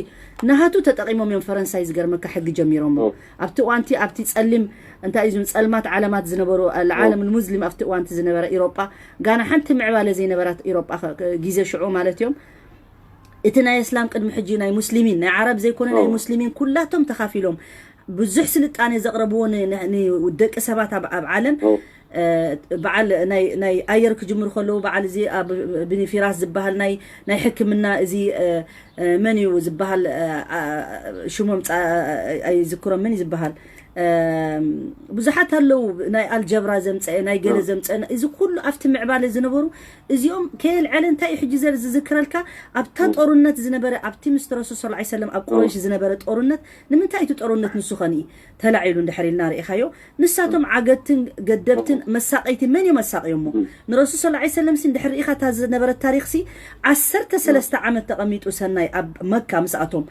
ናሃቱ ተጠቂሞም እዮም ፈረንሳይ ዝገርመካ ሕጊ ጀሚሮሞ። ኦ። ኣብቲ እዋንቲ ኣብቲ ጸሊም እንታይ እዩ ዝም ጸልማት ዓለማት ዝነበሩ፣ ዓለም ሙስሊም ኣብቲ እዋንቲ ዝነበረ ኢሮጳ፣ ጋና ሓንቲ ምዕባለ ዘይነበራት ኢሮጳ ከ-፣ ከ-፣ ግዜ ሽዑ ማለት እዮም። እቲ ናይ እስላም ቅድሚ ሕጂ ናይ ሙስሊሚን፣ ናይ ዓረብ ዘይኮነ ናይ ኦ። ሙስሊሚን ኩላቶም ተኻፊሎም ብዙሕ ስልጣኔ ዘቕረብዎ ን-፣ ን-፣ ንደቂ ሰባት ኣብ፣ ኣብ ዓለም፣ ኦ። እ፣ በዓል ናይ፣ ናይ ኣየር ክጅምሩ ከለዉ በዓል እዚ ኣብ ብኒፊራስ ዝበሃል ናይ፣ ናይ ሕክምና እዚ፣ እ፣ እ፣ መን እዩ ዝበሃል፣ እ፣ ኣ፣ ሽሞም ጻ-፣ ኣይዝክሮም፣ መን እዩ ዝበሃል? ብዙሓት ኣለዉ፣ ናይ ኣልጀብራ ዘምፀአ፣ ናይ ገለ ዘምፀአ፣ እዚ ኩሉ ኣብቲ ምዕባለ ዝነበሩ፣ እዚኦም ከየልዐለ እንታይ እዩ ሕጂ ዘር ዝዝክረልካ? ኣብታ ጦርነት ዝነበረ፣ ኣብቲ ምስ ረሱል ሰለላሁ ዐለይሂ ወሰለም ኣብ ቁረይሽ ዝነበረ ጦርነት፣ ንምንታይ እቲ ጦርነት ንሱ ኸንኢ ተላዒሉ እንድሕር ኢልና ርኢኻዮ? ንሳቶም ዓገድትን ገደብትን መሳቀይቲ መን እዮም ኣሳቂዮሞ? ንረሱል ሰለላሁ ዐለይሂ ወሰለም ሲ እንድሕር ርኢኻ እታ ዝነበረት ታሪኽ ሲ ዓሰርተ ሰለስተ ዓመት ተቐሚጡ ሰናይ ኣብ መካ ምስኣቶም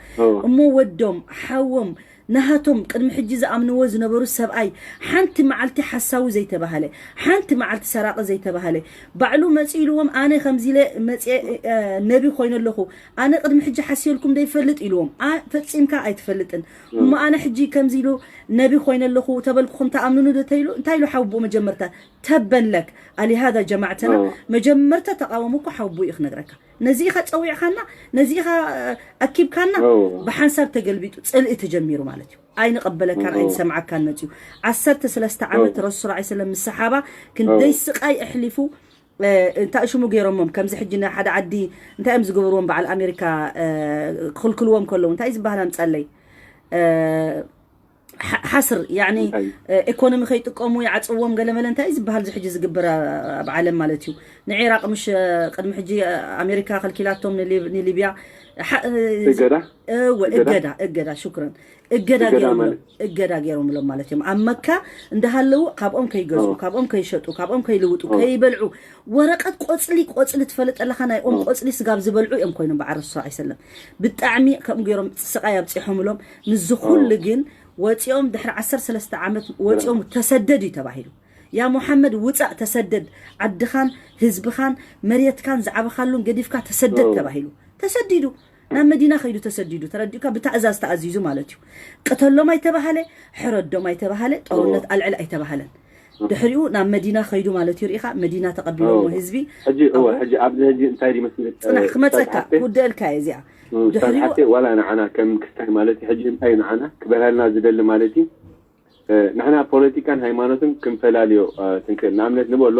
እሞ ወዶም ሓዎም ናሃቶም ቅድሚ ሕጂ ዝኣምንዎ ዝነበሩ ሰብኣይ ሓንቲ መዓልቲ ሓሳዊ ዘይተባሃለ፣ ሓንቲ መዓልቲ ሰራቂ ዘይተባሃለ፣ ባዕሉ መፂኡ ኢልዎም፣ ኣነ ከምዚ ኢለ መፂአ ነቢ ኮይነ ኣለኹ፣ ኣነ ቅድሚ ሕጂ ሓስየልኩም ዘይፈልጥ ኢልዎም። ፈፂምካ ኣይትፈልጥን እሞ ኣነ ሕጂ ከምዚ ኢሉ ነቢ ኮይነ ኣለኹ ተበልኩኹም ተኣምኑኒ ዶ ተይሉ እንታይ ኢሉ ሓውብኡ መጀመርታ ተበለክ ኣሊሃዛ ጀማዕተና መጀመርታ ተቃወሙ እኮ ሓውብኡ እዩ ክነግረካ። ነዚ ኢኻ ጸዊዕኻና፣ ነዚ ኢኻ ኣኪብካና። ብሓንሳብ ተገልቢጡ ጽልኢ ተጀሚሩ ማለት እዩ። ኣይንቐበለካን ኣይንሰምዓካን መጽዩ። ዓሰርተ ሰለስተ ዓመት ረሱል ሰለላሁ ዐለይሂ ወሰለም ምስ ሰሓባ ክንደይ ስቓይ ኣሕሊፉ። እንታይ ሽሙ ገይሮሞም ከምዚ ሕጂ ናይ ሓደ ዓዲ እንታይ እዮም ዝገብርዎም በዓል ኣሜሪካ ክኽልክልዎም ከለዉ እንታይ ዝበሃል ኣምጸለይ ሓስር ያኒ ኢኮኖሚ ከይጥቀሙ ይዓፅዎም ገለመለ እንታይ ዝበሃል ሕጂ ዝግበር ኣብ ዓለም ማለት እዩ። ንዒራቅ ምሽ ቅድሚ ሕጂ ኣሜሪካ ከልኪላቶም ንሊብያ እገዳ እገዳ እገዳ ሽክረን እገዳ ገይሮምሎም እገዳ ገይሮምሎም ማለት እዮም። ኣብ መካ እንዳሃለዉ ካብኦም ከይገዝኡ ካብኦም ከይሸጡ ካብኦም ከይልውጡ ከይበልዑ ወረቀት ቆፅሊ ቆፅሊ ትፈልጥ ኣለካ ናይ ኦም ቆፅሊ ስጋብ ዝበልዑ እዮም ኮይኖም በዓል ረሱል ሰለላሁ ዐለይሂ ወሰለም ብጣዕሚ ከምኡ ገይሮም ስቃይ ኣብፂሖምሎም። ንዚ ኩሉ ግን ወፂኦም ድሕሪ ዓሰርተ ሰለስተ ዓመት ወፂኦም ተሰደድ እዩ ተባሂሉ። ያ ሙሓመድ ውፃእ ተሰደድ ዓድኻን ህዝብኻን መሬትካን ዝዓበኻሉን ገዲፍካ ተሰደድ ተባሂሉ ተሰዲዱ ናብ መዲና ከይዱ ተሰዲዱ ተረዲእካ ብታእዛዝ ተኣዚዙ ማለት እዩ። ቅተሎም ኣይተባሃለ ሕረዶም ኣይተባሃለ ጦርነት ኣልዕል ኣይተባሃለን። ድሕሪኡ ናብ መዲና ከይዱ ማለት እዩ። ርኢኻ መዲና ተቐቢሎሞ ህዝቢ ሕጂ እወ ሕጂ ኣብዚ ሕጂ እንታይ ድዩ መስል ጽናሕ ክመጸካ ክውደልካ እየ እዚኣ ድሕሪኡ ዋላ ንዓና ከም ክስታይ ማለት እዩ። ሕጂ እንታይ ንዓና ክበርሃልና ዝደሊ ማለት እዩ። ንሕና ፖለቲካን ሃይማኖትን ክንፈላልዮ ትንክእል ንኣብነት ንበሎ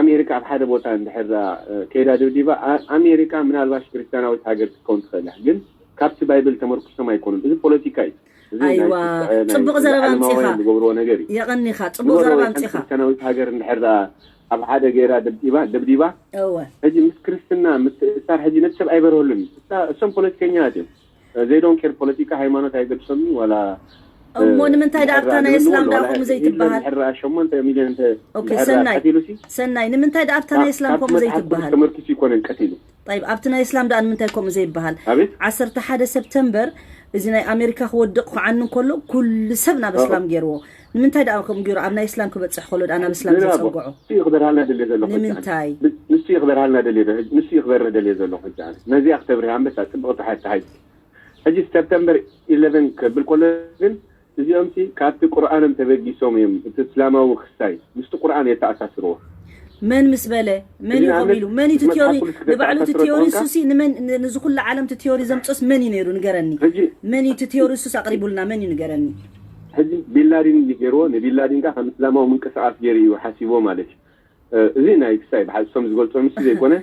ኣሜሪካ ኣብ ሓደ ቦታ እንድሕር ከይዳ ድብዲባ ኣሜሪካ ምናልባሽ ክርስትያናዊት ሃገር ክትከውን ትኽእል እያ ግን ካብቲ ባይብል ተመርኩሶም ኣይኮኑን። እዚ ፖለቲካ እዩ። ኣይዋ ጽቡቕ ዘረባ ኣምጺኻ ዝገብርዎ ነገር እዩ። የቐኒኻ ጽቡቕ ዘረባ ኣምጺኻ። ክርስትያናዊት ሃገር እንድሕር ኣብ ሓደ ገይራ ደብዲባ ደብዲባ ሕጂ ምስ ክርስትና ምትእሳር ሕጂ ነቲ ሰብ ኣይበርህሉን እዩ። እሶም ፖለቲከኛት እዮም። ዘይዶን ኬር ፖለቲካ ሃይማኖት ኣይገድሶም እዩ ዋላ እሞ ንምንታይ ደኣ ኣብታ ናይ እስላም ደኣ ከምኡ ዘይትበሃል? ሰናይ ሰናይ ንምንታይ ደኣ ኣብታ ናይ እስላም ከምኡ ዘይትበሃል? ተመርኪሱ ይኮነን ቀቲሉ። ጠይብ ኣብቲ ናይ እስላም ደኣ ንምንታይ ከምኡ ዘይበሃል? ዓሰርተ ሓደ ሰብተምበር እዚ ናይ ኣሜሪካ ክወድቕ ክዓኒ እንከሎ ኩሉ ሰብ ናብ እስላም ገይርዎ። ንምንታይ ደኣ ከምኡ ገይሩ ኣብ ናይ እስላም ክበፅሕ ከሎ ደኣ ናብ እስላም ዘፀግዖ? ንሱ ይኽበርሃልና ደልየ ዘለኹ ንምንታይ? ንሱ ይኽበርሃልና ደልየ ንሱ ይኽበርኒ ደልየ ዘለኹ ነዚኣ ክተብርህ ኣንበሳ ፅብቕቲ ሓቲ ሓጂ ሕጂ ሰብተምበር ኢለቨን ከብል ከሎ ግን እዚኦም ሲ ካብቲ ቁርኣኖም ተበጊሶም እዮም እቲ እስላማዊ ክስታይ ምስቲ ቁርኣን የተኣሳስርዎ። መን ምስ በለ መን እዩ ከምኡ ኢሉ መን እዩ እቲ ቲዮሪ ንባዕሉ እቲ ቲዮሪ እሱሲ ንመን ንዚ ኩሉ ዓለም እቲ ቲዮሪ ዘምፅኦስ መን እዩ ነይሩ ንገረኒ። መን እዩ እቲ ቲዮሪ እሱስ ኣቅሪቡልና መን እዩ ንገረኒ። ሕጂ ቢንላዲን እዩ ገይርዎ ንቢንላዲን ከ ከም እስላማዊ ምንቅስቃስ ገይሩ እዩ ሓሲብዎ ማለት እዩ። እዚ ናይ ክስታይ ብሓቂ እሶም ዝገልፅኦ ምስ ዘይኮነ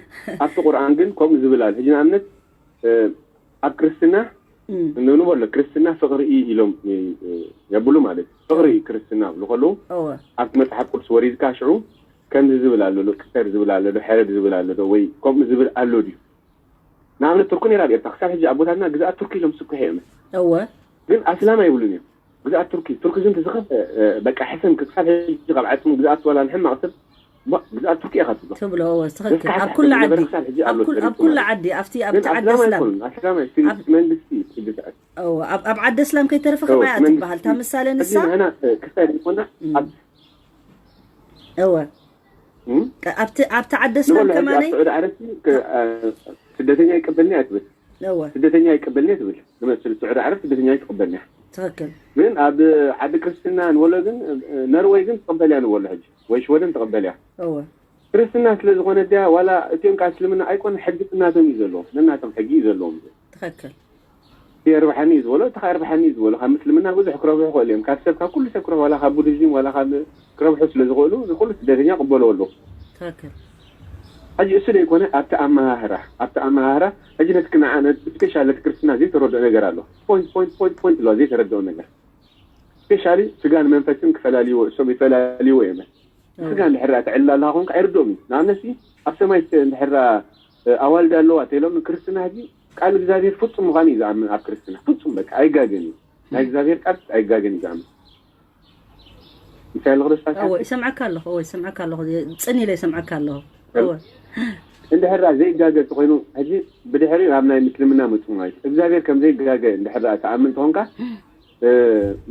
ኣብቲ ቁርኣን ግን ከምኡ ዝብል ኣሎ ሕጂ ንኣብነት ኣብ ክርስትና ንብሎ ክርስትና ፍቅሪ እዩ ኢሎም የብሉ ማለት እዩ። ፍቅሪ እዩ ክርስትና ብሉ ከለዉ ኣብቲ መፅሓፍ ቅዱስ ወሪድካ ሽዑ ከምዚ ዝብል ኣሎ ዶ ቅተር ዝብል ኣሎ ዶ ሕረድ ዝብል ኣሎ ዶ ወይ ከምኡ ዝብል ኣሎ ድዩ? ንኣብነት ቱርኪ ነይራ ኣብ ኤርትራ ክሳብ ሕጂ ኣብ ቦታትና ግዝኣት ቱርኪ ኢሎም ስኩሕ እዮም። እወ ግን ኣስላም ኣይብሉን እዮም። ግዝኣት ቱርኪ ቱርኪ ዝንት ዝኸፍ በቃ ሕሰም ክሳብ ሕጂ ካብ ዓፅሙ ግዝኣት ዋላ ንሕማቕ ሰብ ግዝኣት ቱርኪ ኢኻ ትብሎ። ትብሎ እወ ትኽክል። ኣብ ኩሉ ዓዲ ኣብ ኩሉ ዓዲ ኣብቲ ኣብቲ ዓዲ ኣስላም ኣስላም መንግስቲ ግዝኣት ኣብ ዓዲ ኣስላም ከይተረፈ ከማይ ትበሃል እታ ምሳሌ ንሳ። ንሕና ክሳይ ዝኾና እወ ኣብቲ ኣብቲ ዓዲ ኣስላም ከማነይ ስዑዲ ዓረብ ስደተኛ ይቀበልኒ ኣይትብል። እወ ስደተኛ ይቀበልኒ ትብል። ዝመስል ስዑዲ ዓረብ ስደተኛ ኣይትቀበልኒ እያ። ትኽክል። ግን ኣብ ዓዲ ክርስትና ንበሎ ግን ነርወይ ግን ትቀበል እያ ንበሎ ሕጂ ወይ ሽወደን ትቀበል እያ። እወ ክርስትና ስለ ዝኾነ ድያ ዋላ እቲኦም ካብ እስልምና ኣይኮነ ሕጊ ጥናቶም እዩ ዘለዎም ነናቶም ሕጊ እዩ ዘለዎም። ትኽክል። እቲ የርብሓኒ እዩ ዝበሎ እቲ ከኣ የርብሓኒ እዩ ዝበሎ ካብ ምስልምና ብዙሕ ክረብሑ ይኽእሉ እዮም ካብ ሰብ ካብ ኩሉ ሰብ ክረብሑ ዋላ ካብ ቡዲዝም ዋላ ካብ ክረብሑ ስለ ዝኽእሉ እዚ ኩሉ ስደተኛ ቅበልዎ ኣለዉ። ትኽክል። ሕጂ እሱ ዘይኮነ ኣብቲ ኣመሃህራ ኣብቲ ኣመሃህራ ሕጂ ነቲ ክነዓነ ስፔሻል ነቲ ክርስትና ዘይተረድኦ ነገር ኣሎ። ፖይንት ፖይንት ፖይንት ፖይንት ኣለዋ ዘይተረድኦ ነገር። ስፔሻሊ ስጋን መንፈስን ክፈላልይዎ እሶም ይፈላልይዎ እዮም። ስጋ እንድሕር ትዕልል ኣለኻ ኮንካ ኣይርድኦም እዩ። ንኣብነት ኣብ ሰማይ እንድሕር ኣዋልድ ኣለዋ ተሎም ክርስትና ሕጂ ቃል እግዚኣብሔር ፍጹም ምዃኑ እዩ ዝኣምን። ኣብ ክርስትና ፍጹም በቃ ኣይጋገን እዩ። ናይ እግዚኣብሔር ቃል ኣይጋገን እዩ ዝኣምን። እንታይ ኣለኹ ደስታ እወ ይሰምዓካ ኣለኹ። እወ ይሰምዓካ ኣለኹ። ጽን ኢለ ይሰምዓካ ኣለኹ። እወ እንድሕር ዘይጋገ ተኮይኑ ሕጂ ብድሕሪ ናብ ናይ ምስልምና መጹ ማለት እዩ። እግዚኣብሔር ከም ዘይጋገ እንድሕር ተኣምን ተኾንካ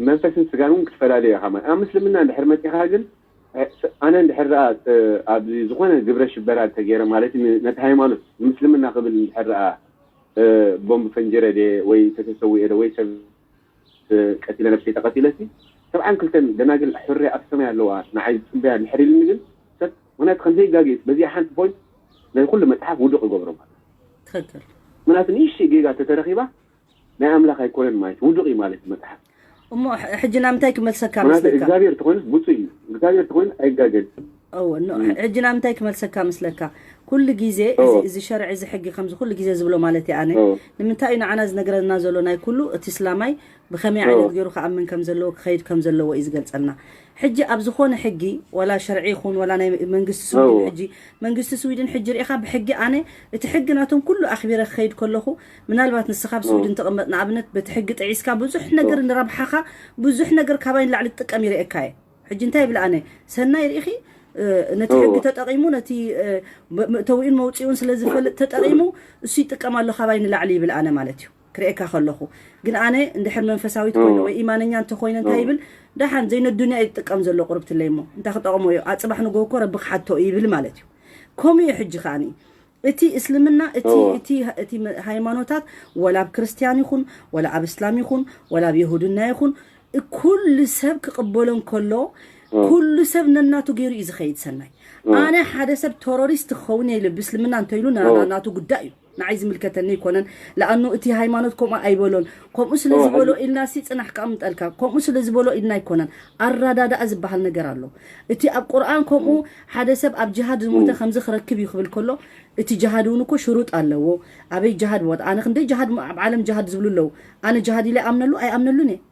መንፈስን ስጋን እውን ክትፈላለዩ ኢኻ ማለት። ኣብ ምስልምና እንድሕር መጺኻ ግን ኣነ እንድሕር ደኣ ኣብዚ ዝኾነ ግብረ ሽበራ ተገይረ ማለት ነቲ ሃይማኖት ንምስልምና ክብል እንድሕር ደኣ ቦምብ ፈንጅረ ድየ ወይ ተተሰዊኤ ዶ ወይ ሰብ ቀቲለ ነብሰይ ተቐቲለሲ ሰብዓን ክልተን ደናግል ሕርያ ኣብ ሰማይ ኣለዋ ንዓይ ዝፅበያ እንድሕር ኢልኒ ግን ሰብ ምክንያቱ ከምዘይጋግየት በዚኣ ሓንቲ ፖይንት ናይ ኩሉ መፅሓፍ ውዱቕ ይገብሮ ማለት ትክክል ምክንያቱ ንእሽተይ ጌጋ ተተረኺባ ናይ ኣምላኽ ኣይኮነን ማለት ውዱቕ እዩ ማለት መጽሓፍ። እሞ ሕ- ሕጂ ናብ ምንታይ ክመልሰካ ምክንያቱ መስለካ? እግዚኣብሔር ተኾይኑስ ብፁዕ እዩ። እግዚኣብሔር ተኾይኑ ኣይጋገን። እወ፣ ኖ፣ ሕጂ ናብ ምንታይ ክመልሰካ መስለካ? ኩሉ ግዜ እዚ፣ እወ። እዚ ሸርዒ፣ እዚ ሕጊ ከምዚ ኩሉ ግዜ ዝብሎ ማለት እየ ኣነ። እወ። ንምንታይ እዩ ንዓና ዝነግረና ዘሎ ናይ ኩሉ እቲ እስላማይ ብኸመይ ዓይነት እወ። ገይሩ ክኣምን ከም ዘለዎ፣ ክኸይድ ከም ዘለዎ እዩ ዝገልጸልና። ሕጂ ኣብ ዝኾነ ሕጊ፣ ዋላ ሸርዒ ይኹን፣ ዋላ ናይ መንግስቲ ስዊድን እወ። ሕጂ፣ መንግስቲ ስዊድን ሕጂ ርኢኻ ብሕጊ ኣነ እቲ ሕጊ ናቶም ኩሉ ኣኽቢረ ክኸይድ ከለኹ፣ ምናልባት ንስኻ ኣብ ስዊድን ትቕመጥ፣ ንኣብነት በቲ ሕጊ ጥዒስካ ብዙሕ ነገር ንረብሓኻ፣ ብዙሕ ነገር ካባይ ንላዕሊ ትጥቀም ይርእየካ እየ። ሕጂ እንታይ ይብል ኣነ፣ ሰናይ ርኢኺ፣ እ፣ ነቲ ሕጊ እወ። ተጠቒሙ፣ ነቲ፣ እ፣ መ-፣ መእተዊኡን መውፅኢኡን ስለ ዝፈልጥ ተጠቒሙ፣ እሱ ይጥቀም ኣሎ ካባይ ንላዕሊ ይብል ኣነ ማለት እዩ። ክርእየካ ከለኹ ግን ኣነ እንድሕር መንፈሳዊት ኮይነ እወ። ወይ ኢማነኛ እንተኮይነ እንታይ እወ። ይብል ደሓን ዘይነዱንያ እዩ ዝጥቀም ዘሎ ቁርብትለይ እሞ እንታይ ክጠቕሞ እዩ ኣፅባሕ ንጎ እኮ ረቢ ክሓቶ እዩ ይብል ማለት እዩ ከምኡ እዩ ሕጂ ከዓኒ እቲ እስልምና እቲ እወ። እቲ እቲ መ- ሃይማኖታት ወላ ኣብ ክርስቲያን ይኹን ወላ ኣብ እስላም ይኹን ወላ ኣብ የሁድና ይኹን ኩሉ ሰብ ክቕበሎ እንከሎ እወ። ኩሉ ሰብ ነናቱ ገይሩ እዩ ዝኸይድ ሰናይ እወ። ኣነ ሓደ ሰብ ቴሮሪስት ክኸውን የለ ብእስልምና እንተኢሉ ና- እወ። ናቱ ጉዳይ እዩ ንዓይ ዝምልከተኒ ኣይኮነን ለኣኑ እቲ ሃይማኖት ከምኡ ኣይበሎን ከምኡ ስለ ዝበሎ ኢልና ሲ ፅናሕ ከቕምጠልካ ከምኡ ስለ ዝበሎ ኢልና ኣይኮነን ኣረዳዳኣ ዝበሃል ነገር ኣሎ እቲ ኣብ ቁርኣን ከምኡ ሓደ ሰብ ኣብ ጅሃድ ዝሞተ ከምዚ ክረክብ እዩ ክብል ከሎ እቲ ጅሃድ እውን እኮ ሽሩጥ ኣለዎ ኣበይ ጅሃድ ቦታ ኣነ ክንደይ ጅሃድ ኣብ ዓለም ጅሃድ ዝብሉ ኣለዉ ኣነ ጅሃድ ኢለ ኣምነሉ ኣይኣምነሉን እየ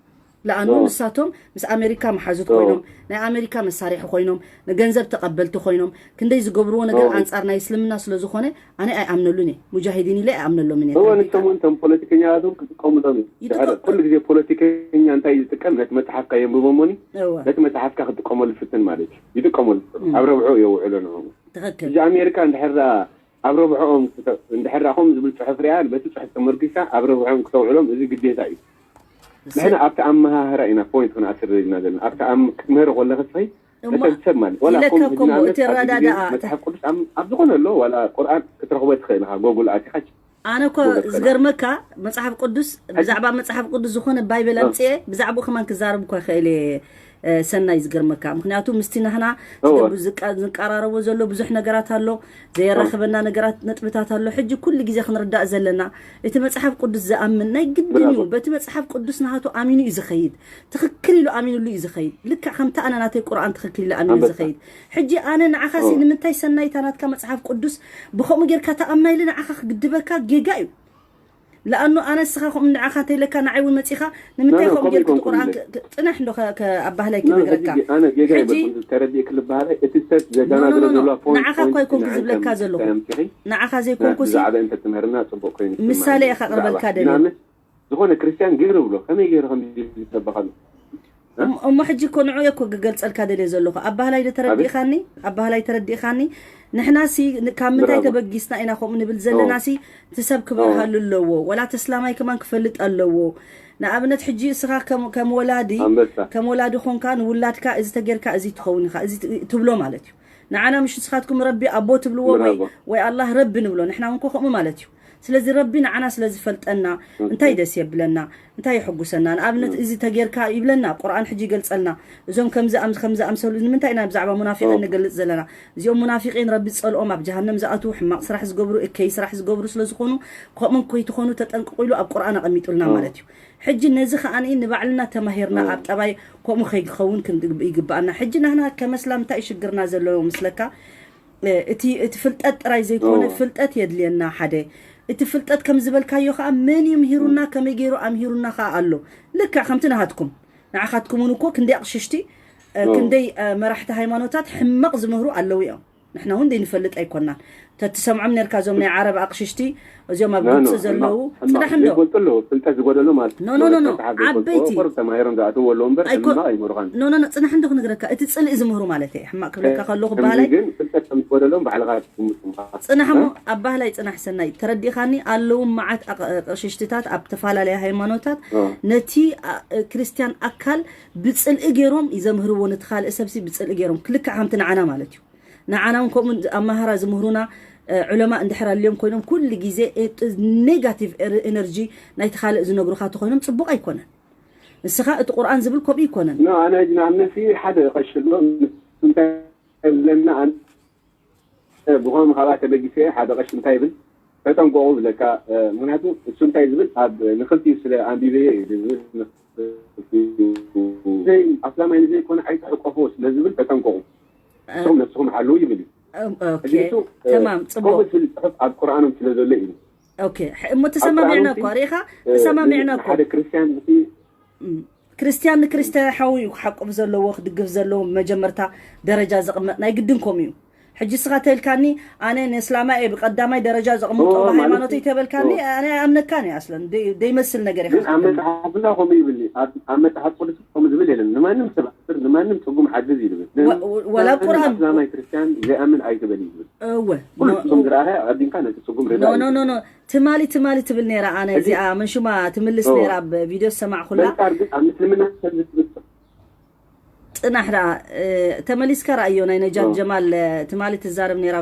ለኣኑ ንሳቶም ምስ ኣሜሪካ መሓዙት ኮይኖም ናይ ኣሜሪካ መሳርሒ ኮይኖም ንገንዘብ ተቐበልቲ ኮይኖም ክንደይ ዝገብርዎ ነገር ኣንፃር ናይ እስልምና ስለ ዝኾነ ኣነ ኣይኣምነሉን እየ ሙጃሂዲን ኢለ ኣይኣምነሎምን እየ እወ ንሶም እውን እቶም ፖለቲከኛታት እውን ክጥቀሙሎም እዩ ድሕር ይጥቀም- ኩሉ ግዜ ፖለቲከኛ እንታይ እዩ ዝጥቀም ነቲ መፅሓፍካ የንብቦ እሞኒ እወ ነቲ መፅሓፍካ ክጥቀመሉ ፍትን ማለት እዩ ይጥቀመሉ ኣብ ረብሑ የውዕሎ ንዕኡ ትኽክል እዚ ኣሜሪካ እንድሕር ደኣ ኣብ ረብሕኦም ክተ- እንድሕር ደኣ ከምኡ ዝብል ፅሑፍ ሪኣ በቲ ፅሑፍ ተመርኪሳ ኣብ ረብሕኦም ክተውዕሎም እዚ ግዴታ እዩ ንሕና ኣብቲ ኣመሃህራ ኢና ፖይንት ክንኣስር ኢልና ዘለና ኣብቲ ኣም- ክትምህሪ ከለኺ እስኺ እሞ ነተን ሰብ ማለት ዋላ ኢለካ ከምኡ እኮ እሞ ንኣብነት እቲ ኣብዚ ግዜ ኣረዳድኣ መፅሓፍ ቅዱስ ኣብ ኣብ ዝኾነ ኣሎ ዋላ ቁርኣን ክትረኽቦ ትኽእል ኢኻ ጎጉል ኣቲኻ ኣነ እኮ ዝገርመካ መፅሓፍ ቅዱስ ብዛዕባ መፅሓፍ ቅዱስ ዝኾነ ባይብል ኣምፅኤ ብዛዕባኡ ከማን ክዛረብ እኳ ይኽእል እየ ሰናይ ዝገርመካ ምክንያቱ ምስቲ ናህና ዝቀራረቦ ዘሎ ብዙሕ ነገራት ኣሎ ዘየራኽበና ነገራት ነጥብታት ኣሎ ሕጂ ኩሉ ግዜ ክንርዳእ ዘለና እቲ መፅሓፍ ቅዱስ ዝኣምን ናይ ግድን እዩ በቲ መፅሓፍ ቅዱስ ናሃቱ ኣሚኑ እዩ ዝኸይድ ትኽክል ኢሉ ኣሚኑሉ እዩ ዝኸይድ ልክዕ ከምቲ ኣነ ናተይ ቁርኣን ትኽክል ኢሉ ኣሚኑ ዝኸይድ ሕጂ ኣነ ንዓኻሲ ንምንታይ ሰናይታ ናትካ መፅሓፍ ቅዱስ ብኸምኡ ጌርካ ተኣምና ኢለ ንዓኻ ክግድበካ ጌጋ እዩ ለኣኑ ኣነ ንስኻ ከምኡ ንዓኻ እንተኢለካ ንዓይ እውን መፂኻ ንምንታይ ከምኡ ጌርክ እቲ ቁርኣን ፅናሕ እንዶ ኣባህላይ ክነግረካ ኣነ ጌጋ ይበልኩም ተረዲእክ ልበሃላይ እቲ ሰብ ዘዳናግረ ዘለዋ ፖይንት ንዓኻ እኳ ይኮንኩ ዝብለካ ዘለኹ ንዓኻ ዘይኮንኩ ብዛዕባ እንተ ትምህርና ፅቡቅ ኮይኑ ምሳሌ እየ ከቅርበልካ ደልየ ዝኾነ ክርስትያን ገይሩ ብሎ ከመይ ገይሩ ከም ዝሰበኻሉ እሞ ሕጂ እኮ ንዑ እኮ ክገልጸልካ ደልየ ዘለኹ ኣባህላይ ዶ ተረዲእኻኒ ኣባህላይ ተረዲእኻኒ ንሕናሲ ካብ ምንታይ ተበጊስና ኢና ከምኡ ንብል ዘለናሲ እቲ ሰብ ክበርሃሉ ኣለዎ ወላ እቲ እስላማይ ከማን ክፈልጥ ኣለዎ ንኣብነት ሕጂ እስኻ ከም ወላዲ ከም ወላዲ ኮንካ ንውላድካ እዚ ተጌርካ እዚ ትኸውን ኢኻ እዚ ትብሎ ማለት እዩ ንዓና ምሽ ንስኻትኩም ረቢ ኣቦ ትብልዎ ወይ ወይ ኣላህ ረቢ ንብሎ ንሕና እውን ከምኡ ማለት እዩ ስለዚ ረቢ ንዓና ስለ ዝፈልጠና እንታይ ደስ የብለና እንታይ የሐጉሰና ንኣብነት እዚ ተጌርካ ይብለና ቁርኣን ሕጂ ይገልጸልና እዞም ከምዚ ኣም- ከምዚ ኣምሰሉ ንምንታይ ኢና ብዛዕባ ሙናፊቂን ንገልጽ ዘለና እዚኦም ሙናፊቂን ረቢ ዝጸልኦም ኣብ ጀሃነም ዝኣትዉ ሕማቕ ስራሕ ዝገብሩ እከይ ስራሕ ዝገብሩ ስለ ዝኾኑ ከምኡን ከይትኾኑ ተጠንቅቑ ኢሉ ኣብ ቁርኣን ኣቐሚጡልና ማለት እዩ ሕጂ ነዚ ከኣ ንባዕልና ተማሂርና ኣብ ጠባይ ከምኡ ከይኸውን ይግብኣና ሕጂ ናህና ከመስላም እንታይ ሽግርና ዘሎ ምስለካ እቲ እቲ ፍልጠት ጥራይ ዘይኮነ ፍልጠት የድልየና ሓደ። እቲ ፍልጠት ከም ዝበልካዮ ከዓ መን እዩ ምሂሩና፣ ከመይ ገይሩ ኣምሂሩና ከዓ ኣሎ። ልክዕ ከምቲ ናሃትኩም ንዓኻትኩም እውን እኮ ክንደይ ኣቕሽሽቲ ክንደይ መራሕቲ ሃይማኖታት ሕመቕ ዝምህሩ ኣለዉ እዮም። ንሕና እውን ዘይንፈልጥ ኣይኮናን። ተትሰምዖም ነርካ እዞም ናይ ዓረብ ኣቕሽሽቲ እዚኦም ኣብ ግብፂ ዘለዉ ጽናሕ እንዶ ዘይፈልጡ ኣለዉ። ፍልጠት ዝጎደሎ ማለት ኖ ኖ ኖ ኖ ዓበይቲ ተማሂሮም ዝኣትዎ ኣለዉ እምበር ሕማቕ ኣይምህሩኻን። ኖ ኖ ኖ ጽናሕ እንዶ ክነግረካ እቲ ጽልኢ ዝምህሩ ማለት እየ። ሕማቕ ክብለካ ከለኹ ባህላይ ግን ፍልጠት ከም ዝጎደሎም ባዕልኻ ትግምት ኢኻ። ጽናሕ እሞ ኣብ ባህላይ ጽናሕ ሰናይ ተረዲኻኒ ኣለዉ መዓት ኣቕ- ኣቕሽሽትታት ኣብ ተፈላለየ ሃይማኖታት ነቲ ኣ- ክርስቲያን ኣካል ብጽልኢ ገይሮም ይዘምህርዎ ነቲ ካልእ ሰብሲ ብጽልኢ ገይሮም ክልክዕ ከምቲ ንዓና ማለት እዩ። ንዓና እውን ከምኡ ኣማሃራ ዝምህሩና ዑለማ እንድሕር ኣልዮም ኮይኖም ኩሉ ግዜ ኔጋቲቭ ኤነርጂ ናይቲ ካልእ ዝነግሩካ ተኮይኖም ፅቡቅ ኣይኮነን። ንስኻ እቲ ቁርኣን ዝብል ከምኡ ይኮነን። ኖ ኣነ ንኣብነሲ ሓደ ቀሺ ኣሎ እንታይ ዝብለና ኣነ ብኾም ካብኣ ተበጊሰ ሓደ ቀሺ እንታይ ይብል ተጠንቀቑ ብለካ። ምክንያቱ እሱ እንታይ ዝብል ኣብ ንክልቲኡ ስለ ኣንቢበዮ እዩ ዝብል ኣስላማይ ንዘይኮነ ኣይትሕቆፎ ስለ ዝብል ተጠንቀቑ። ንስኹም ነስኹም ሓልዉ ይብል እዩ። ሕጂ እሱ ተማም ከምኡ ፅቡቅ ዝብል ፅሑፍ ኣብ ቁርኣኖም ስለ ዘሎ እዩ። ኦኬ እሞ ተሰማሚዕና እኳ ሪኢኻ ተሰማሚዕና እኳ ሓደ ክርስቲያን እቲ ክርስቲያን ንክርስትያን ሓዊ እዩ ክሓቁፍ ዘለዎ ክድግፍ ዘለዎ መጀመርታ ደረጃ ዘቕመጥ ናይ ግድን ከምኡ እዩ። ሕጂ ስኻ ተልካኒ ኣነ ንእስላማ እየ ብቀዳማይ ደረጃ ዘቕምጦ ብሃይማኖተይ ተበልካኒ ኣነ ኣምነካን እየ ኣስለን ደይመስል ነገር ኢኻ ግን ኣብ መፅሓፍና ከምኡ ይብል እዩ። ኣብ ኣብ መፅሓፍ ቅዱስ ከምኡ ዝብል የለን። ንማንም ሰብ ኣስር ንማንም ትርጉም ሓግዝ እዩ ዝብል። ወላ ቁርኣን ኣስላማይ ክርስቲያን ዘይኣምን ኣይትበል እዩ ዝብል። እወ ኩሉ ትርጉም ዝረኣኸ ኣዲንካ ነቲ ትርጉም ርዳ ኖ ኖ ኖ ትማሊ ትማሊ ትብል ነይራ ኣነ እዚኣ መን ሹማ ትምልስ ነይራ ኣብ ቪድዮ ዝሰማዕኩላ በንጻር ግን ኣብ ምስልምና ሰብ ዝትብል ጽናሕ ደኣ ተመሊስካ ረኣዮ ናይ ነጃት ጀማል ትማሊ ትዛረብ ነይራ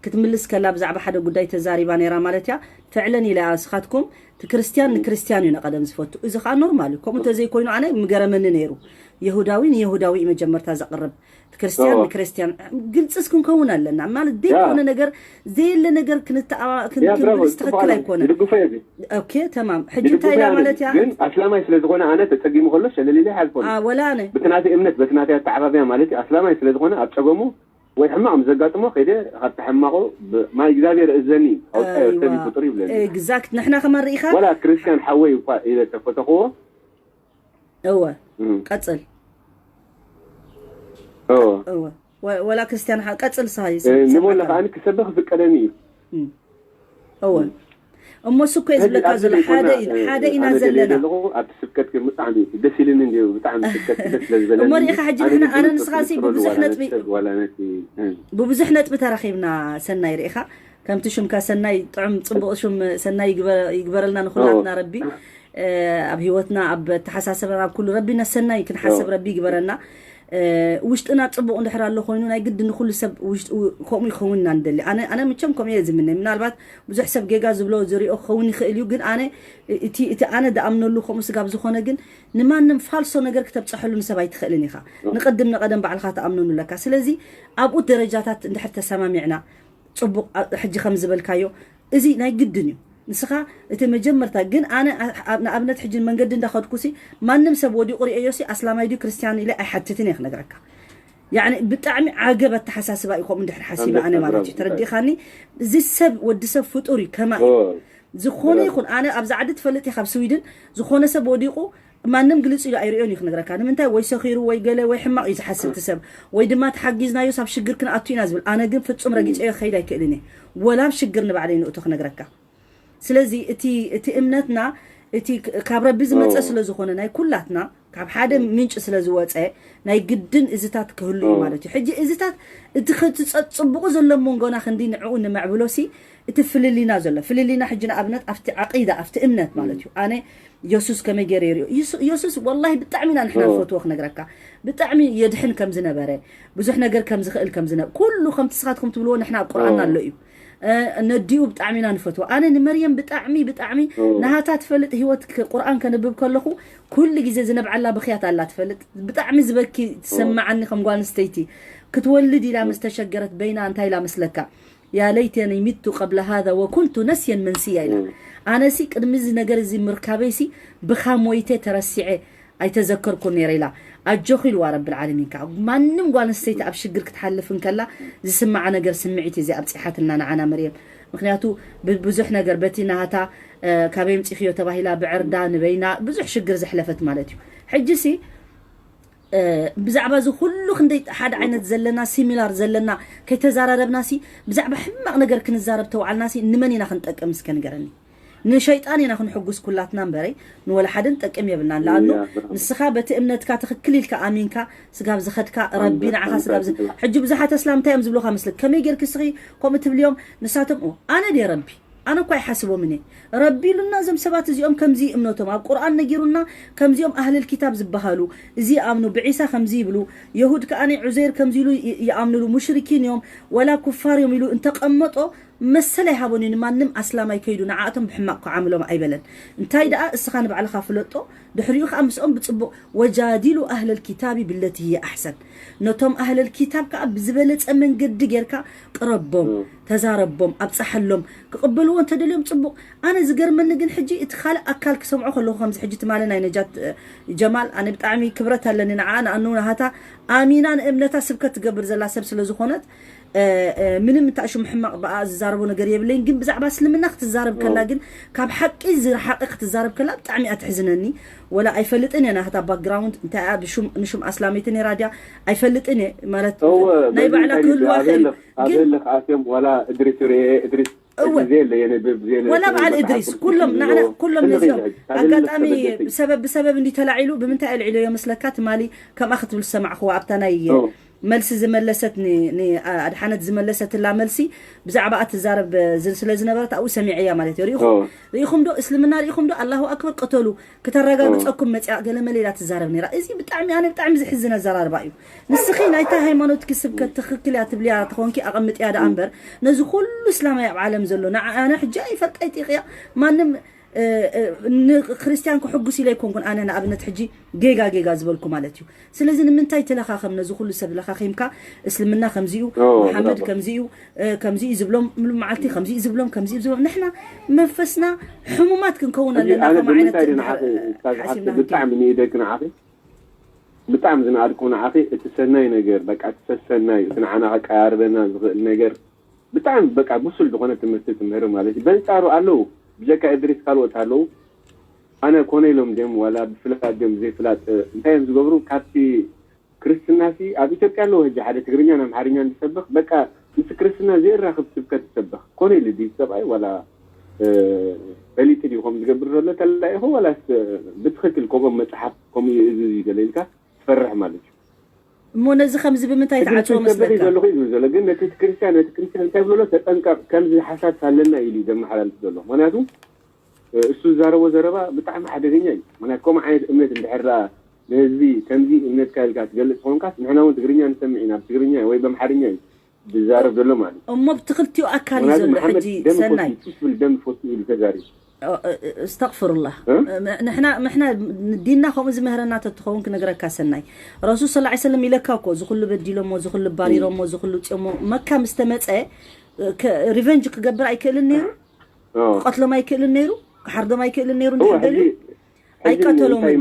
ክትምልስ ከላ ብዛዕባ ሓደ ጉዳይ ተዛሪባ ነይራ ማለት እያ። ፍዕለን ኢለ ስኻትኩም እቲ ክርስትያን ንክርስትያን እዩ ነቐደም ዝፈቱ። እዚ ከዓ ኖርማል እዩ። ከምኡ እንተዘይኮይኑ ኣነ ምገረመኒ ነይሩ። የሁዳዊ ንየሁዳዊ እዩ መጀመርታ ዘቕርብ። ክርስቲያን ንክርስቲያን ግልፅስ ክንከውን ኣለና ማለት ዘይኮነ ነገር ዘየለ ነገር ክንብል ትክክል ኣይኮነ። ኦኬ ተማም ሕጂ እንታይ ኢላ ማለት እያ? ግን ኣስላማይ ስለ ዝኾነ ኣነ ተፀጊሙ ከሎ ሸለል ኢለ ይሓልፎ። ወላ ኣነ በቲ ናተይ እምነት በቲ ናተይ ኣተዓባብያ ማለት እዩ ኣስላማይ ስለ ዝኾነ ኣብ ፀገሙ ወይ ሕማቕ ምስ ዘጋጥሞ ከይደ ካብቲ ሕማቑ ማይ እግዚኣብሔር እዘኒ ኣውፃዮ ሰብ እዩ ፍጡር ይብለኒ። ኤግዛክት ንሕና ከማን ርኢኻ ወላ ክርስቲያን ሓወይ እኳ ኢለ ተፈተኽዎ እወ ቀጽል እወ እወ ወ- ወላ ክርስቲያን ሓ- ቀጽል ሰሃይ ንቦላ ከዓኒ ክሰብኽ ዝፍቀደኒ እዩ። እወ እሞ እሱ እኮ እዩ ዝብለካ ዘሎ ሓደ ኢና- ሓደ ኢና ዘለና ዘለኹ ኣብቲ ስብከት ግን ብጣዕሚ ደስ ኢልኒ እንዲ ብጣዕሚ ስብከት ደስ ስለ ዝበለኒ እሞ ርኢኻ ሕጂ ንሕና ኣነ ንስኻ ሲ ብብዙሕ ነጥቢ ዋላ ነቲ ብብዙሕ ነጥቢ ተራኺብና ሰናይ ርኢኻ ከምቲ ሹምካ ሰናይ ጥዑም ፅቡቕ ሹም ሰናይ ይግበረልና ንኩላትና ረቢ ኣብ ህይወትና ኣብ ኣተሓሳሰበና ኣብ ኩሉ ረቢ ነሰናይ ክንሓስብ ረቢ ይግበረና። ውሽጥና ፅቡቕ እንድሕር ኣሎ ኮይኑ ናይ ግዲ ንኩሉ ሰብ ከምኡ ይኸውን ኢና ንደሊ። ኣነ ኣነ ምቸም ከምኡ እየ ዝምነ። ምናልባት ብዙሕ ሰብ ጌጋ ዝብሎ ዝሪኦ ክኸውን ይኽእል እዩ፣ ግን ኣነ እቲ እቲ ኣነ ዝኣምነሉ ከምኡ ስጋብ ዝኾነ ግን ንማንም ፋልሶ ነገር ክተብፀሐሉ ንሰብ ኣይትኽእልን ኢኻ። ንቅድም ንቀደም ባዕልኻ ትኣምነኑ ኣለካ። ስለዚ ኣብኡ ደረጃታት እንድሕር ተሰማሚዕና ፅቡቕ ሕጂ ከም ዝበልካዮ እዚ ናይ ግድን እዩ። ንስኻ እቲ መጀመርታ ግን ኣነ ንኣብነት ሕጂ መንገዲ እንዳኸድኩሲ ማንም ሰብ ወዲቑ ርእዮሲ ኣስላማይ ድዩ ክርስቲያን ኢለ ኣይሓትትን እየ ክነግረካ። ያኒ ብጣዕሚ ዓገብ ኣተሓሳስባ እዩ ከምኡ እንድሕር ሓሲበ ኣነ ማለት እዩ ተረዲእኻኒ። እዚ ሰብ ወዲ ሰብ ፍጡር እዩ ከማይ ዝኾነ ይኹን ኣነ ኣብዚ ዓዲ ትፈልጥ ኢኻ ኣብ ስዊድን ዝኾነ ሰብ ወዲቑ ማንም ግልፅ ኢሉ ኣይርእዮን እዩ ክነግረካ ንምንታይ ወይ ሰኺሩ ወይ ገለ ወይ ሕማቕ እዩ ዝሓስብ እቲ ሰብ ወይ ድማ ተሓጊዝናዮስ ኣብ ሽግር ክንኣቱ ኢና ዝብል ኣነ ግን ፍፁም ረጊፀዮ ክኸይድ ኣይክእልን እየ ወላ ኣብ ሽግር ንባዕለይ ንእቶ ክነግረካ ስለዚ እቲ እቲ እምነትና እቲ ካብ ረቢ ዝመፀ ስለ ዝኾነ ናይ ኩላትና ካብ ሓደ ምንጭ ስለ ዝወፀ ናይ ግድን እዝታት ክህሉ እዩ ማለት እዩ ሕጂ እዝታት እቲ ጽቡቑ ዘሎ መንጎና ክንዲ ንዕኡ ንምዕብሎ ሲ እቲ ፍልልይና ዘሎ ፍልልይና ሕጂ ንኣብነት ኣብቲ ዓቂዳ ኣብቲ እምነት ማለት እዩ ኣነ የሱስ ከመይ ገይረ ይሪኦ የሱስ ወላሂ ብጣዕሚ ኢና ንሕና ንፈትዎ ክነግረካ ብጣዕሚ የድሕን ከም ዝነበረ ብዙሕ ነገር ከም ዝኽእል ከም ዝነበረ ኩሉ ከምቲ ስኻትኩም ትብልዎ ንሕና ኣብ ቁርኣንና ኣሎ እዩ ነዲኡ ብጣዕሚ ኢና ንፈትዎ ኣነ ንመርየም ብጣዕሚ ብጣዕሚ ናሃታ ትፈልጥ ህይወት ቁርኣን ከንብብ ከለኹ ኩሉ ግዜ ዝነብዓላ ብኽያት ኣላ ትፈልጥ ብጣዕሚ ዝበኪ ትሰማዓኒ ከም ጓል ኣንስተይቲ ክትወልድ ኢላ ምስ ተሸገረት በይና እንታይ ኢላ መስለካ يا ليتني مت قبل هذا وكنت نسيا منسيا ኢላ ኣነሲ ቅድሚ እዚ ነገር እዚ ምርካበይሲ ብኻ ሞይተ ተረሲዐ ኣይተዘከርኩን ነይረ ኢላ። ኣጆኺ ኢልዋ ረብል ዓለሚን። ከዓ ማንም ጓል ኣንስተይቲ ኣብ ሽግር ክትሓልፍ እንከላ ዝስምዓ ነገር ስምዒት እዩ። እዚ ኣብፂሓትና ንዓና መርየም። ምክንያቱ ብዙሕ ነገር በቲ ናሃታ ካበይ ምፂኽዮ ተባሂላ ብዕርዳ ንበይና ብዙሕ ሽግር ዘሕለፈት ማለት እዩ። ሕጂ ሲ ብዛዕባ እዚ ኩሉ ክንደይ ሓደ ዓይነት ዘለና ሲሚላር ዘለና ከይተዛራረብና ሲ ብዛዕባ ሕማቕ ነገር ክንዛረብ ተውዓልና ሲ ንመን ኢና ክንጠቅም እስከ ንገረኒ? ንሸይጣን ኢና ክንሕጉስ ኩላትና እምበረይ ንወላ ሓደ ንጠቅም የብልናን። ለኣኑ ንስኻ በቲ እምነትካ ትኽክል ኢልካ ኣሚንካ ስጋብ ዝኸድካ ረቢ ንዓኻ ስጋብ ዝ ሕጂ ብዙሓት ኣስላም እንታይ እዮም ዝብሉኻ መስለክ? ከመይ ጌርክ እስኺ ከምኡ ትብልዮም? ንሳቶም ኦ ኣነ ድየ ረቢ? ኣነ እኳ ኣይሓስቦምን እየ። ረቢ ኢሉና እዞም ሰባት እዚኦም ከምዚ እምነቶም ኣብ ቁርኣን ነጊሩና ከምዚኦም ኣህልል ኪታብ ዝበሃሉ እዚ ይኣምኑ ብዒሳ ከምዚ ይብሉ የሁድ ከኣ ዑዘይር ከምዚ ኢሉ ይኣምኑሉ ሙሽሪኪን እዮም ወላ ኩፋር እዮም ኢሉ እንተቐመጦ መሰል ኣይሃቦን እዩ ንማንም ኣስላማይ ከይዱ ንዓኣቶም ብሕማቕ ክዓምሎም ኣይበለን እንታይ ደኣ እስኻ ንባዕልኻ ፍለጦ ድሕሪኡ ከዓ ምስኦም ብፅቡቕ ወጃዲሉ ኣህለል ኪታቢ ብለቲ ህየ ኣሕሰን ነቶም ኣህለል ኪታብ ከዓ ብዝበለፀ መንገዲ ጌርካ ቅረቦም ተዛረቦም ኣብፀሐሎም ክቕበልዎ እንተደልዮም ፅቡቕ ኣነ ዝገርመኒ ግን ሕጂ እቲ ካልእ ኣካል ክሰምዖ ከለኹ ከምዚ ሕጂ ትማሊ ናይ ነጃት ጀማል ኣነ ብጣዕሚ ክብረት ኣለኒ ንዓ ንኣኑ ናሃታ ኣሚና ንእምነታ ስብከት ትገብር ዘላ ሰብ ስለ ዝኾነት ምንም እንታይ ሽም ሕማቕ ብኣ ዝዛረቦ ነገር የብለይን ግን ብዛዕባ እስልምና ክትዛረብ ከላ ግን ካብ ሓቂ ዝረሓቐ ክትዛረብ ከላ ብጣዕሚ እያ ትሕዝነኒ ወላ ኣይፈልጥን እየ ናህታ ባክግራውንድ እንታይ እያ ብሹም ንሹም ኣስላመይቲ ነይራ ድያ ኣይፈልጥን እየ ማለት ናይ ባዕላ ክህልዋ ይኽእል ግን ኣትዮም ዋላ እድሪስ ርኤ እድሪስ እወ ወላ በዓል እድሪስ ኩሎም ንዓና ኩሎም ነዚኦም ኣጋጣሚ ሰበብ ብሰበብ እንዲ ተላዒሉ ብምንታይ ኣልዒሎ ዮ መስለካ ትማሊ ከምኣ ክትብል ዝሰማዕኽዋ ኣብታ ናይ መልሲ ዝመለሰት ኣድሓነት ዝመለሰትላ መልሲ ብዛዕባ ትዛረብ ስለ ዝነበረት ኣብኡ ሰሚዐያ ማለት እዩ ሪኢኹም ዶ እስልምና ሪኢኹም ዶ ኣላሁ ኣክበር ቅተሉ ክተረጋግፀኩም መፅያ ገለመለ ኢላ ትዛረብ ነይራ እዚ ብጣዕሚ ኣነ ብጣዕሚ ዝሕዝን ኣዘራርባ እዩ ንስኺ ናይታ ሃይማኖትኪ ስብከት ትኽክል እያ ትብልያ ተኾንኪ ኣቐምጥያ ደኣ እምበር ነዚ ኩሉ እስላማይ ኣብ ዓለም ዘሎ ንዓነ ሕጂ ኣይፈልጣ ይጢቕያ ማንም ንክርስትያን ክሕጉስ ኢለ ኣይኮንኩን ኣነ ንኣብነት ሕጂ ጌጋ ጌጋ ዝበልኩ ማለት እዩ ስለዚ ንምንታይ ትለኻኸም ነዚ ኩሉ ሰብ ለኻኺምካ እስልምና ከምዚኡ መሓመድ ከምዚኡ ከምዚኡ ዝብሎም ሙሉ መዓልቲ ከምዚኡ ዝብሎም ከምዚኡ ዝብሎም ንሕና መንፈስና ሕሙማት ክንከውን ኣለና ከም ዓይነት ሓሲብና ብጣዕሚ ንኢደክ ንዓኺ ብጣዕሚ ዝነኣድኩ ንዓኺ እቲ ሰናይ ነገር በቃ እቲ ሰሰናይ እቲ ንዓና ከቀራርበና ዝኽእል ነገር ብጣዕሚ በቃ ብሱል ዝኾነ ትምህርቲ ትምህሪ ማለት እዩ በንጻሩ ኣለዉ ብጀካ እድሪስ ካልኦት ኣለዉ ኣነ ኮነ ኢሎም ድዮም ዋላ ብፍላጥ ድዮም ዘይፍላጥ እንታይ እዮም ዝገብሩ ካብቲ ክርስትና ሲ ኣብ ኢትዮጵያ ኣለዉ ሕጂ ሓደ ትግርኛን ኣምሓርኛን ዝሰብኽ በቃ ምስ ክርስትና ዘይራኽብ ስብከት ዝሰብኽ ኮነ ኢሉ ድዩ ሰብኣይ ዋላ ፈሊጡ ድዩ ከምኡ ዝገብር ዘሎ ተላኢኹ ዋላስ ብትኽክል ከምኦም መፅሓፍ ከምኡ እዩ እዝዝ እዩ ዘሎ ኢልካ ትፈርሕ ማለት እዩ እሞ ነዚ ከምዚ ብምንታይ ትዓፅዎ መስለካ? ዘለኹ እዩ ዝብል ዘሎ ግን ነቲ ክርስትያን ነቲ ክርስትያን እንታይ ብሎ ተጠንቀቕ ከምዚ ሓሳብ ኣለና ኢሉ እዩ ዘመሓላልፍ ዘሎ ምክንያቱ እሱ ዝዛረቦ ዘረባ ብጣዕሚ ሓደገኛ እዩ ምክንያቱ ከምኡ ዓይነት እምነት እንድሕር ደኣ ንህዝቢ ከምዚ እምነትካ ኢልካ ትገልፅ ኮንካስ ንሕና እውን ትግርኛ ንሰምዕ ኢና ብትግርኛ ወይ በምሓርኛ እዩ ዝዛረብ ዘሎ ማለት እዩ። እሞ ብቲ ክልቲኡ ኣካል እዩ ዘሎ ሕጂ ሰናይ። ሱስ ብል ደም ፈቱ ኢሉ ተዛሪቡ። እስተቕፍሩላህ ንሕና ንሕና ዲንና ከምኡ ዝምህረና ተትኸውን ክነግረካ ሰናይ ረሱል ሰለላሁ ዐለይሂ ወሰለም ኢለካ እኮ እዚ ኩሉ በዲሎሞ እዚ ኩሉ ባሪሮሞ እዚ ኩሉ ውፅኦሞ መካ ምስ ተመፀ ሪቨንጅ ክገብር ኣይክእልን ነይሩ ክቐትሎም ኣይክእልን ነይሩ ክሓርዶም ኣይክእልን ነይሩ እንድሕር ደልዩ ኣይቀተሎምን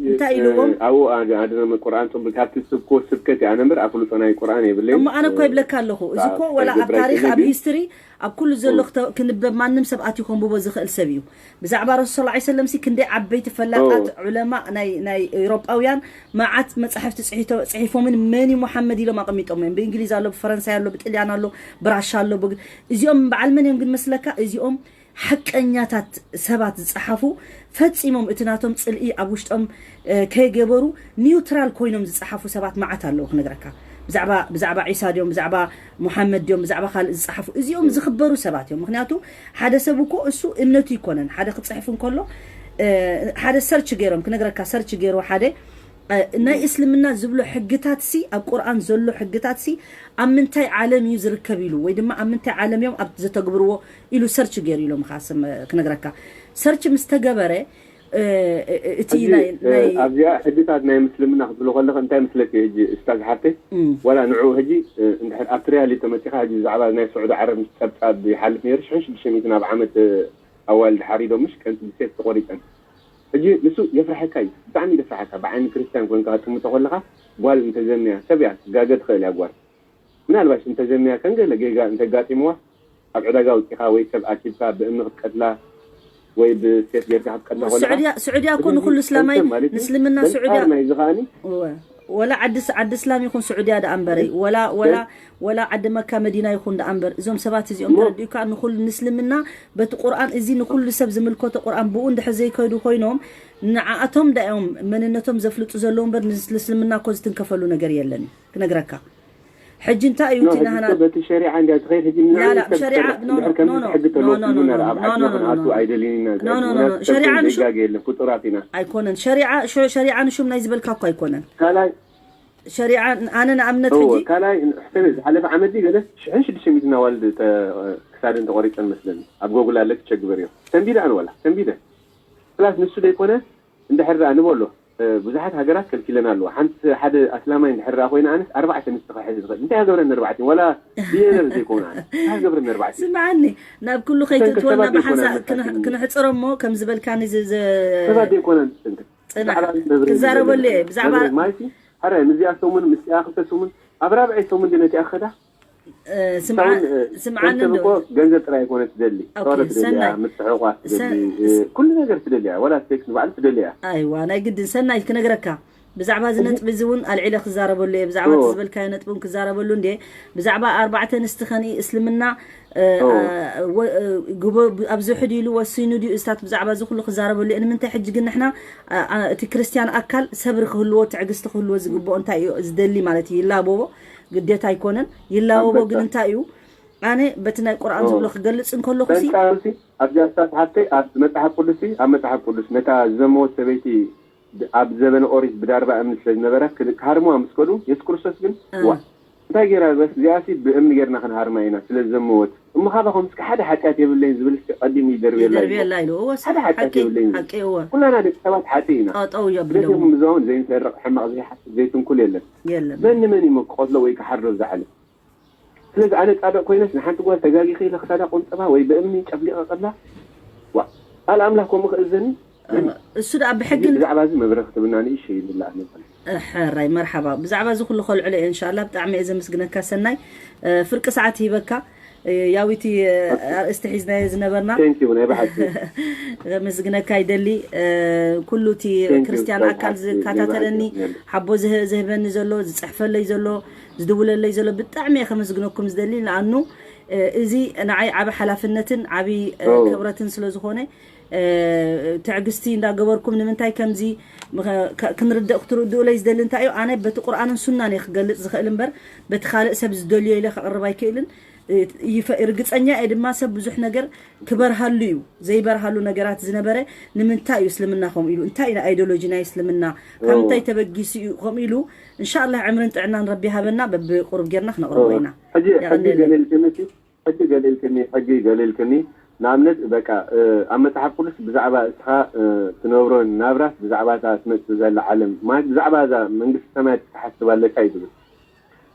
እንታይ ኢልዎም ኣብኡ ኣድረመ ቁርኣን ፅቡቅ ካብቲ ስብኮ ስብከት እየ ኣነ እምበር ኣፍልጦ ናይ ቁርኣን የብለይ እሞ ኣነ እኮ ይብለካ ኣለኹ እዚ እኮ ወላ ኣብ ታሪክ ኣብ ሂስትሪ ኣብ ኩሉ ዘሎ ክንበብ ማንም ሰብ ኣትዩ ከንብቦ ዝኽእል ሰብ እዩ ብዛዕባ ረሱል ስ ሰለም ሲ ክንደይ ዓበይቲ ፈላጣት ዑለማ ናይ ኤውሮጳውያን መዓት መፃሕፍቲ ፅሒፎምን መን እዩ ሙሓመድ ኢሎም ኣቐሚጦም እዮም ብእንግሊዝ ኣሎ ብፈረንሳይ ኣሎ ብጥልያን ኣሎ ብራሻ ኣሎ እዚኦም በዓል መን እዮም ግን መስለካ እዚኦም ሓቀኛታት ሰባት ዝፀሓፉ ፈፂሞም እቲ ናቶም ፅልኢ ኣብ ውሽጦም ከይገበሩ ኒውትራል ኮይኖም ዝፀሓፉ ሰባት መዓት ኣለዉ ክነግረካ ብዛዕባ ብዛዕባ ዒሳ ድዮም ብዛዕባ ሙሓመድ ድዮም ብዛዕባ ካልእ ዝፀሓፉ እዚኦም ዝኽበሩ ሰባት እዮም ምክንያቱ ሓደ ሰብ እኮ እሱ እምነቱ ይኮነን ሓደ ክፅሕፍ እንከሎ ሓደ ሰርች ገይሮም ክነግረካ ሰርች ገይሩ ሓደ ናይ እስልምና ዝብሎ ሕግታት ሲ ኣብ ቁርኣን ዘሎ ሕግታት ሲ ኣብ ምንታይ ዓለም እዩ ዝርከብ ኢሉ ወይ ድማ ኣብ ምንታይ ዓለም እዮም ኣብ ዘተግብርዎ ኢሉ ሰርች ገይሩ ኢሎም ኻስ ክነግረካ ሰርች ምስ ተገበረ እቲ ኣብዚኣ ሕግታት ናይ ምስልምና ክትብሎ ከለኸ እንታይ ምስለክ ሕጂ እስታዝ ሓፍተይ ዋላ ንዑ ሕጂ እንድሕር ኣብቲ ሪያሊ ተመፂኻ ሕጂ ብዛዕባ ናይ ስዑዲ ዓረብ ምስ ፀብፃብ ይሓልፍ ነይሩ ሽሕን ሽዱሽተ ሚእትን ኣብ ዓመት ኣዋልድ ሓሪዶም ምሽ ቀንቲ ብሴፍ ተቆሪፀን ሕጂ ንሱ የፍርሐካ እዩ፣ ብጣዕሚ የፍርሐካ። ብዓይኒ ክርስትያን ኮንካ ክትጥምቶ ከለኻ ጓል እንተዘምያ ሰብ እያ፣ ክትጋገ ትኽእል እያ ጓል። ምናልባሽ እንተዘምያ ከን ገለ ጌጋ እንተጋጢምዋ ኣብ ዕዳጋ ኣውፂኻ ወይ ሰብ ኣኪብካ ብእምኒ ክትቀትላ ወይ ብሴፍ ጌርካ ክትቀትላ ከለኻ ስዑድያ ስዑድያ እኮ እቲ ንኩሉ እስላማይ ሰብ ማለት እዩ። ንእስልምና በንጻር ስዑድያ ናይዚ ከኣኒ እወ። ወላ ዓዲ ስ- ዓዲ እስላም ይኹን ስዑድያ ደኣ እምበረይ ወላ ወላ ወላ ዓዲ መካ መዲና ይኹን ደኣ እምበር እዞም ሰባት እዚኦም እሞ- ተረዲኡካ ንኩሉ ንእስልምና በቲ ቁርኣን እዚ ንኩሉ ሰብ ዝምልከቶ ቁርኣን ብኡ እንድሕር ዘይከዱ ኮይኖም ንዓኣቶም ዳዮም መንነቶም ዘፍልጡ ዘለዉ እምበር ንእስልምና እኮ ዝትንከፈሉ ነገር የለን እዩ ክነግረካ ሕጂ እንታይ እዩ ኖ እቲ ሕጂ ናህና እኮ በቲ ሸሪዓ እንዲያ ትኸይድ ሕጂ ላላ ንዓመት ሸሪዓ ትሰርሕ no no እንድሕር ከምዚ no no ሕጊ no ተለዎ no no ኩሉና no ኣብ no ዓድና no no ክንኣቱ no ኣይደልይን ኢና no no no ምክንያቱ no ሰብ ሸሪዓ ኮይኑ ንሹም ዘይጋገ የለን ፍጡራት ኢና ኣይኮነን ሸሪዓ ሸ- ሸሪዓ ንሹም ናይ ዝበልካ እኮ ኣይኮነን ካልኣይ ሸሪዓ ኣነ ንኣብነት እወ ሕጂ ካልኣይ ሕሰብ ዝሓለፈ ዓመት ድዩ ገለ ሽሕን ሽዱሽተ ሚእትን ኣዋልድ ተ- ክሳደን ተቆሪፀን መስለኒ ኣብ ጎጉል ኣለኪ ቸግበር እዮም ሰንቢደ ኣነ ዋላ ሰንቢደ ፕላስ ንሱ ዘይኮነ እንድሕር ደኣ ንበሎ እ፣ ብዙሓት ሃገራት ከልኪለን ኣለዋ ሓንቲ ሓደ ኣስላማይ እንድሕር ደኣ ኮይነ ኣነስ ኣርባዕተ ንስቲ ክሕዝ ዝኽእል እንታይ ሃገብረን ኣርባዕተ ዋላ ቢሊዮነር ዘይኮነ ኣነ እንታይ ሃገብረን ኣርባዕተ ስምዓኒ ናብ ኩሉ እተን ከይትእትወና ሰባት ዘይኮነ ብሓንሳእ መሳኪን ክንሕፅሮ እሞ ከምዚ በልካኒ ዝ- ዝ- ሰባት ዘይኮነን እተን ፅናሕ ክዛረበሉ እየ ብዛዕባ መብርሂ ማለቲ ኣረ ምስዚኣ ሰሙን ምስዚኣ ክልተ ሰሙን ኣብ ራብዐይ ሰሙን ግን ነቲኣ ክኸዳ ስምዓኒ ሰብ እኮ ገንዘብ ጥራይ ኣይኮነ ትደሊ ተዋረ ትደሊ እያ ምትሕቋፍ ትደሊ ኩሉ ነገር ትደሊ እያ ወላ ሴክስ ንባዕሉ ትደሊ እያ ኣይዋ ናይ ግድን ሰናይ ክነግረካ ብዛዕባ እዚ ነጥቢ እዚ እውን ኣልዒለ ክዛረበሉ እየ ብዛዕባ እቲ ዝበልካዮ ነጥቢ እውን ክዛረበሉ እንዴ ብዛዕባ ኣርባዕተ ኣንስቲ ከኒ እስልምና ኣብዚ ሕዲ ኢሉ ወሲኑ ድዩ እስታት ብዛዕባ እዚ ኩሉ ክዛረበሉ እየ ንምንታይ ሕጂ ግን ንሕና እቲ ክርስትያን ኣካል ሰብሪ ክህልዎ ትዕግስቲ ክህልዎ ዝግብኦ እንታይ እዩ ዝደሊ ማለት እዩ ይላበቦ ግዴታ ኣይኮነን ይላበቦ ግን እንታይ እዩ ኣነ በቲ ናይ ቁርኣን ዝብሎ ክገልፅ እንከለኹ ሲ በንጻሩሲ ኣብዚኣ ስታት ሓፍተይ ኣብ መጽሓፍ ቅዱስ ኣብ መጽሓፍ ቅዱስ ነታ ዝዘመወት ሰበይቲ ኣብ ዘበነ ኦሪት ብዳርባ እምኒ ስለ ዝነበረ ክሃርምዋ ምስ ከዱ የሱስ ክርስቶስ ግን ዋ እንታይ ገይራ በስ እዚኣሲ ብእምኒ ገይርና ክንሃርማ ኢና ስለ ዝዘመወት እሞ ካባኹም እስከ ሓደ ሓጢኣት የብለይን ዝብል እስከ ቀዲሙ ይደርብየላ እዩ ይደርብየላ ኢሉ እወ ሓደ ሓጢኣት ሓቂ የብለይን ሓቂ እወ ኩላና ደቂ ሰባት ሓጢእ ኢና ጠጠው የብለው ስለዚም እዞም ዘይሰርቕ ሕማቕ ዘይሓስብ ዘይትንኩል የለን የለን መን ንመን እዩ ክቐትሎ ወይ ክሓርዶ ዝዓለም ስለዚ ኣነ ጻድቕ ኮይነስ ንሓንቲ ጓል ተጋጊኸ ኢለ ክሳዳ ቆንጠባ ወይ ብእምኒ ጨፍሊቐ ቀላ ዋ ቃል ኣምላኽ ከምኡ ክእዘኒ እሱ ደኣ ብሕግን ብዛዕባ እዚ መብረኽ ትብና ንእሽተይ ይብላ ኣነ ሕራይ መርሓባ ብዛዕባ እዚ ኩሉ ከልዕሎ እየ እንሻላ ብጣዕሚ እየ ዘመስግነካ ሰናይ እ፣ ፍርቂ ሰዓት ሂበካ እ፣ ያዊቲ እ፣ ኣርእስቲ ሒዝናዮ ዝነበርና ቴንኪዩ ናይ ብሓቂ ዘመስግነካ ይደሊ እ፣ ኩሉ እቲ Thank you, ክርስትያን so ኣካል much. ዝከታተለኒ ሓቦ ዝህ- ዝህበኒ ዘሎ ዝፅሕፈለይ ዘሎ ዝድውለለይ ዘሎ ብጣዕሚ እየ ከመስግነኩም ዝደሊ ንኣኑ እ፣ እዚ ንዓይ ዓብ ሓላፍነትን ዓብ እ፣ Oh. ክብረትን ስለ ዝኾነ እ፣ ትዕግስቲ እንዳገበርኩም ንምንታይ ከምዚ ምኸ- ከ- ክንርድእ ክትርድኡለይ ዝደሊ እንታይ እዩ ኣነ በቲ ቁርኣንን ሱናን እየ ክገልፅ ዝኽእል እምበር በቲ ካልእ ሰብ ዝደልዮ ኢለ ከቕርብ ኣይክእልን እ፣ ይፈ- ርግፀኛ እየ ድማ ሰብ ብዙሕ ነገር ክበርሃሉ እዩ ዘይበርሃሉ ነገራት ዝነበረ ንምንታይ እዩ እስልምና ከምኡ ኢሉ እንታይ እዩ ኣይዲዮሎጂ ናይ እስልምና ካብ ምንታይ ተበጊሱ እዩ ከምኡ ኢሉ እንሻላ ዕምርን ጥዕናን ረቢ ሃበና በብቁሩብ ጌርና ክነቕርቦ ኢና ሕጂ ሕጂ የቐንየለይ ገለ ኢልክኒ ሕጂ ገለ ኢልክኒ ሕጂ ገለ ኢልክኒ ንኣብነት በቃ እ፣ ኣብ መፅሓፍ ቅዱስ ብዛዕባ እስኻ እ፣ ትነብሮ ናብራስ ብዛዕባ እታ ትመፅእ ዘላ ዓለም ማለት ብዛዕባ እዛ መንግስቲ ሰማያት ትሓስብ ኣለካ እዩ ትብል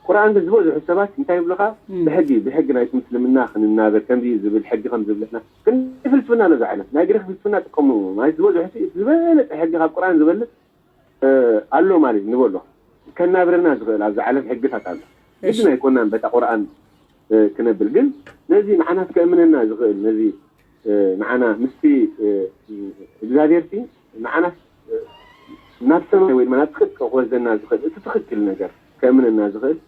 ቁርኣን ግን ዝበዝሑ ሰባት እንታይ ይብሉኻ ብሕጊ ብሕጊ ናይቲ ምስልምና ክንናበር ከምዚ እዩ ዝብል ሕጊ ከም ዝብልሕና ግን ፍልስፍና ኣሎ ዝዓለም ናይ ግሪክ ፍልስፍና ጥቀሙ ማለት ዝበዝሑ እቲ ዝበለፀ ሕጊ ካብ ቁርኣን ዝበልፅ ኣሎ ማለት እዩ ንበሎ ከናብረና ዝኽእል ኣብዚ ዓለም ሕግታት ኣሎ ግድን ኣይኮናን በታ ቁርኣን ክነብል ግን ነዚ ንዓናስ ከእምነና ዝኽእል ነዚ ንዓና ምስቲ እግዚኣብሔር ሲ ንዓናስ ናብ ሰማይ ወይ ድማ ናብ ጽድቂ ክወስደና ዝኽእል እቲ ትኽክል ነገር ከእምነና ዝኽእል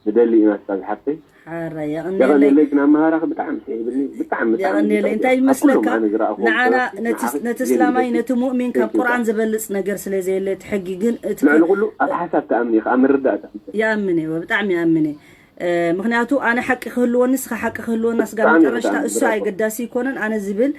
ንደሊ ኢና ስታ ዝሓፍተይ ሓራይ ያቐን የቐንየለይ የለይ ግን ኣመሃራኺ ብጣዕሚ ስሒብኒ ብጣዕሚ ብጣዕሚ የቐንየለይ ብጣዕሚ እንታይ ኣብ ኩሎም ይመስለካ ኣነ ዝረኣኹዎም ንዓና ሰባት ነቲ ንዓኺ ነቲ ክብል እስላማይ ይደሊ። ነቲ ሙእሚን ካብ Thank you ቁርኣን ብጣዕሚ። ዝበልፅ ነገር ስለ ዘየለ እቲ ሕጊ ግን እቲ ልዕሊ ኩሉ ኣብ ሓሳብ ተኣምኒ ኢኻ ኣብ ምርዳእ ተኣምኒ ይኣምን እየ ብጣዕሚ ይኣምን እየ እ፣ ምክንያቱ ኣነ ሓቂ ክህልወኒ ስኻ ሓቂ ክህልወና ስጋ ብጣዕሚ መጨረሽታ ብጣዕሚ እሱ ብራቮ። ኣይገዳሲ ይኮነን ኣነ ዝብል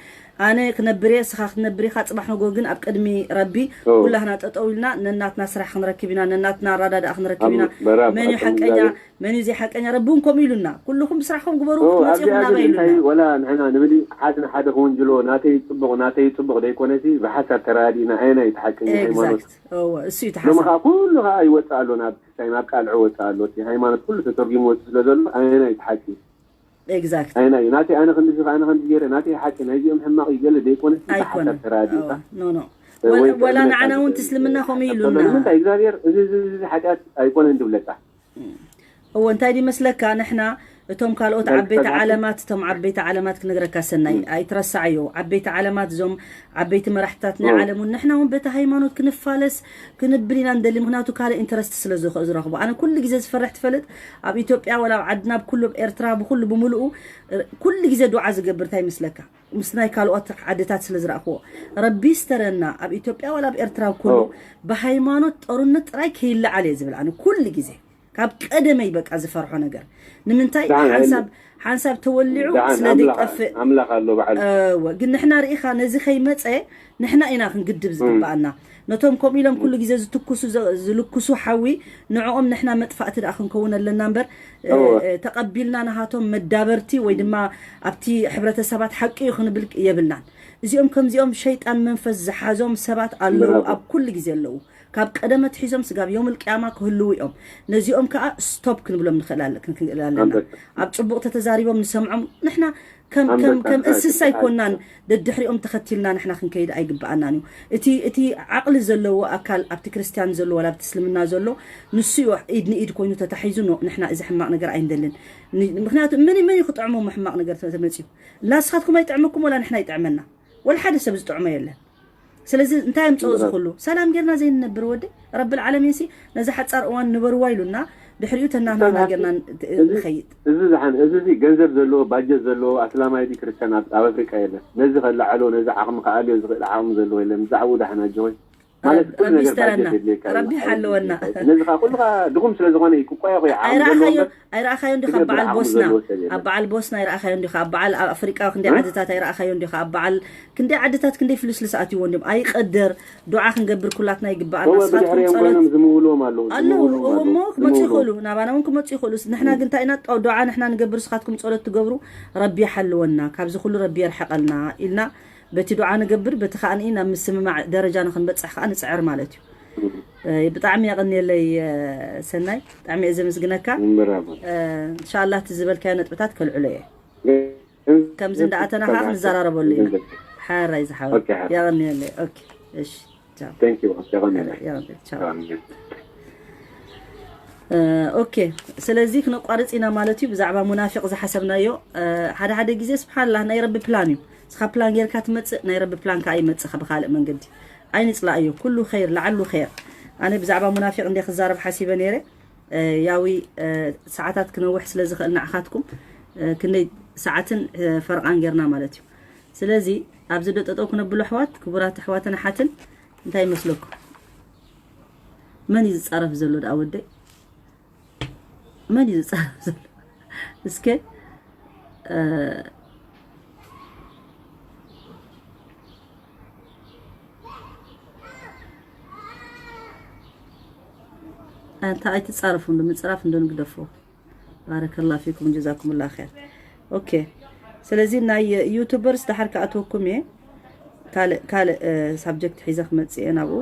ኣነ ክነብር እየ ስኻ ክትነብር ኢኻ ፅባሕ ንጎ ግን ኣብ ቅድሚ ረቢ ኦ። ኩላህና ጠጠው ኢልና ነናትና ስራሕ ክንረክብ ኢና ነናትና ኣራዳድኣ ክንረክብ ኢና ኣብ በራብ መን እዩ ኣብ ሓቀኛ እግዚኣብሔር። መን እዩ ዘይሓቀኛ ረቢ እውን ከምኡ ኢሉና ኩልኹም ብስራሕኩም ግበሩ ኦ፣ ክትመፅኹም ኣብዚኣ ናበይ ግን ኢሉና እንታይ ወላ ንሕና ንብል ሓደ ንሓደ ክውንጅሎ ናተይ ፅቡቕ ናተይ ፅቡቕ ደይኮነሲ ብሓሳብ ተረዳዲእና ኣየናይ እቲ ሓቀኛ ሃይማኖት ኤግዛክት እወ እሱ እዩ ሎሚ ተሓሳብ ከዓ ኩሉ ከዓ ይወፅእ ኣሎ ናብ ክስታይ ናብ ቃልዒ ወፅእ ኣሎ እቲ ሃይማኖት ኩሉ ተተርጊሙ ወፅእ ስለ ዘሎ ኣየናይ እቲ ሓቂ ኤግዛክት ኣየናይ እዩ ናተይ ኣነ ከምዚ ከዓ ኣነ ከምዚ ገይረ ናተይ ሓቂ ናይዚኦም ሕማቕ እዩ ገለ ደይኮነ ኣይኮነን ሓሳብ ተራዲእካ ኖ ኖ ወላ ንዓና እውን ትስልምና ከምኡ ኢሉና። ንምንታይ እግዚኣብሔር እዚ እዚ ሓጢኣት ኣይኮነን ትብለካ? እዎ፣ እንታይ ድመስለካ፣ ንሕና እቶም ካልኦት ዓበይቲ ዓለማት፣ እቶም ዓበይቲ ዓለማት ክነግረካ ሰናይ፣ ኣይትረሳዓዮ። ዓበይቲ ዓለማት፣ እዞም ዓበይቲ መራሕትታት ናይ ዓለም እውን፣ ንሕና እውን በቲ ሃይማኖት ክንፋለስ ክንብል ኢና እንደሊ። ምክንያቱ ካልእ ኢንተረስት ስለ ዝረኽቡ። ኣነ ኩሉ ግዜ ዝፈርሕ ትፈልጥ፣ ኣብ ኢትዮጵያ ወላ ኣብ ዓድና፣ ብኩሉ፣ ኣብ ኤርትራ፣ ብኩሉ ብምሉኡ፣ ኩሉ ግዜ ዱዓ ዝገብር እንታይ ይመስለካ? ምስ ናይ ካልኦት ዓድታት ስለ ዝረእኽዎ። ረቢ ስተረና፣ ኣብ ኢትዮጵያ ወላ ኣብ ኤርትራ ኩሉ ብሃይማኖት ጦርነት ጥራይ ከይለዓል እየ ዝብል ኣነ ኩሉ ግዜ። ካብ ቀደመይ በቃ ዝፈርሖ ነገር። ንምንታይ? ሓንሳብ ሓንሳብ ተወሊዑ ስለ ዘይጠፍእ። ኣምላኽ ኣሎ በዓል። እወ፣ ግን ንሕና ርኢኻ ነዚ ከይመጸ ንሕና ኢና ክንግድብ ዝግባኣና። ነቶም ከምኡ ኢሎም ኩሉ ግዜ ዝትኩሱ፣ ዝልኩሱ ሓዊ፣ ንዕኦም ንሕና መጥፋእቲ ደኣ ክንከውን ኣለና እምበር፣ ተቐቢልና ናሃቶም መዳበርቲ ወይ ድማ ኣብቲ ሕብረተሰባት ሓቂ እዩ ክንብል የብልናን። እዚኦም ከምዚኦም ሸይጣን መንፈስ ዝሓዞም ሰባት ኣለዉ፣ ኣብ ኩሉ ግዜ ኣለዉ። ካብ ቀደም ኣትሒዞም ስጋብ ዮም ልቅያማ ክህልዉ እዮም። ነዚኦም ከዓ ስቶፕ ክንብሎም ንኽእል ኣለ-፣ ክንክእል ኣለና። ኣብ ጽቡቕ ተተዛሪቦም ንሰምዖም። ንሕና ከም፣ ከም፣ ከም እንስሳ ኣይኮናን ደድሕሪኦም ተኸቲልና ንሕና ክንከይድ ኣይግብኣናን እዩ። እቲ፣ እቲ ዓቕሊ ዘለዎ ኣካል ኣብቲ ክርስቲያን ዘሎ ዋላ ኣብቲ እስልምና ዘሎ ንሱ እዩ ኢድ ንኢድ ኮይኑ ተታሒዙ ኖ፣ ንሕና እዚ ሕማቕ ነገር ኣይንደልን። ን-፣ ምኽንያቱ መን፣ መን እዩ ክጥዕሞ ሕማቕ ነገር ተመፅዩ? ላስኻትኩም ኣይጥዕመኩም ወላ ንሕና ይጥዕመና። ወላ ሓደ ሰብ ዝጥዕሞ የለን። ስለዚ እንታይ ኣምፅኦ እዚ ኩሉ? ሰላም ጌርና ዘይንነብር ወዲ ረብል ዓለሚን ሲ ነዚ ሓፃር እዋን ንበርዋ ኢሉና ድሕሪኡ ተናናና ጌርና ንኸይድ። እዚ ዝሓን-፣ እዚ፣ እዚ ገንዘብ ዘለዎ፣ ባጀት ዘለዎ ኣስላማይ ድዩ ክርስቲያን ኣብ፣ ኣብ ኣፍሪቃ የለን። ነዚ ከለዓሎ፣ ነዚ ዓቕሚ ከኣልዮ ዝኽእል ዓቕሚ ዘለዎ የለን። ብዛዕባኡ ዳሕና ጆይ ማለት ኩሉ ረቢ ነገር ይስተረና። ባጀት የድልየካ እዩ። ረቢ ሓለወና። ነዚ ከዓ ኩሉ ከዓ ድኹም ስለ ዝኾነ እዩ። ክቆያቆይ ዓቕሚ ዘለዎ ኣይረኣኻዮ-፣ እምበር ኣይረኣኻዮን ዲኻ ክገብር በዓል ዓቕሚ ቦስና? ዘለዎ ሰብ የለን። ኣብ በዓል ቦስና ኣይረኣኻዮን ዲኻ? ኣብ በዓል ኣብ ኣፍሪቃ ክንደይ እ? ዓድታት ኣይረኣኻዮን ዲኻ? ኣብ በዓል ክንደይ ዓድታት ክንደይ ፍልስልስ ኣትይዎ እንዲዮም። ኣይቀደር ዱዓ ክንገብር ኩላትና ይግባኣና። እወ፣ ንስኻትኩም ብድሕሪኦም ጸሎት ኮይኖም ዝምውልዎም ኣለዉ፣ ኣለዉ፣ ዝምውልዎም እዎ ኣለዉ፣ እሞ ክመጹ ዝምውልዎም። ይኽእሉ፣ ናባና እውን ክመጹ ይኽእሉ። ንሕና ግን እንታይ ኢና? ጣው-፣ ዱዓ ንሕና ንገብር፣ ንስኻትኩም ጸሎት ትገብሩ፣ ረቢ ይሓልወና፣ ካብዚ ኩሉ ረቢ የርሕቐልና ኢልና በቲ ዱዓ ንገብር፣ በቲ ከኣ ናብ ምስምማዕ ደረጃ ንኽንበጽሕ ከኣ ንጽዕር ማለት እዩ። እ፣ ብጣዕሚ የቐንየለይ፣ እ፣ ሰናይ፣ ብጣዕሚ እየ ዘመስግነካ። እምበር ኣቦ። እ፣ እንሻላ እቲ ዝበልካዮ ነጥብታት ከልዕሎ እየ። እ፣ ከምዚ እንዳኣተና ከዓ ክንዘራረበሉ ኢና። ሓራይ ዝሓወ። ኦኬ፣ ሓራይ። የቐንየለይ። ኦኬ፣ እሺ፣ ቻው። Thank you፣ የቐንየለይ። የቐንየለይ፣ ቻው። የቐንየለይ። እ፣ ኦኬ፣ ስለዚ ክነቋርጽ ኢና ማለት እዩ። ብዛዕባ ሙናፊቕ ዝሓሰብናዮ፣ እ፣ ሓደ ሓደ ግዜ ስብሓንላህ ናይ ረቢ ፕላን እዩ። ንስኻ ፕላን ጌርካ ትመጽእ፣ ናይ ረቢ ፕላን ከኣ ይመጽእ ብኻልእ መንገዲ። ኣይንጽላእዮ፣ ኩሉ ኸይር፣ ለዓሉ ኸይር። ኣነ ብዛዕባ ሙናፊቕ እንደ ክዛረብ ሓሲበ ነይረ። እ፣ ያዊ፣ እ፣ ሰዓታት ክነውሕ ስለ ዝኽእል ንዓኻትኩም፣ እ፣ ክንደይ ሰዓትን፣ እ፣ ፈርቓን ጌርና ማለት እዩ። ስለዚ ኣብዚ ዶ ጠጠው ክነብሎ ኣሕዋት፣ ክቡራት ኣሕዋትን ኣሓትን፣ እንታይ ይመስለኩም? መን እዩ ዝጻረፍ ዘሎ ደኣ ወደይ? መን እዩ ዝጻረፍ ዘሎ? እስከ፣ እ፣ ኣንታ ኣይትጻረፉ፣ እንዶ ምጽራፍ እንዶ ንግደፎ። ባረከላ ፊኩም፣ ጀዛኩምላ ኸይር። ኦኬ፣ ስለዚ ናይ ዩቱበርስ ደሓር ክኣትወኩም እየ። ካልእ፣ ካልእ፣ እ፣ ሳብጀክት ሒዘ ክመጽእ እየ ናብኡ።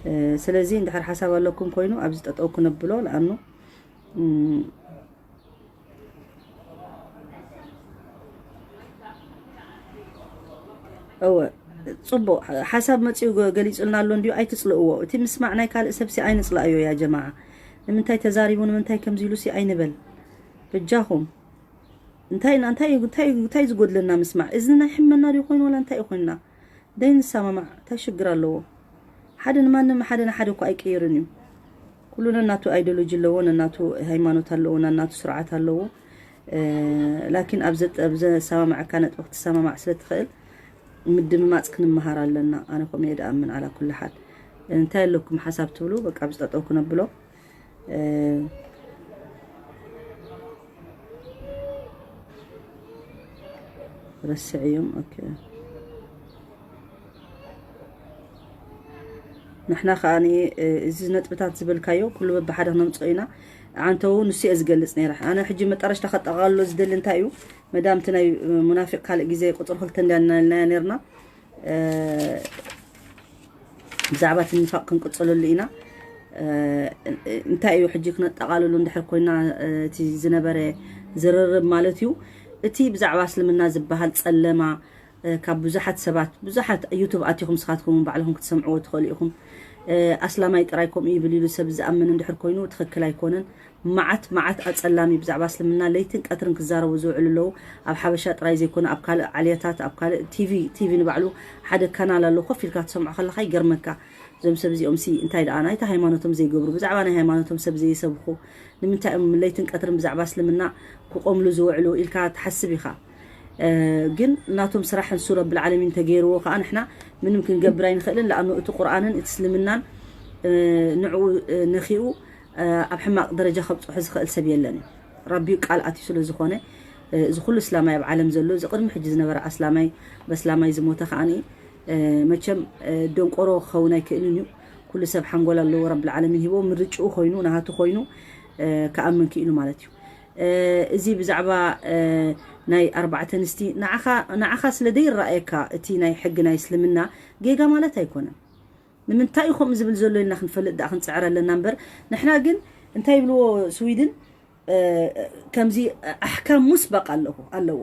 እ፣ ስለዚ እንድሕር ሓሳብ ኣለኩም ኮይኑ ኣብዚ ጠጠው ክነብሎ፣ ለኣኑ፣ እም፣ እወ፣ ጽቡቕ ሓሳብ መጺኡ ገ-፣ ገሊጹልና ኣሎ እንድዩ፣ ኣይትጽልእዎ። እቲ ምስማዕ ናይ ካልእ ሰብሲ ኣይንጽላእዮ ያ ጀማዓ። ንምንታይ ተዛሪቡ፣ ንምንታይ ከምዚ ኢሉሲ ኣይንበል። በጃኹም። እንታይ ኢና፣ እንታይ፣ እንታይ፣ እንታይ ዝጎድለና ምስማዕ? እዝንና ይሕመና ድዩ ኮይኑ ዋላ እንታይ እዩ ኮይንና? ደይ ንሰማማዕ፣ እንታይ ሽግር ኣለዎ? ሓደ ንማንም፣ ሓደ ንሓደ እኮ ኣይቀይርን እዩ። ኩሉ ነናቱ ኣይዲዮሎጂ ኣለዎ፣ ነናቱ ሃይማኖት ኣለዎ፣ ነናቱ ስርዓት ኣለዎ። እ፣ ላኪን ኣብ ዘጠ-፣ ኣብ ዘሰማማዓካ ነጥቢ ክትሰማማዕ ስለ ትኽእል፣ ምድምማጽ ክንመሃር ኣለና። ኣነ ከምኡ እየ ድኣምን፣ ዓላ ኩሉ ሓል። እንታይ ኣለኩም ሓሳብ ትብሉ? በቃ፣ ብዝጠጠው ክነብሎ። እ፣ ረስዕዮም። ኦኬ። ንሕና ከኣ ን-፣ እ፣ እዚ ነጥብታት ዝበልካዮ ኩሉ በብሓደ ክነምጽኦ ኢና። ኣንተው ንሱ እየ ዝገልጽ ነይረ። ኣነ ሕጂ መጠረሽታ ከጠቓልሎ ዝደሊ እንታይ እዩ? መዳም እቲ ናይ፣ እ፣ ሙናፊቅ ካልእ ግዜ ቁጽሪ ክልተ እንዲያ እናልናያ ነይርና። እ፣ ብዛዕባ እቲ ንፋቅ ክንቅጽለሉ ኢና። እ፣ እንታይ እዩ ሕጂ ክነጠቓልሉ እንድሕር ኮይና፣ እ፣ እቲ ዝነበረ ዝርርብ ማለት እዩ። እቲ ብዛዕባ እስልምና ዝበሃል ጸለማ፣ ካብ ብዙሓት ሰባት ብዙሓት ዩቱብ ኣቲኹም ስኻትኩም ባዕልኹም ክትሰምዕዎ ትኽእሉ ኢኹም። ኣስላማይ ጥራይ ከምኡ ይብል ኢሉ ሰብ ዝኣምን እንድሕር ኮይኑ ትኽክል ኣይኮነን። መዓት መዓት ኣጸላሚ ብዛዕባ እስልምና ለይትን ቀትርን ክዛረቡ ዝውዕሉ ኣለዉ። ኣብ ሓበሻ ጥራይ ዘይኮነ ኣብ ካልእ ዓልያታት ኣብ ካልእ ቲቪ ቲቪ ንባዕሉ ሓደ ካናል ኣሎ። ኮፍ ኢልካ ትሰምዖ ከለኻ ይገርመካ። እዞም ሰብ እዚኦም ሲ እንታይ ደኣ ናይቲ ሃይማኖቶም ዘይገብሩ፣ ብዛዕባ ናይ ሃይማኖቶም ሰብ ዘይሰብኹ፣ ንምንታይ እዮም ለይትን ቀትርን ብዛዕባ እስልምና ክቆምሉ ዝውዕሉ ኢልካ ትሓስብ ኢኻ። ግን ናቶም ስራሕ ንሱ ረብል ዓለሚን ተገይርዎ ከዓ ንሕና ምንም ክንገብር ኣይንኽእልን። ለኣኑ እቲ ቁርኣንን እቲ እስልምናን ንዕኡ ነኺኡ ኣብ ሕማቕ ደረጃ ከብፅሑ ዝኽእል ሰብ የለን እዩ። ረቢኡ ቃል ኣትዩ ስለ ዝኾነ እዚ ኩሉ እስላማይ ኣብ ዓለም ዘሎ እዚ ቅድሚ ሕጂ ዝነበረ ኣስላማይ በስላማይ ዝሞተ ከዓኒ መቸም ደንቆሮ ክኸውን ኣይክእልን እዩ። ኩሉ ሰብ ሓንጎል ኣለዎ ረብል ዓለሚን ሂቦ ምርጭኡ ኮይኑ ናሃቱ ኮይኑ ክኣምን ክኢሉ ማለት እዩ። እዚ ብዛዕባ ናይ ኣርባዕተ ኣንስቲ ንዓኻ ስለ ደይረኣየካ እቲ ናይ ሕጊ ናይ እስልምና ጌጋ ማለት ኣይኮነን። ንምንታይ እዩ ከምኡ ዝብል ዘሎ ኢልና ክንፈልጥ ደኣ ክንፅዕር ኣለና እምበር ንሕና ግን እንታይ ይብልዎ ስዊድን ከምዚ ኣሕካም ሙስበቅ ኣለዎ ኣለዎ።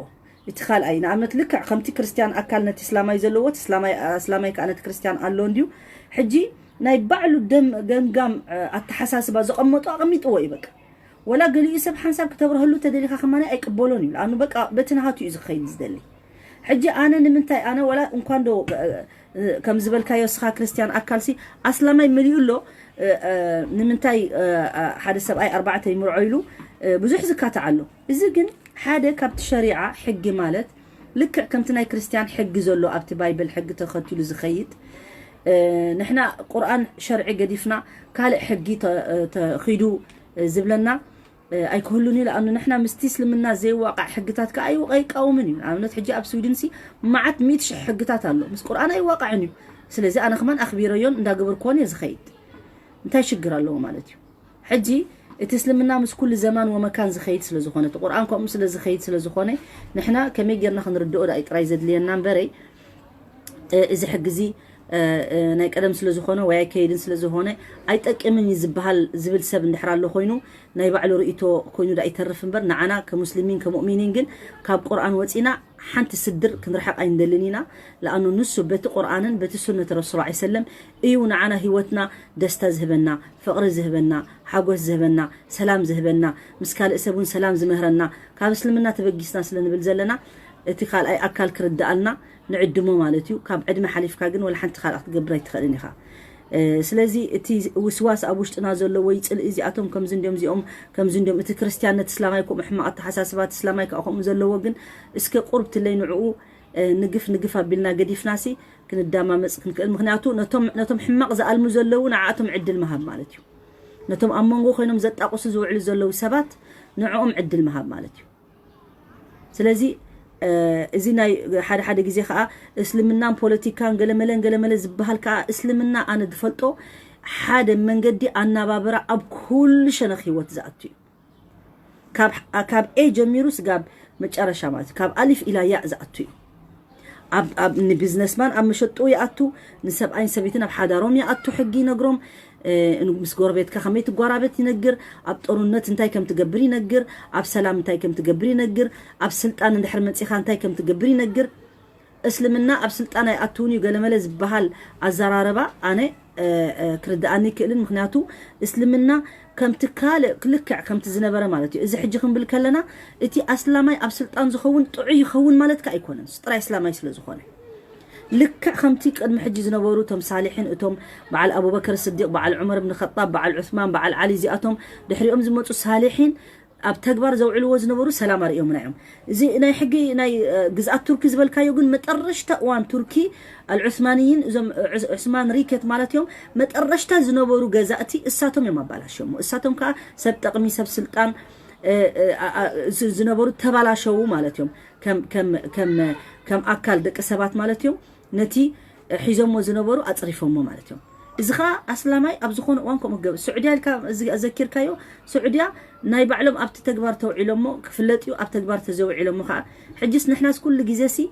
እቲ ካልኣይ ንኣብነት ልክዕ ከምቲ ክርስትያን ኣካል ነቲ እስላማይ ዘለዎ እቲ እስላማይ እስላማይ ከዓ ነቲ ክርስትያን ኣሎ እንድዩ። ሕጂ ናይ ባዕሉ ደም ገምጋም ኣተሓሳስባ ዘቐመጡ ኣቐሚጥዎ እዩ በቃ። ወላ ገሊኡ ሰብ ሓንሳብ ክተብረህሉ ተደሊኻ ከማና ኣይቅበሎን እዩ። ለኣኑ በቃ በቲ ናሃቱ እዩ ዝኸይድ ዝደሊ። ሕጂ ኣነ ንምንታይ ኣነ ወላ እንኳን ዶ ከም ዝበልካዮ ስኻ ክርስትያን ኣካልሲ ኣስላማይ መሊኡ ኣሎ። ንምንታይ ሓደ ሰብኣይ ኣርባዕተ ይምርዖ ኢሉ ብዙሕ ዝካታዕ ኣሎ። እዚ ግን ሓደ ካብቲ ሸሪዓ ሕጊ ማለት ልክዕ ከምቲ ናይ ክርስትያን ሕጊ ዘሎ ኣብቲ ባይብል ሕጊ ተኸቲሉ ዝኸይድ ንሕና ቁርኣን ሸርዒ ገዲፍና ካልእ ሕጊ ተኺዱ ዝብለና ኣይክህሉን እዩ። ለኣኑ ንሕና ምስቲ እስልምና ዘይዋቃዕ ሕግታት ከዓ ኣይቃውምን እዩ። ንኣብነት ሕጂ ኣብ ስዊድን ሲ መዓት ሚእቲ ሽሕ ሕግታት ኣሎ ምስ ቁርኣን ኣይዋቃዕን እዩ። ስለዚ ኣነ ከማን ኣኽቢረዮን እንዳገበርክዎን እየ ዝኸይድ። እንታይ ሽግር ኣለዎ ማለት እዩ? ሕጂ እቲ እስልምና ምስ ኩሉ ዘማን ወመካን ዝኸይድ ስለ ዝኾነ እቲ ቁርኣን ከምኡ ስለ ዝኸይድ ስለ ዝኾነ ንሕና ከመይ ጌርና ክንርድኦ ዳይ ጥራይ ዘድልየና እምበረይ እዚ ሕጊ እዚ ናይ ቀደም ስለ ዝኾነ ወይ ኣይከይድን ስለ ዝኾነ ኣይጠቅምን እዩ ዝበሃል ዝብል ሰብ እንድሕር ኣሎ ኮይኑ ናይ ባዕሉ ርእይቶ ኮይኑ ዳ ይተርፍ እምበር ንዓና ከሙስሊሚን ከሙእሚኒን ግን ካብ ቁርኣን ወፂና ሓንቲ ስድር ክንርሕቕ ኣይንደልን ኢና። ለኣኑ ንሱ በቲ ቁርኣንን በቲ ሱነት ረሱል ዐለይሂ ሰለም እዩ ንዓና ህይወትና ደስታ ዝህበና፣ ፍቕሪ ዝህበና፣ ሓጎስ ዝህበና፣ ሰላም ዝህበና፣ ምስ ካልእ ሰብ እውን ሰላም ዝምህረና ካብ እስልምና ተበጊስና ስለ ንብል ዘለና እቲ ካልኣይ ኣካል ክርድኣልና ንዕድሞ ማለት እዩ። ካብ ዕድመ ሓሊፍካ ግን ወላ ሓንቲ ካልኣ ክትገብር ኣይትኽእልን ኢኻ። ስለዚ እቲ ውስዋስ ኣብ ውሽጥና ዘሎ ወይ ፅልኢ እዚኣቶም ከምዚ እንዲዮም እዚኦም ከምዚ እንዲዮም እቲ ክርስትያን ነቲ እስላማይ ከምኡ ሕማቕ ኣተሓሳስባ እቲ እስላማይ ከዓ ከምኡ ዘለዎ ግን እስከ ቁርብትለይ ንዕኡ ንግፍ ንግፍ ኣቢልና ገዲፍናሲ ክንዳማመፅ ክንክእል ምክንያቱ ነቶም ሕማቕ ዝኣልሙ ዘለዉ ንዓኣቶም ዕድል ምሃብ ማለት እዩ። ነቶም ኣብ መንጎ ኮይኖም ዘጣቕሱ ዝውዕሉ ዘለዉ ሰባት ንዕኦም ዕድል ምሃብ ማለት እዩ። ስለዚ እዚ ናይ ሓደ ሓደ ግዜ ከዓ እስልምናን ፖለቲካን ገለመለን ገለመለ ዝበሃል ከዓ እስልምና ኣነ ዝፈልጦ ሓደ መንገዲ ኣናባብራ ኣብ ኩሉ ሸነኽ ህይወት ዝኣቱ እዩ። ካብ ኤ ጀሚሩ ስጋብ መጨረሻ ማለት ካብ ኣሊፍ ኢላ ያእ ዝኣቱ እዩ። ንቢዝነስማን ኣብ መሸጡ ይኣቱ፣ ንሰብኣይን ሰበይትን ኣብ ሓዳሮም ይኣቱ ሕጊ ይነግሮም። ምስ ጎረቤትካ ከመይ ትጓራበት ይነግር፣ ኣብ ጦርነት እንታይ ከም ትገብር ይነግር፣ ኣብ ሰላም እንታይ ከም ትገብር ይነግር፣ ኣብ ስልጣን እንድሕር መፂኻ እንታይ ከም ትገብር ይነግር። እስልምና ኣብ ስልጣን ኣይኣትውን እዩ ገለመለ ዝበሃል ኣዘራረባ ኣነ ክርድኣኒ ይክእልን ምክንያቱ እስልምና ከምቲ ካልእ ልክዕ ከምቲ ዝነበረ ማለት እዩ። እዚ ሕጂ ክንብል ከለና እቲ ኣስላማይ ኣብ ስልጣን ዝኸውን ጥዑይ ይኸውን ማለት ከ ኣይኮነን ጥራይ እስላማይ ስለ ዝኾነ ልክዕ ከምቲ ቅድሚ ሕጂ ዝነበሩ እቶም ሳሊሒን እቶም በዓል ኣቡበከር ስዲቅ በዓል ዑመር ብን ኸጣብ በዓል ዑስማን በዓል ዓሊ እዚኣቶም ድሕሪኦም ዝመፁ ሳሊሒን ኣብ ተግባር ዘውዕልዎ ዝነበሩ ሰላም ኣርእዮምና እዮም። እዚ ናይ ሕጊ ናይ ግዝኣት ቱርኪ ዝበልካዮ ግን መጠረሽታ እዋን ቱርኪ ኣልዑስማንይን እዞም ዑስማን ሪከት ማለት እዮም መጠረሽታ ዝነበሩ ገዛእቲ እሳቶም እዮም ኣባላሸሞ። እሳቶም ከዓ ሰብ ጠቕሚ ሰብ ስልጣን ዝነበሩ ተባላሸዉ ማለት እዮም። ከም ኣካል ደቂ ሰባት ማለት እዮም። ነቲ ሒዞሞ ዝነበሩ ኣፅሪፎሞ ማለት እዮም። እዚ ከዓ ኣስላማይ ኣብ ዝኾነ እዋን ከምኡ ክገብር ስዑድያ ኢልካ ዘኪርካዮ ስዑድያ ናይ ባዕሎም ኣብቲ ተግባር ተውዒሎሞ ክፍለጥ እዩ። ኣብ ተግባር ተዘውዒሎሞ ከዓ ሕጅስ ንሕናስ ኩሉ ግዜ ሲ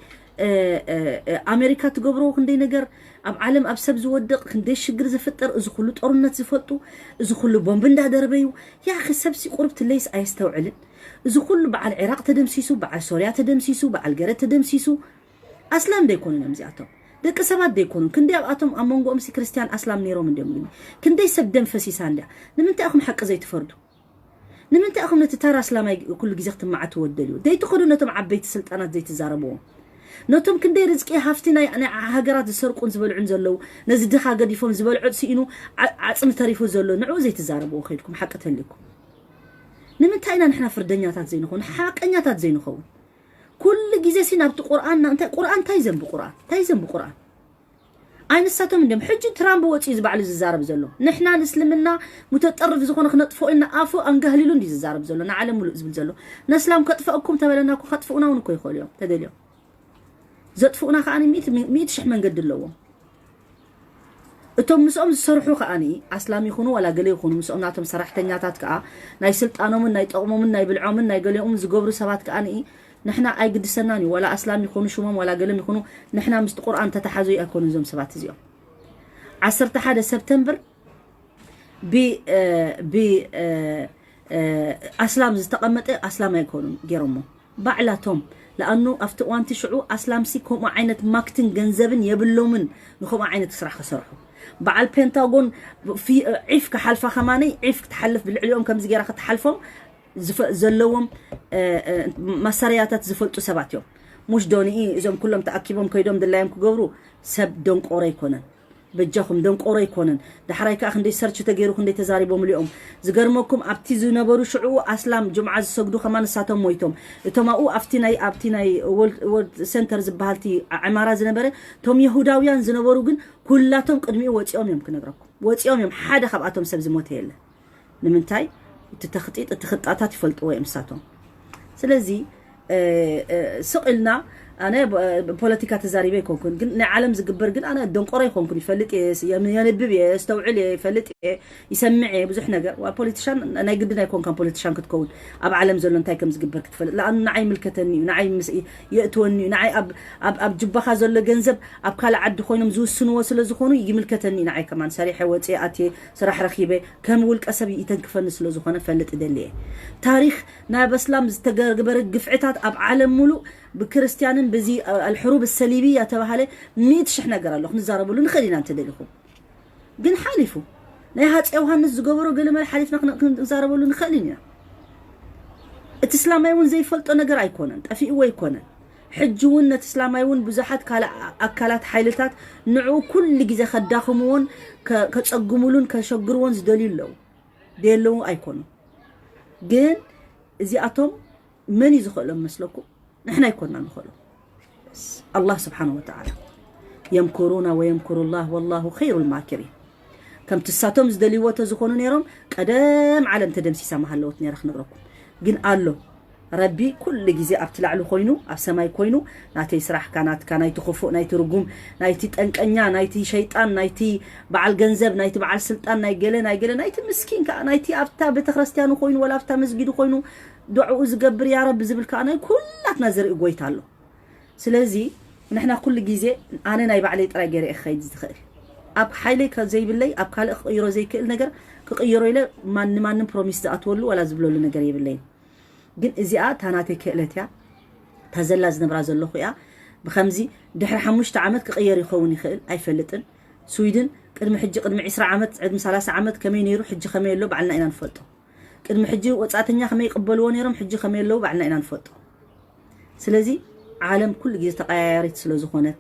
ኣሜሪካ ትገብርዎ ክንደይ ነገር ኣብ ዓለም ኣብ ሰብ ዝወድቕ ክንደይ ሽግር ዝፍጠር እዚ ኩሉ ጦርነት ዝፈልጡ እዚ ኩሉ ቦምብ እንዳደርበዩ ያኺ ሰብ ሲ ቁርብ ትለይስ ኣየስተውዕልን። እዚ ኩሉ በዓል ዒራቅ ተደምሲሱ በዓል ሶርያ ተደምሲሱ በዓል ገረ ተደምሲሱ ኣስላም ደይኮኑን እዮም እዚኣቶም። ደቂ ሰባት ደይኮኑን። ክንደይ ኣብኣቶም ኣብ መንጎኦም ሲ ክርስትያን ኣስላም ነይሮም እንዲዮም ግን። ክንደይ ሰብ ደም ፈሲሳ እንድያ። ንምንታይ ኢኹም ሓቂ ዘይትፈርዱ? ንምንታይ ኢኹም ነቲ ተራ ኣስላማይ ኩሉ ግዜ ክትመዓትዎ ትደልዩ? ዘይትኸዱ ነቶም ዓበይቲ ስልጣናት ዘይትዛረብዎም። ነቶም ክንደይ ርዝቂ ሃፍቲ ናይ ናይ ሃገራት ዝሰርቁን ዝበልዑን ዘለዉ፣ ነዚ ድኻ ገዲፎም ዝበልዖ ስኢኑ ዓ- ዓጽሚ ተሪፉ ዘሎ ንዕኡ ዘይትዛረብዎ ከይድኩም ሓቂ ተልኩም። ንምንታይ ኢና ንሕና ፍርደኛታት ዘይንኸውን? ሓቀኛታት ዘይንኸውን? ኩሉ ግዜ ሲ ናብቲ ቁርኣን ና- እንታይ ቁርኣን እንታይ ዘንቢ ቁርኣን እንታይ ዘንቢ ቁርኣን ኣይንሳቶም እንዲም ሕጂ ትራምፕ ወፂኡ ዝባዕሉ ዝዛረብ ዘሎ ንሕና ንእስልምና ሙተጠርፍ ዝኾነ ክነጥፍኦ ኢና ኣፉ ኣንጋህሊሉ እንዲ ዝዛረብ ዘሎ ንዓለም ሙሉእ ዝብል ዘሎ ነስላም ከጥፈእኩም ተበለና እኮ ከጥፍኡና እውን እኮ ይኽእሉ እዮም ተደልዮም ዘጥፍኡና ከዓ ሚእቲ ሽሕ መንገዲ ኣለዎም እቶም ምስኦም ዝሰርሑ ከዓ ኣስላም ይኹኑ ዋላ ገለ ይኹኑ ምስኦም ናቶም ሰራሕተኛታት ከዓ ናይ ስልጣኖምን ናይ ጠቕሞምን ናይ ብልዖምን ናይ ገሊኦምን ዝገብሩ ሰባት ከዓ ንሕና ኣይግድሰናን እዩ ዋላ ኣስላም ይኾኑ ሽሞም ዋላ ገለም ይኾኑ ንሕና ምስቲ ቁርኣን ተተሓዙ ኣይኮኑ እዞም ሰባት እዚኦም ዓሰርተ ሓደ ሰፕተምበር ብ ብ ኣስላም ዝተቐመጠ ኣስላም ኣይኮኑን ገይሮሞ ባዕላቶም ለኣኑ ኣብቲ እዋንቲ ሽዑ ኣስላምሲ ከምኡ ዓይነት ማክትን ገንዘብን የብሎምን ንከምኡ ዓይነት ስራሕ ክሰርሑ በዓል ፔንታጎን ዒፍ ክሓልፋ ከማነይ ዒፍ ክትሓልፍ ብልዕሊኦም ከምዚ ገይራ ክትሓልፎም ዘለዎም መሳርያታት ዝፈልጡ ሰባት እዮም። ሙሽ ዶ ንኢ እዞም ኩሎም ተኣኪቦም ከይዶም ድላዮም ክገብሩ ሰብ ደንቆሮ ኣይኮነን። በጃኹም ደንቆሮ ኣይኮነን። ዳሕራይ ከዓ ክንደይ ሰርች ተገይሩ ክንደይ ተዛሪቦምሉ እዮም። ዝገርመኩም ኣብቲ ዝነበሩ ሽዑ ኣስላም ጅምዓ ዝሰግዱ ከማን ንሳቶም ሞይቶም። እቶም ኣብኡ ኣብቲ ናይ ኣብቲ ናይ ወርልድ ሰንተር ዝበሃል እቲ ዕማራ ዝነበረ እቶም የሁዳውያን ዝነበሩ ግን ኩላቶም ቅድሚኡ ወፂኦም እዮም ክነግረኩም። ወፂኦም እዮም ሓደ ካብኣቶም ሰብ ዝሞተ የለን። ንምንታይ እቲ ተኽጢጥ እቲ ክጣታት ይፈልጥዎ እዮም ንሳቶም ስለዚ ስቕ ኢልና ኣነ ፖለቲካ ተዛሪበ ኣይኮንኩን ግን ናይ ዓለም ዝግበር ግን ኣነ ደንቆሮ ኣይኮንኩን ይፈልጥ እየ የንብብ እየ የስተውዕል እየ ይፈልጥ እየ ይሰምዕ እየ ብዙሕ ነገር ዋ ፖለቲሻን ናይ ግድን ኣይኮንካን ፖለቲሻን ክትከውን ኣብ ዓለም ዘሎ እንታይ ከም ዝግበር ክትፈልጥ ለኣኑ ንዓይ ይምልከተኒ እዩ ንዓይ የእትወኒ እዩ ንዓይ ኣብ ጅባኻ ዘሎ ገንዘብ ኣብ ካልእ ዓዲ ኮይኖም ዝውስንዎ ስለ ዝኾኑ ይምልከተኒ እዩ ንዓይ ከማን ሰሪሐ ወፅየ ኣትየ ስራሕ ረኺበ ከም ውልቀ ሰብ ይተንክፈኒ ስለ ዝኾነ ፈልጥ እደሊ እየ። ታሪኽ ናይ ኣስላም ዝተገበረ ግፍዕታት ኣብ ዓለም ሙሉእ ብክርስቲያንን ብዚ ኣልሕሩብ ሰሊብያ ተባሃለ ሚእቲ ሽሕ ነገር ኣሎ ክንዛረበሉ ንኽእል ኢና እንተደሊኹም። ግን ሓሊፉ ናይ ሃፀ ዮሃንስ ዝገበሮ ገለመለ ሓሊፍና ክንዛረበሉ ንኽእል ኢና። እቲ እስላማይ እውን ዘይፈልጦ ነገር ኣይኮነን፣ ጠፊእዎ ኣይኮነን። ሕጂ እውን ነቲ እስላማይ እውን ብዙሓት ካልእ ኣካላት ሓይልታት ንዕኡ ኩሉ ግዜ ከዳኽምዎን ከጸግሙሉን ከሸግርዎን ዝደልዩ ኣለዉ። ደየለዉ ኣይኮኑን። ግን እዚኣቶም መን እዩ ዝኽእሎም መስለኩም? ንሕና ኣይኮንና ንኽእሎም። ኣላህ ስብሓን ወተዓላ የምኩሩና ወየምኩሩ ላህ ወላሁ ኸይሩ ልማኪሪን። ከምቲ እሳቶም ዝደልይዎ ተዝኾኑ ነይሮም ቀደም ዓለም ተደምሲሳ ምሃለወት ነይራ ክነግረኩም። ግን ኣሎ ረቢ ኩሉ ግዜ ኣብቲ ላዕሊ ኮይኑ ኣብ ሰማይ ኮይኑ ናተይ ስራሕካ ናትካ ናይቲ ክፉእ ናይቲ ርጉም ናይቲ ጠንቀኛ ናይቲ ሸይጣን ናይቲ በዓል ገንዘብ ናይቲ በዓል ስልጣን ናይ ገለ ናይ ገለ ናይቲ ምስኪን ከዓ ናይቲ ኣብታ ቤተክርስትያኑ ኮይኑ ወላ ኣብታ መስጊዱ ኮይኑ ዱዕኡ ዝገብር ያ ረቢ ዝብል ከዓ ናይ ኩላትና ዝርኢ ጎይታ ኣሎ። ስለዚ ንሕና ኩሉ ግዜ ኣነ ናይ ባዕለይ ጥራይ ገይረ እየ ክኸይድ ዝኽእል ኣብ ሓይለይ ዘይብለይ ኣብ ካልእ ክቕይሮ ዘይክእል ነገር ክቕይሮ ኢለ ንማንም ፕሮሚስ ዝኣትወሉ ዋላ ዝብለሉ ነገር የብለይን። ግን እዚኣ እታ ናተይ ክእለት እያ። እታ ዘላ ዝነብራ ዘለኹ እያ። ብኸምዚ ድሕሪ ሓሙሽተ ዓመት ክቕየር ይኸውን ይኽእል ኣይፈልጥን። ስዊድን ቅድሚ ሕጂ ቅድሚ ዕስራ ዓመት ቅድሚ ሰላሳ ዓመት ከመይ ነይሩ ሕጂ ከመይ ኣሎ ባዕልና ኢና ንፈልጦ። ቅድሚ ሕጂ ወጻእተኛ ከመይ ይቕበልዎ ነይሮም ሕጂ ከመይ ኣለዉ ባዕልና ኢና ንፈልጦ። ስለዚ ዓለም ኩሉ ግዜ ተቐያያሪት ስለ ዝኾነት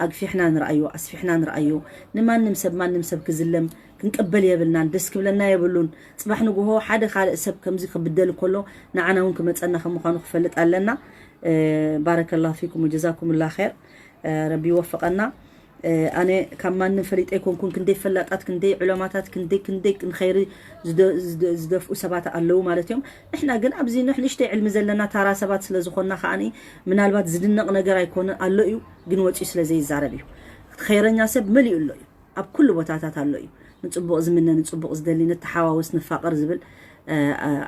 ኣግፊሕና ንርኣዮ ኣስፊሕና ንርኣዮ ንማንም ሰብ ማንም ሰብ ክዝለም ክንቅበል የብልናን ደስ ክብለና የብሉን። ፅባሕ ንግሆ ሓደ ካልእ ሰብ ከምዚ ክብደል ከሎ ንዓና እውን ክመፀና ከም ምዃኑ ክፈልጥ ኣለና። ባረከላሁ ፊኩም ወጀዛኩም ላ ር ረቢ ይወፍቐና። ኣነ ካብ ማንም ፈሊጠ ኣይኮንኩን ክንደይ ፈላጣት ክንደይ ዕለማታት ክንደይ ክንደይ ንኸይሪ ዝደፍኡ ሰባት ኣለዉ ማለት እዮም። ንሕና ግን ኣብዚ ንእሽተይ ዕልሚ ዘለና ታራ ሰባት ስለ ዝኾንና ከዓ ምናልባት ዝድነቕ ነገር ኣይኮነን ኣሎ እዩ ግን ወፂኡ ስለ ዘይዛረብ እዩ። ኸይረኛ ሰብ መሊኡ ኣሎ እዩ ኣብ ኩሉ ቦታታት ኣሎ እዩ። ንፅቡቕ ዝምነ ንፅቡቕ ዝደሊ ንተሓዋወስ ንፋቐር ዝብል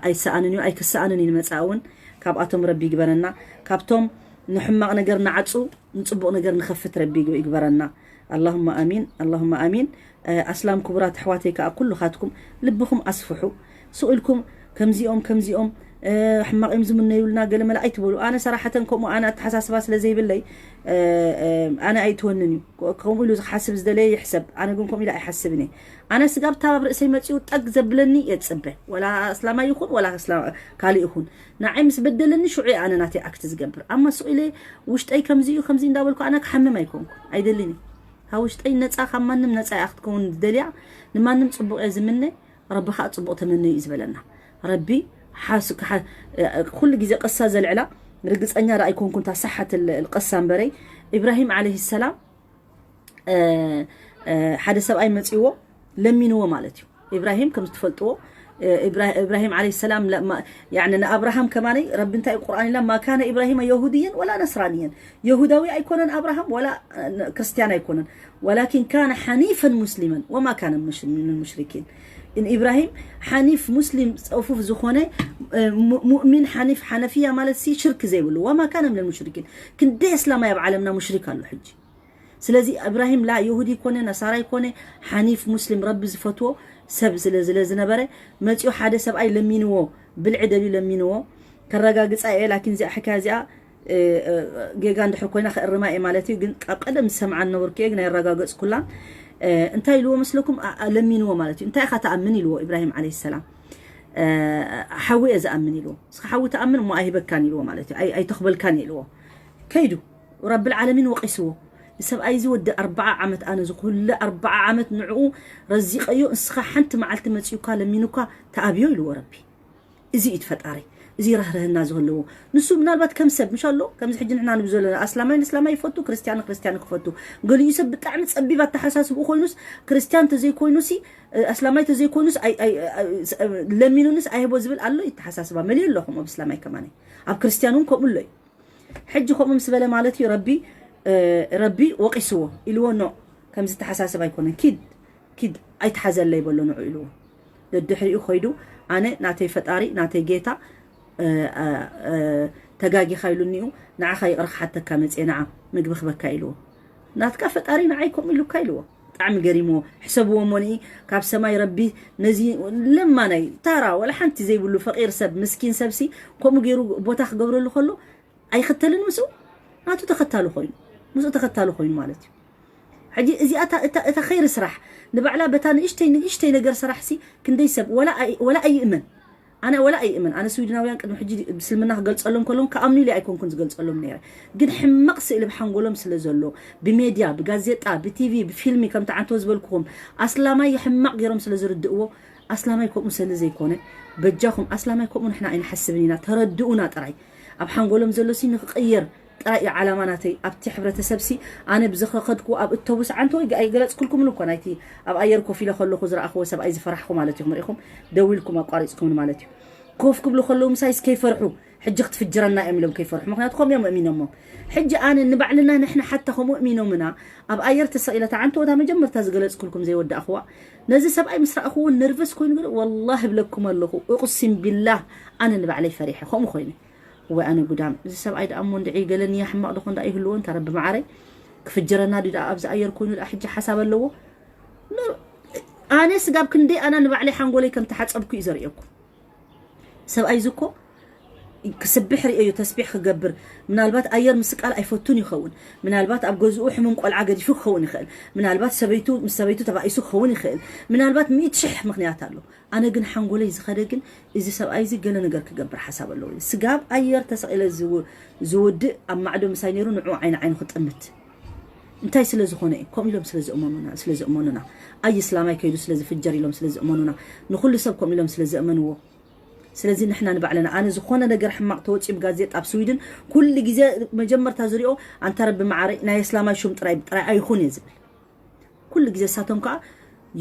ኣይሰኣንን እዩ ኣይክሰኣንን እዩ ንመፃእ እውን ካብኣቶም ረቢ ይግበረና። ካብቶም ንሕማቕ ነገር ንዓፁ ንፅቡቕ ነገር ንኸፍት ረቢ ይግበረና። ኣላሁማ ኣሚን ኣላሁማ ኣሚን። ኣስላም ክቡራት ኣሕዋተይ ከዓ ኩሉኻትኩም ልብኹም ኣስፍሑ። ስቕ ኢልኩም ከምዚኦም ከምዚኦም ሕማቕ እዮም ዝምነዩልና ገለ መለ ኣይትበሉ። ኣነ ሰራሕተን ከምኡ ኣነ ኣተሓሳስባ ስለ ዘይብለይ ኣነ ኣይትወንን እዩ። ከምኡ ኢሉ ዝሓስብ ዝደለየ ይሕሰብ። ኣነ ግን ከምኡ ኢሉ ኣይሓስብን እየ። ኣነ ስጋብ ታብ ርእሰይ መፂኡ ጠግ ዘብለኒ እየ ዝፅበ። ወላ እስላማይ ይኹን ወላ ካልእ ይኹን፣ ንዓይ ምስ በደለኒ ሽዑ ኣነ ናተይ ኣክት ዝገብር። ኣማ ስቕ ኢለ ውሽጠይ ከምዚ እዩ ከምዚ እንዳበልኩ ኣነ ክሓምም ኣይኮንኩ፣ ኣይደልን። ካብ ውሽጠይ ነፃ፣ ካብ ማንም ነፃ እያ ክትከውን ዝደልያ። ንማንም ፅቡቕ እየ ዝምነ። ረቢ ከዓ ፅቡቕ ተመነዩ እዩ ዝበለና። ረቢ ኩሉ ግዜ ቅሳ ዘልዕላ ርግፀኛ ዳ ኣይኮንኩን እታ ሰሓት ቅሳ እምበረይ። ኢብራሂም ዓለይሂ ሰላም ሓደ ሰብኣይ መፂዎ ለሚንዎ ማለት እዩ። ኢብራሂም ከም ዝትፈልጥዎ ኢብራሂም ዓለይሂ ሰላም ንኣብርሃም ከማነይ ረቢ እንታይ ቁርኣን ኢላ ማካነ ኢብራሂም የሁድየን ወላ ነስራንየን፣ የሁዳዊ ኣይኮነን ኣብርሃም ወላ ክርስትያን ኣይኮነን። ወላኪን ካነ ሓኒፈን ሙስሊመን ወማ ካነ ምሽ- ሚነል ሙሽሪኪን። ኢብራሂም ሓኒፍ ሙስሊም ፅፉፍ ዝኾነ ሙእሚን ሓኒፍ ሓነፍያ ማለት ሲ ሽርክ ዘይብሉ ወማ ካነ ሚነል ሙሽሪኪን። ክንደይ እስላማይ ኣብ ዓለምና ሙሽሪክ ኣሎ ሕጂ። ስለዚ እብራሂም ላ የሁዲ ኮነ ነሳራይ ኮነ ሓኒፍ ሙስሊም ረቢ ዝፈትዎ ሰብ ስለ ዝለ ዝነበረ መፂኡ ሓደ ሰብኣይ ለሚንዎ፣ ብልዒ ደልዩ ለሚንዎ። ከረጋግፃ እየ ላኪን እዚኣ ሕካያ እዚኣ ጌጋ እንድሕር ኮይና ክእርማ እየ ማለት እዩ። ግን ካብ ቀደም ዝሰምዓ ነበርኩ እየ ግን ኣይረጋገፅኩላን። እንታይ ኢልዎ መስለኩም? ለሚንዎ ማለት እዩ። እንታይ ኢኻ ትኣምን ኢልዎ ኢብራሂም ዓለይሂ ሰላም። ሓዊ እየ ዝኣምን ኢልዎ። እስኻ ሓዊ ትኣምን እሞ ኣይህበካን ኢልዎ ማለት እዩ። ኣይተኽበልካን ኢልዎ። ከይዱ ረብል ዓለሚን ወቒስዎ። ንሰብኣይ እዚ ወዲ ኣርባዓ ዓመት ኣነ ዝኹለ ኣርባዓ ዓመት ንዕኡ ረዚቐዮ፣ ንስኻ ሓንቲ መዓልቲ መፂኡካ ለሚኑካ ተኣብዮ ኢልዎ ረቢ። እዚ እዩ ፈጣሪ። እዚ ራህርህና ዝህልዎ ንሱ ምናልባት ከም ሰብ ምሽ ኣሎ ከምዚ ሕጂ ንሕና ንብ ዘለና ኣስላማይ ንስላማይ ይፈቱ፣ ክርስትያን ንክርስትያን ክፈቱ። ገሊኡ ሰብ ብጣዕሚ ፀቢብ ኣተሓሳስብኡ ኮይኑስ ክርስትያን ተዘይኮይኑሲ ኣስላማይ ተዘይኮይኑስ ለሚኑንስ ኣይህቦ ዝብል ኣሎ። ይተሓሳስባ መሊኡ ኣሎ ከምኡ ኣብ እስላማይ ከማነ ኣብ ክርስትያን እውን ከምኡ ኣሎ እዩ። ሕጂ ከምኡ ምስ በለ ማለት እዩ ረቢ ረቢ ወቂስዎ ኢልዎ ኖ ከምዚ ተሓሳስብ ኣይኮነን ኪድ ኪድ ኣይትሓዘለይ በሎ ንዑ ኢልዎ። ደድሕሪኡ ኮይዱ ኣነ ናተይ ፈጣሪ ናተይ ጌታ ተጋጊኻ ኢሉኒኡ ንዓኻ ይቕረ ክሓተካ መፅየ ንዓ ምግቢ ክበካ ኢልዎ። ናትካ ፈጣሪ ንዓይ ከምኡ ኢሉካ ኢልዎ። ብጣዕሚ ገሪምዎ። ሕሰብዎ እሞ ንኢ ካብ ሰማይ ረቢ ነዚ ለማናይ ታራ ወላ ሓንቲ ዘይብሉ ፈቂር ሰብ ምስኪን ሰብሲ ከምኡ ገይሩ ቦታ ክገብረሉ ከሎ ኣይኽተልን ምስኡ ናቱ ተኸታሉ ኮይኑ ምስኡ ተኸታሉ ኮይኑ ማለት እዩ። ሕጂ እዚኣ እታ ኸይሪ ስራሕ ንባዕላ በታ ንእሽተይ ንእሽተይ ነገር ስራሕ ሲ ክንደይ ሰብ ወላ ኣይእመን። ኣነ ወላ ኣይእመን ኣነ ስዊድናውያን ቅድሚ ሕጂ ብስልምና ክገልፀሎም ከለውን ክኣምኑ ኢለ ኣይኮንኩን ዝገልፀሎም ነይረ። ግን ሕማቕ ስእሊ ብሓንጎሎም ስለ ዘሎ ብሜድያ ብጋዜጣ ብቲቪ ብፊልሚ ከምቲ ዓንቶ ዝበልኩኹም ኣስላማይ ሕማቕ ገይሮም ስለ ዝርድእዎ ኣስላማይ ከምኡ ስለ ዘይኮነ በጃኹም ኣስላማይ ከምኡ ንሕና ኣይንሓስብን ኢና ተረድኡና ጥራይ። ኣብ ሓንጎሎም ዘሎ ሲ ንክቕየር ጥራይ እዩ ዓላማ ናተይ ኣብቲ ሕብረተሰብ ሲ ኣነ ብዝኸኸድኩ ኣብ እተቡስ ዓንቶ ኣይገለፅኩልኩምን እኮ ናይቲ ኣብ ኣየር ኮፍ ኢለ ከለኹ ዝረኣኽዎ ሰብኣይ ዝፈራሕኩ ማለት ኢኹም ርኢኹም ደው ኢልኩም ኣቋሪፅኩምን ማለት እዩ። ኮፍ ክብሉ ከለዉ ምሳይስ ከይፈርሑ ሕጂ ክትፍጅረና እዮም ኢሎም ከይፈርሑ ምክንያቱ ከም እዮም እሚኖሞ። ሕጂ ኣነ ንባዕልና ንሕና ሓታ ከምኡ እሚኖምና ኣብ ኣየር ተሰቂለ ተዓንቶ ወታ መጀመርታ ዝገለፅኩልኩም ዘይወዳእኽዋ ነዚ ሰብኣይ ምስ ረኣኽዎ ነርቨስ ኮይኑ ግን ወላሂ እብለኩም ኣለኹ እቁሲም ቢላህ ኣነ ንባዕለይ ፈሪሐ ከምኡ ኮይኑ ወይ ኣነ ጉዳም እዚ ሰብኣይ ደኣ እሞ እንድዒ ገለኒ ሕማቕ ዶ ኮን ደኣ ይህልዎ እንታ ረቢ መዓረይ ክፍጀረና ድዩ ደኣ ኣብዚ ኣየር ኮይኑ ደኣ ሕጂ ሓሳብ ኣለዎ። ኣነ ስጋብ ክንደይ ኣና ንባዕለይ ሓንጎለይ ከም ተሓጸብኩ እዩ ዘርእየኩም። ሰብኣይ ዝኮ ክስብሕ ርእዮ ተስቢሕ ክገብር ምናልባት ኣየር ምስቃል ኣይፈቱን ይኸውን። ምናልባት ኣብ ገዝኡ ሕሙም ቆልዓ ገዲፉ ክኸውን ይኽእል። ምናልባት ሰበይቱ ምስ ሰበይቱ ተባኢሱ ክኸውን ይኽእል። ምናልባት ሚእቲ ሽሕ ምኽንያት ኣሎ። ኣነ ግን ሓንጎለይ ዝኸደ ግን እዚ ሰብኣይ እዚ ገለ ነገር ክገብር ሓሳብ ኣለዎ። ስጋብ ኣየር ተሰቒለ ዝውድእ ኣብ ማዕዶ ምሳይ ነይሩ ንዑ ዓይኒ ዓይኑ ክጥምት እንታይ ስለ ዝኾነ እዩ? ከምኡ ኢሎም ስለ ዝእመኑና ስለ ዝእመኑና ኣይ እስላማይ ከይዱ ስለ ዝፍጀር ኢሎም ስለ ዝእመኑና ንኹሉ ሰብ ከምኡ ኢሎም ስለ ዝእመንዎ ስለዚ ንሕና ንባዕልና ኣነ ዝኾነ ነገር ሕማቕ ተወፂኡ ብጋዜጣ ኣብ ስዊድን ኩሉ ግዜ መጀመርታ ዝሪኦ ኣንታ ረቢ መዓረይ ናይ እስላማይ ሹም ጥራይ ጥራይ ኣይኹን እየ ዝብል። ኩሉ ግዜ እሳቶም ከዓ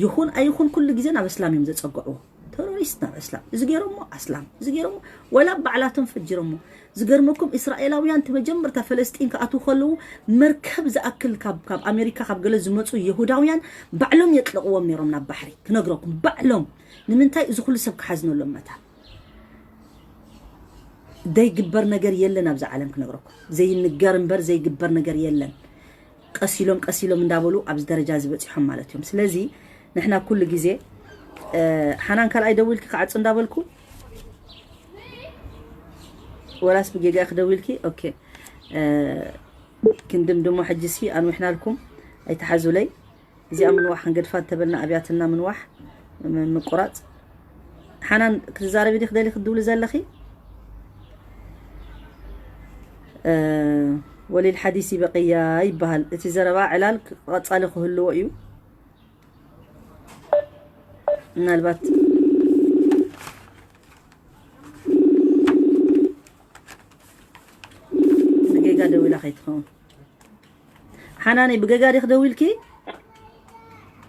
ይኹን ኣይኹን ኩሉ ግዜ ናብ እስላም እዮም ዘፀግዕዎ። ተሮሪስት ናብ እስላም እዚ ገይሮሞ ኣስላም እዚ ገይሮሞ ወላ ባዕላቶም ፈጅሮሞ። ዝገርመኩም እስራኤላውያን እቲ መጀመርታ ፈለስጢን ክኣትዉ ከለዉ መርከብ ዝኣክል ካብ ካብ ኣሜሪካ ካብ ገለ ዝመፁ የሁዳውያን ባዕሎም የጥለቕዎም ነይሮም ናብ ባሕሪ ክነግረኩም ባዕሎም። ንምንታይ እዚ ኩሉ ሰብ ክሓዝነሎም መታ ዘይግበር ነገር የለን ኣብዚ ዓለም ክነግረኩም ዘይንገር እምበር ዘይግበር ነገር የለን። ቀሲሎም ቀሲሎም እንዳበሉ ኣብዚ ደረጃ ዝበፂሖም ማለት እዮም። ስለዚ ንሕና ኩሉ ግዜ ሓናን ካልኣይ ደዊልኪ ክዓፁ እንዳበልኩ ወላስ ብጌጋ ክደውልኪ? ኦኬ፣ ክንድምድሞ ሕጂ ሲ ኣንዊሕናልኩም፣ ኣይትሓዙለይ። እዚኣ ምንዋሕ ክንገድፋ እንተበልና ኣብያትና ምንዋሕ ምቁራፅ። ሓናን ክትዛረቢ ዲ ክደሊ ክትድውሊ ዘለኺ? ወሊል ሓዲስ ይበቀያ ይበሃል። እቲ ዘረባ ዕላል ቀፃሊ ክህልዎ እዩ። ምናልባት ብጌጋ ደዊላ ከይትኸውን። ሓናኒ ብጌጋ ዲኽ ደዊልኪ?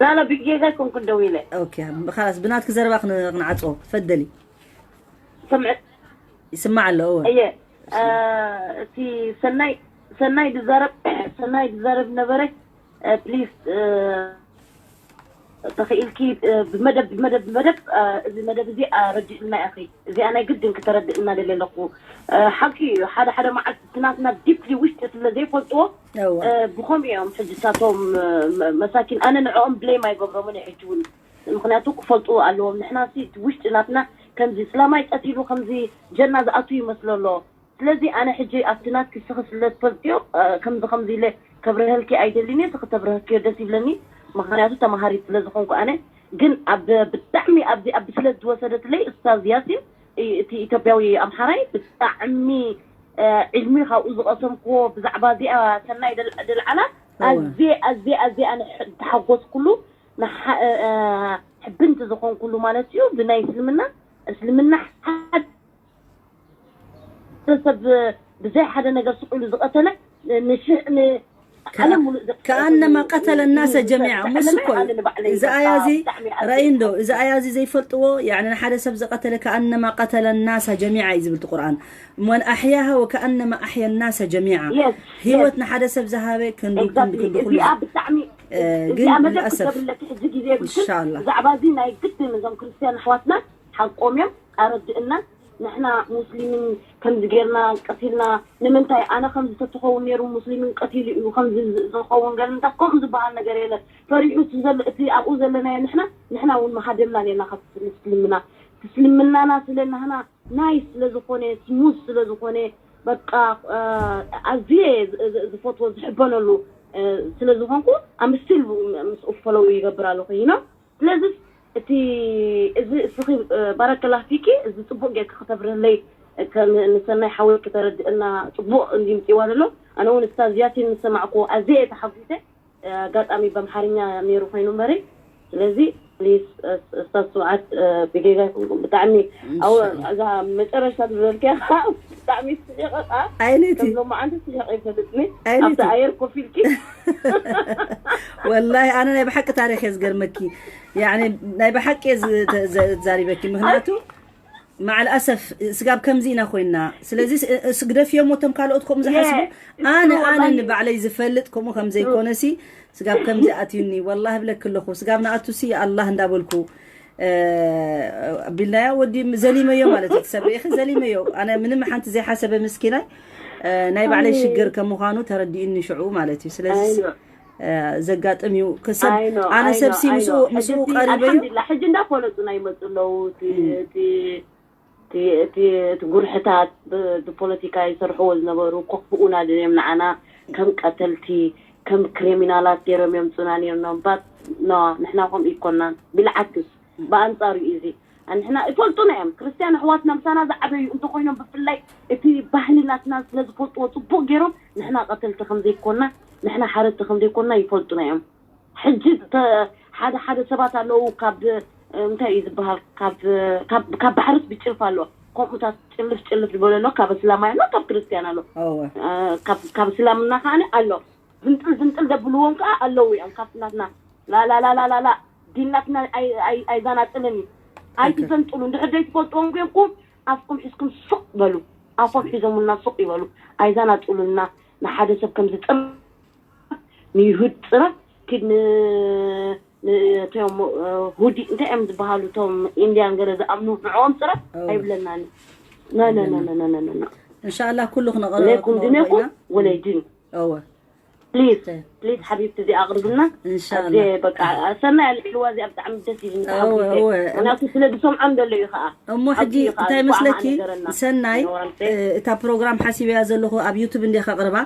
ላላ ብጌጋ ኮንኩ ደዊለ። ኦኬ፣ ኻላስ ብናትኪ ዘረባ ክን- ክንዓጽዎ። ፈደሊ። ሰምዕ ይስማዕ ኣሎ። እወ። እየ እ፣ እቲ ሰናይ ሰናይ ድዛረብ ሰናይ ድዛረብ ነበረ። ፕሊዝ፣ ተኽኢልኪ፣ እ፣ ብመደብ ብመደብ ብመደብ፣ እ፣ እዚ መደብ እዚ ኣረድእልና ኢኺ። እዚኣ ናይ ግድን ክተረድእና ደለ ኣለኹ። እ፣ ሓቂ እዩ፣ ሓደ ሓደ መዓልቲ እቲ ናትና ዲፕሊ ውሽጢ ስለ ዘይፈልጥዎ፣ እወ። እ፣ ብኸምኡ እዮም ሕጂ ሳቶም፣ እ፣ መ- መሳኪን። ኣነ ንዕኦም ብሌም ኣይገብሮምን እየ ሕጂ እውን፣ ምክንያቱ ክፈልጡ ኣለዎም። ንሕና ሲ እቲ ውሽጢ ናትና ከምዚ ስላማይ ቀቲሉ ከምዚ ጀና ዝኣቱ ይመስሎ ኣሎ። ስለዚ ኣነ ሕጂ ኣብቲ ናትኪ ስኺ ስለ ትፈልጥዮ፣ እ፣ ከምዚ ከምዚ ኢለ ከብርሀልኪ ኣይደልን እየ፣ ስኺ ተብርሀክዮ ደስ ይብለኒ፣ ምኽንያቱ ተማሃሪት ስለ ዝኾንኩ ኣነ። ግን ኣብ ብጣዕሚ ኣብዚ ኣብ ብስለት ዝወሰደትለይ እስታዝ ያሲን፣ እ፣ እቲ ኢትዮጵያዊ ኣምሓራይ ብጣዕሚ፣ እ፣ ዕልሚ ካብኡ ዝቐሰምክዎ ብዛዕባ እዚኣ ሰናይ ደል- ደልዓላ እወ። ኣዝየ ኣዝየ ኣዝየ ኣነ ሕ- ተሓጎስኩሉ፣ ንሓ- እ፣ እ፣ ሕብንቲ ዝኾንኩሉ ማለት እዩ። ብናይ እስልምና እስልምና ሓደ ሰብ ብዘይ ሓደ ነገር ስቕ ኢሉ ዝቐተለ ንሽሕ ን- ዓለም ሙሉእ ዘ- ከኣነማ ቀተለ ናሰ ጀሚዓ ዘዕለመ ምስ እኮ እዩ። ኣነ ንባዕለይ እዚ በቃ ኣያ እዚ ብጣዕሚ ኣዝየ ራእይ እንዶ እዚ ኣያ እዚ ዘይፈልጥዎ፣ ያኒ ንሓደ ሰብ ዝቐተለ ከኣነማ ቀተለ ናሰ ጀሚዓ እዩ ዝብል እቲ ቁርኣን። ወን ኣሕያሃ ወከኣነማ ኣሕያ ናሰ ጀሚዓ። Yes, ህይወት yes. ንሓደ ሰብ ዝሃበ ክንዱ ክንዱ Exactly። ክንዱ ኩሉ እዚኣ ብጣዕሚ እ፣ ግን እዚኣ መደብ ልልኣሰፍ ክገብርለኪ ሕጂ ግዜ የብልክን። ኢንሻላህ። ብዛዕባ እዚ ናይ ግድን እዞም ክርስትያን ኣሕዋትና ሓቆም እዮም ኣረድእና። ንሕና ሙስሊምን ከምዚ ጌርና ቀቲልና ንምንታይ ኣነ ከምዚ ተትኸውን ነይሩ ሙስሊምን ቀቲሉ እዩ ከምዚ ዝኸውን ገለ እንታይ ከምኡ ዝበሃል ነገር የለ። ፈሪሑ እቲ ዘሎ እቲ ኣብኡ ዘለናዮ ንሕና ንሕና እውን መሃደምና ኔርና ካብቲ እስልምና እስልምናና ስለ ናህና ናይስ ስለ ዝኾነ ስሙዝ ስለ ዝኾነ በቃ ኣዝየ ዝፈትዎ ዝሕበነሉ ስለ ዝኾንኩ ኣምስቲል ምስኡ ፈለው ይገብር ኣለኹ ይኖ ስለዚ እቲ እዚ እስኺ ባረከላ ፊኪ እዚ ፅቡቅ ጌርኪ ከተብርህለይ ንሰናይ ሓወይ ክተረድእና ፅቡቅ እንዲምፅዋ ዘሎ ኣነ እውን እስታ ዝያሲን ዝሰማዕኩ ኣዝየ ተሓጒሰ ኣጋጣሚ በምሓርኛ ነይሩ ኮይኑ እምበሪ ስለዚ ፕሊስ እስታዝ ስብዓት ብጌጋ ይኹንኩም ብጣዕሚ ኣው እዛ መጨረሻ ዝበልክያ ከዓ ብጣዕሚ ስሒቐ ከዓ ኣይነቲ ከም ሎማዓንቲ ስሒቐ ይፈልጥኒ ኣይነቲ ኣብቲ ኣየር ኮፍ ኢልኪ ወላሂ ኣነ ናይ ብሓቂ ታሪክ እየ ዝገርመኪ ያኒ ናይ ብሓቂ እየ ዝ- ተ- ዘ- ዛሪበኪ ምክንያቱ ማዓል ኣሰፍ ስጋብ ከምዚ ኢና ኮይና ስለዚ ስ- ስ- ግደፍዮም ወቶም ካልኦት ከምኡ ዝሓስቡ Yeah, it's ኣነ true, ኣነ ወላሂ። ንባዕለይ ዝፈልጥ ከምኡ ከም ዘይኮነሲ ስጋብ ከምዚ ኣትዩኒ ወላ ብለክ ኣለኹ ስጋብ ንኣቱሲ ኣላህ እንዳበልኩ እ፣ ኣቢልናዮ ወዲ ዘሊመዮ ማለት እዩ ትሰብሪ ኢኺ ዘሊመዮ ኣነ ምንም ሓንቲ ዘይሓሰበ ምስኪናይ እ፣ ናይ ባዕለይ ሽግር ከም ምዃኑ ተረዲኡኒ ሽዑ ማለት እዩ ስለዚ I know. እ፣ ዘጋጥም እዩ ክሰብ I know, ኣነ I know, ሰብሲ I ምስኡ know. ምስኡ ሕጂ ቀሪበዮ ኣልሓምዱሊላህ፣ ሕጂ እንዳፈለጡና ይመፁ ኣለዉ። እቲ- እቲ- እቲ- እቲ- እቲ ጉርሕታት ብ- ብፖለቲካ ይሰርሕዎ ዝነበሩ ከኽፍኡና ድዮም ንዓና ከም ቀተልቲ፣ ከም ክሪሚናላት ገይሮም የምፁና ነይሮም። ባት ኖ፣ ንሕና ከምኡ ይኮናን። ብልዓክስ፣ ብኣንፃሩ እዩ እዚ። ንሕና ይፈልጡና እዮም። ክርስትያን ኣሕዋትና ምሳና ዝዓበዩ እንተኾይኖም ብፍላይ እቲ ባህሊ ናትና ስለ ዝፈልጥዎ ፅቡቅ ገይሮም ንሕና ቀተልቲ ከም ዘይኮና ንሕና ሓረድቲ ከም ዘይኮና ይፈልጡና እዮም። ሕጂ ተ- ሓደ ሓደ ሰባት ኣለዉ ካብ እንታይ እዩ ዝበሃል ካብ ካብ ካብ ባሕርስ ብጭልፍ ኣሎ ከምኡታት ጭልፍ ጭልፍ ዝበለ ኣሎ ካብ እስላማይ ኣሎ ካብ ክርስትያን ኣሎ እወ እ፣ ካብ ካብ እስላምና ከዓኒ ኣሎ ዝንጥል ዝንጥል ዘብልዎም ከዓ ኣለዉ እዮም ካብ ናትና ላላላላላላ ዲን ናትና ኣይ- ኣይ- ኣይዛናጥልን እዩ ኣይትዘንጥሉ እንድሕር ዘይትፈልጥዎም ኮይንኩም ኣፍኩም ሒዝኩም ሱቅ በሉ ኣፎም ሒዞምልና ሱቅ ይበሉ ኣይዛናጥሉልና ንሓደ ሰብ ከም ዝጥም ንይሁድ ፅረፍ ኪድ ን- ን- እቶም እ፣ ሁዲ እንታይ እዮም ዝበሃሉ እቶም ኢንድያን ገለ ዝኣምኑ ንዕኦም ፅረፍ ኦ። ኣይብለናን ነነነነነነነ እንሻላ ኩሉ ለይኩም ድነኩም ክነቕረበ ወለይ ድን እወ ፕሊዝ ፕሊዝ ሓቢብቲ እዚኣ ኣቕርብልና። እንሻላ። ኣዜ በቃ ሰናይ ኣልዕልዋ እዚኣ ብጣዕሚ ደስ ኢሉኒ እወ ተሓጒሰ። እወ። ምክንያቱ ስለ ዝሰምዖም ዘሎ እዩ ከዓ። እሞ ሕጂ ኣብኡ እዩ ከዓ እንታይ ዝኮዓ መስለኪ ነገረና። ሰናይ፣ ንወራምሰ። እ፣ እታ ፕሮግራም ሓሲበያ ዘለኹ ኣብ ዩቱብ እንዲያ ከቕርባ፣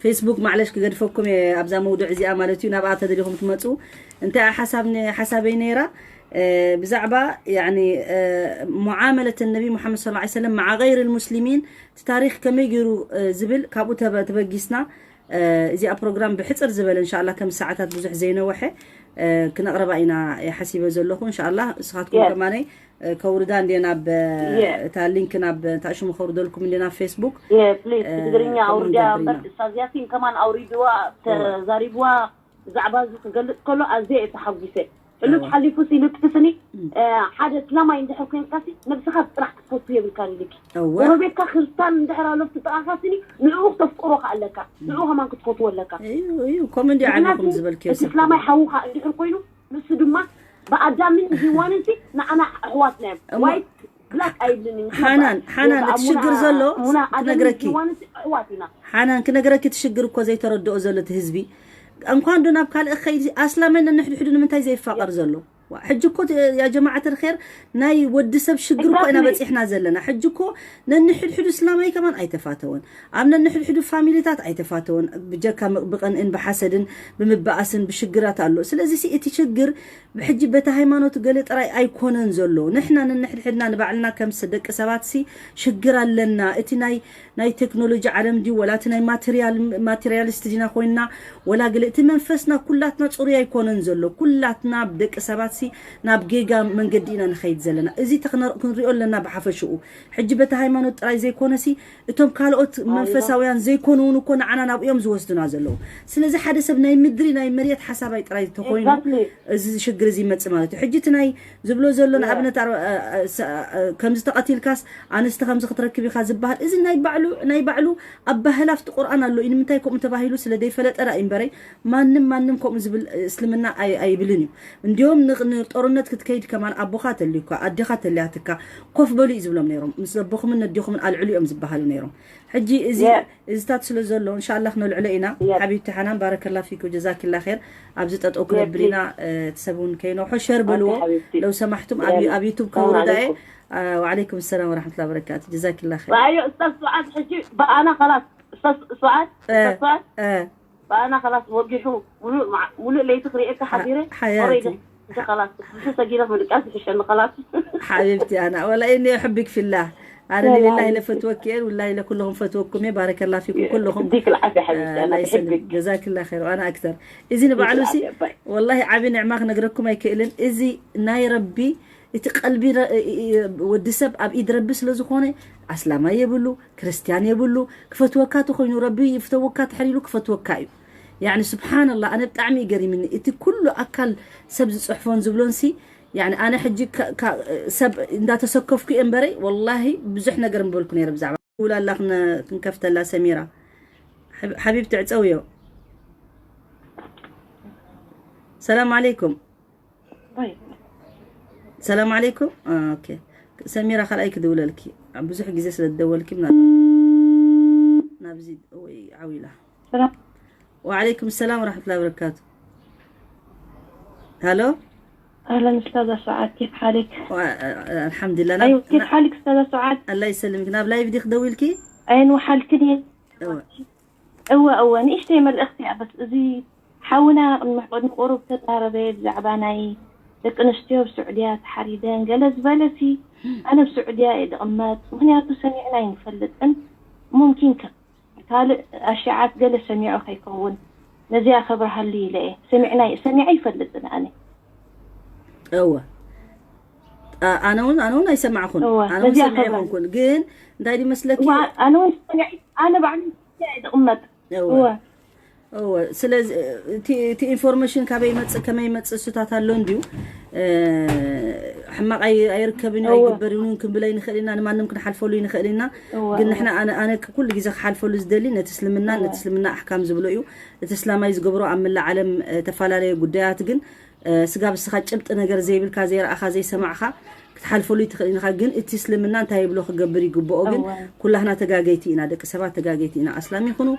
ፌስቡክ ማዕለሽ ክገድፈኩም እየ ኣብዛ መውድዕ እዚኣ ማለት እዩ። ናብኣ ተደሊኹም ትመፁ። እንታይ ሓሳብ ነ-፣ ሓሳበይ ነይራ፣ እ፣ ብዛዕባ ያኒ፣ እ፣ ሙዓመለት ነቢ ሙሓመድ ሰለላሁ ዐለይሂ ወሰለም መዓ ገይር ልሙስሊሚን፣ እቲ ታሪክ ከመይ ገይሩ፣ እ፣ ዝብል ካብኡ ተበ-፣ ተበጊስና፣ እ፣ እዚኣ ፕሮግራም ብሕፅር ዝበለ እንሻላ ከም ሰዓታት ብዙሕ ዘይነወሐ፣ እ፣ ክነቕረባ ኢና ሓሲበ ዘለኹ። እንሻላ እስኻትኩም የስ። ከማነይ፣ እ፣ ከውርዳ እንዴ ናብ፣ እ፣ የስ። እታ ሊንክ ናብ እታ ሽሙ ከውርደልኩም እንዴ ናብ ፌስቡክ። የ ፕሊዝ እ፣ ብትግርኛ ከምኡ ኣውርድያ ንገብር እምበር ኢና። እሳ እዚኣቲን ከማን ኣውሪድዋ እወ። ተዛሪብዋ ብዛዕባ እዚ ክገልፅ ከሎ ኣዝየ እየ ተሓጒሰ። ሕሉፍ እወ። ሓሊፉ ሲ ልክስኒ እም። እ፣ ሓደ እስላማይ እንድሕር ኮይንካሲ ነብስኻ ጥራሕ ክትፈቱ የብልካን ኢልኪ። እወ። ጎረቤትካ ክርስታን እንድሕር ኣሎ ብጥቓኻስኒ ንዕኡ ክተፍቅሮ ከኣለካ ንዕኡ ከማን ክትፈትዎ ኣለካ። እዩ እዩ ከምኡ እንዲ ምክንያቱ ዓቢኹም ዝበልክዮ እቲ ሰብ እስላማይ ሓውኻ እንድሕር ኮይኑ ንሱ ድማ ብኣዳምን ሂዋንን ሲ ንዓና ኣሕዋትና እዮም። እሞ ዋይት ብላክ ኣይብልን እዩ። ሓናን ሓናን እቲ ሽግር ዘሎ ኣሙና ኣዳምን ክነግረኪ ሂዋንን ሲ ኣሕዋት ኢና። ሓናን ክነግረኪ እቲ ሽግር እኮ ዘይተረድኦ ዘሎ እቲ ህዝቢ እንኳን ዶ ናብ ካልእ ከይድ ኣስላመን ነንሕድሕዱ ንምንታይ ዘይፋቀር ዘሎ። ዋ፣ ሕጂ እኮ ያ ጀማዓት ኸር ናይ ወዲ ሰብ ሽግር እኮ ኢና exactly። በፂሕና ዘለና። ሕጂ እኮ ነንሕድሕዱ እስላማይ ከማን ኣይተፋተወን፣ ኣብ ነንሕድሕዱ ፋሚሊታት ኣይተፋተወን። ብጀካ ም-፣ ብቀንእን ብሓሰድን ብምባኣስን ብሽግራት ኣሎ። ስለዚ ሲ እቲ ሽግር ብሕጂ በቲ ሃይማኖት ገለ ጥራይ ኣይኮነን ዘሎ። ንሕና ነንሕድሕድና ንባዕልና ከም ስ-፣ ደቂ ሰባት ሲ ሽግር ኣለና። እቲ ናይ ናይ ቴክኖሎጂ ዓለም ድዩ ወላ እቲ ናይ ማቴሪያል ማቴሪያሊስት ዲና ኮይንና ወላ ገለ እቲ መንፈስና ኩላትና ፅሩይ ኣይኮነን ዘሎ። ኩላትና ደቂ ሰባት ሲ ናብ ጌጋ መንገዲ ኢና ንኸይድ ዘለና። እዚ ተክነ-፣ ክንሪኦ ኣለና ብሓፈሽኡ። ሕጂ በቲ ሃይማኖት ጥራይ ዘይኮነ ሲ እቶም ካልኦት መንፈሳውያን ዘይኮኑ እውን እኮ ንዓና ናብኡ እዮም ዝወስዱና ዘለዉ። ስለዚ ሓደ ሰብ ናይ ምድሪ ናይ መሬት ሓሳባይ ጥራይ ተኮይኑ Exactly። እዚ ሽግር እዚ ይመጽእ ማለት እዩ። ሕጂ እቲ ናይ ዝብሎ ዘሎ Yeah። ንኣብነት ኣር-፣ እ፣ እ፣ ስ-፣ እ፣ ከምዚ ተቐቲልካስ ኣንስቲ ከምዚ ክትረክብ ኢኻ ዝበሃል እዚ ናይ ባዕሉ ናይ ባዕሉ ኣባህላ ኣብቲ ቁርኣን ኣሎ እዩ። ንምንታይ ከምኡ ተባሂሉ ስለ ዘይፈለጠ ዳ እዩ እምበረይ ማንም ማንም ከምኡ ዝብል እስልምና ኣይ-፣ ኣይብልን እዩ። እንዲዮም ን-፣ ንጦርነት ክትከይድ ከማን ኣቦኻ ተልዩካ ኣዴኻ ተልያትካ ኮፍ በሉ እዩ ዝብሎም ነይሮም። ምስ ኣቦኹምን ነዴኹምን ኣልዕሉ እዮም ዝበሃሉ ነይሮም። ሕጂ እዚ Yeah። እዚታት ስለ ዘሎ እንሻላ ክነልዕሎ ኢና። Yeah። ሓቢብቲ ሓናን ባረከላ ፊኩ ጀዛኪላ ኸይር። ኣብዚ ጠጠው Yeah፣ ክነብል ኢና please። እ፣ እቲ ሰብ እውን ከይነውሖ ሸር በልዎ Okay፣ ሓቢብቲ። ለው ሰማሕቱም ኣብ Yeah። ኣብ ዩቱብ ሰላም ከውርዳ እየ። ዓለይኩም። አ፣ ወዓለይኩም ሰላም ወራሕመቱላ በረካቱ። ጀዛኪላ ኸይር። ራእዮ እስታዝ ሱዓድ ሕጂ ብኣና ኸላስ እስታዝ ሱዓድ እ፣ እስታዝ ሱዓድ እ። ብኣና ኸላስ ወጊሑ ሙሉእ መዓ-፣ ሙሉእ ለይቲ ክርእየካ ሓቢረ ሓያቲ። ወረይደ። እንተ ኸላስ ብሱ ሰጊረ ምድቃስ ይሕሸኒ ኸላስ። ሓቢብቲ ኣና ወላ እኒ ሕቢክ ፊላ ኣነ ሰላም። ሊላሂ ለፈትወኪ እየ ውላሂ ለኩልኹም ፈትወኩም እየ ባረከላ ፊኩም ኩልኹም። ዲክ ልዓፊ ሓቢብቲ ኣና ናይ ሰኒ ትሕቢክ። ጀዛኪላ ኸይር ኣና ኣክተር። እዚ ንባዕሉ ሲ ዲክ ልዓፊ ኣባይ። ወላሂ ዓቢ ንዕማ ክነግረኩም ኣይክእልን። እዚ ናይ ረቢ እቲ ቀልቢ ረ-፣ እ-፣ እ-፣ ወዲ ሰብ ኣብ ኢድ ረቢ ስለ ዝኾነ ኣስላማይ የብሉ ክርስትያን የብሉ። ክፈትወካ ተኾይኑ ረቢ ይፍተወካ ተሕሪሉ ክፈትወካ እዩ። ያኒ ስብሓንላ ኣነ ብጣዕሚ ይገሪምኒ እቲ ኩሉ ኣካል ሰብ ዝፅሕፎን ዝብሎን ሲ ያኒ ኣነ ሕጂ ካ-፣ ካ-፣ ሰብ እንዳተሰከፍኩ እየ እምበረይ ወላሂ ብዙሕ ነገር ምበልኩ ነይረ ብዛዕባ ውላላ ክነ-፣ ክንከፍተላ ሰሚራ ሓብ-፣ ሓቢብቲ ዕፀውዮ። ሰላም ዓለይኩም። ባይ። ሰላም ዓለይኩም። አ፣ ኦኬ። ሰሚራ ካልኣይ ክድውለልኪ። ኣብ ብዙሕ ግዜ ስለ ዝደወልኪ ምናልባት ናብዚ ወይ ዓው ኢላ። ሰላም። ወዓለይኩም ሰላም ወራሕመቱላሂ ወበረካቱ። ሃሎ። أهلًا أستاذة سعاد، كيف حالك؟ و-، አ-፣ አ-، ኣልሓምዱሊላህ። ናብ-፣ أيوة، كيف ና-፣ ሓልክ أستاذة سعاد؟ ኣላህ ይሰልምክ። ናብ ላይቭ ዲኽ ደዊልኪ? أين وحالك اليوم؟ እወ። እወ፣ ንእሽተይ መልእኽቲ እያ፣ በስ እዚ ሓውና ቅድሚ፣ ቅድሚ ቁሩብ ተዛረበ ብዛዕባ ናይ ደቂ ኣንስትዮ ኣብ ስዑድያ ተሓሪደን ገለ ዝበለ ሲ፣ ኣነ ኣብ ስዑድያ እየ ዝቕመጥ፣ ምኽንያቱ ሰሚዕና ኣይንፈልጥን፣ ሙምኪን ከ-፣ ካልእ ኣሽዓት ገለ ሰሚዑ ከይከውን፣ ነዚኣ ከብርሃሉ ኢለ እየ። ሰሚዕና፣ ሰሚዐ ኣይፈልጥን ኣነ። እወ። አ-፣ ኣነ እውን፣ ኣነ እውን ኣይሰማዕኩን። እወ፣ ኣነ እውን ነዚኣ ሰሚዐ ከብርሃሉ። ኣይኮንኩን። ግን እንታይ ድዩ መስለኪ? እወ፣ ኣነ እውን ሰሚዐ፣ ኣነ ባዕሉ እየ ዝቕመጥ። እወ። እወ። እወ፣ ስለዚ እቲ፣ እቲ ኢንፎርሜሽን ካበይ ይመጽእ፣ ከመይ ይመጽእ እሱታት ኣሎ እንድዩ። እ፣ ሕማቕ ኣይ-፣ ኣይርከብን እዩ፣ እወ። ኣይግበር እውን ክንብሎ ይንኽእል ኢና፣ ንማንም ክንሓልፈሉ ይንኽእል ኢና። እወ፣ ግን እወ። ንሕና፣ ኣነ፣ ኣነ ኩሉ ግዜ ክሓልፈሉ ዝደሊ ነቲ እስልምና፣ እወ። ነቲ እስልምና ኣሕካም ዝብሎ እዩ። እቲ እስላማይ ዝገብሮ ኣብ መላእ ዓለም፣ እ፣ ተፈላለየ ጉዳያት ግን፣ እ፣ ስጋብ እስኻ ጭብጢ ነገር ዘይብልካ፣ ዘይረኣኻ፣ ዘይሰማዕኻ፣ ክትሓልፈሉ ትኽእል ኢኻ። ግን እቲ እስልምና እንታይ ይብሎ ክገብር ይግብኦ። ግን ኩላህና ተጋገይቲ ኢና፣ ደቂ ሰባት ተጋገይቲ ኢና። ኣስላም ይኹኑ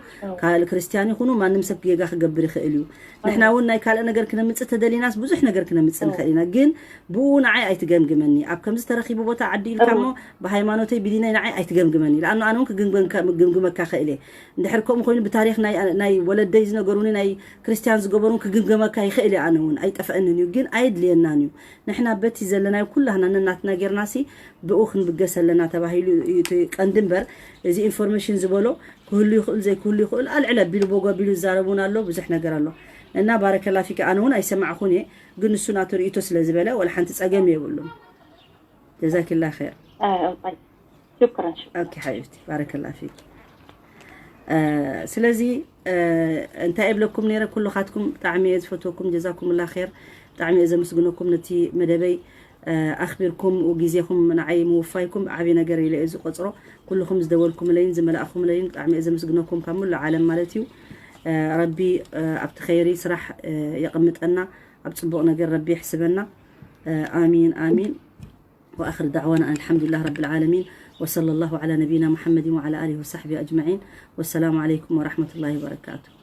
ካልእ ክርስትያን ይኹኑ ማንም ሰብ ጌጋ ክገብር ይኽእል እዩ። ንሕና እውን ናይ ካልእ ነገር ክነምፅእ ተደሊናስ ብዙሕ ነገር ክነምፅእ ንኽእል ኢና። ግን ብኡ ንዓይ ኣይትገምግመኒ። ኣብ ከምዚ ተረኺቡ ቦታ ዓዲ ኢልካ እሞ ብሃይማኖተይ ብዲነይ ንዓይ ኣይትገምግመኒ። ለኣኑ ኣነ እውን ክግምገምካ ክእል እየ። እንድሕር ከምኡ ኮይኑ ብታሪክ ናይ ወለደይ ዝነገሩኒ ናይ ክርስትያን ዝገበሩን ክግምገመካ ይኽእል እየ። ኣነ እውን ኣይጠፍአንን እዩ፣ ግን ኣየድልየናን እዩ። ንሕና በቲ ዘለናዮ ኩላህና ነናትና ጌርናሲ ብኡ ክንብገስ ኣለና ተባሂሉ እዩ እቲ ቀንዲ እምበር፣ እዚ ኢንፎርሜሽን ዝበሎ ክህሉ ይኽእል ዘይክህሉ ይኽእል፣ ኣልዕል ኣቢሉ ቦግ ኣቢሉ ዝዛረብ እውን ኣሎ፣ ብዙሕ ነገር ኣሎ። እና ባረከላ ፊክ፣ ኣነ እውን ኣይሰማዕኹን እየ፣ ግን ንሱ ናቱ ርእይቶ ስለ ዝበለ ወላ ሓንቲ ጸገም የብሉን። ጀዛኪላ ኸይር። شكرا شكرا ኦኬ ሓቢብቲ፣ ባረከላ ፊክ። ስለዚ እንታይ እብለኩም ነይረ፣ ኩልኻትኩም ብጣዕሚ እየ ዝፈትወኩም፣ ጀዛኩምላ ኸይር። ብጣዕሚ እየ ዘመስግነኩም ነቲ መደበይ ኣኽቢርኩም ግዜኹም ንዓይ ምውፋይኩም ዓብዪ ነገር ኢለ እየ ዝቆፅሮ። ኩልኹም ዝደወልኩምለይን ዝመላእኹምለይን ብጣዕሚ እየ ዘመስግነኩም ካብ ሙሉእ ዓለም ማለት እዩ። ረቢ ኣብቲ ኸይሪ ስራሕ የቕምጠና፣ ኣብ ፅቡቕ ነገር ረቢ የሕስበና። ኣሚን ኣሚን። وآخر دعوانا أن الحمد لله رب العالمين، وصلى الله على نبينا محمد وعلى آله وصحبه أجمعين، والسلام عليكم ورحمة الله وبركاته.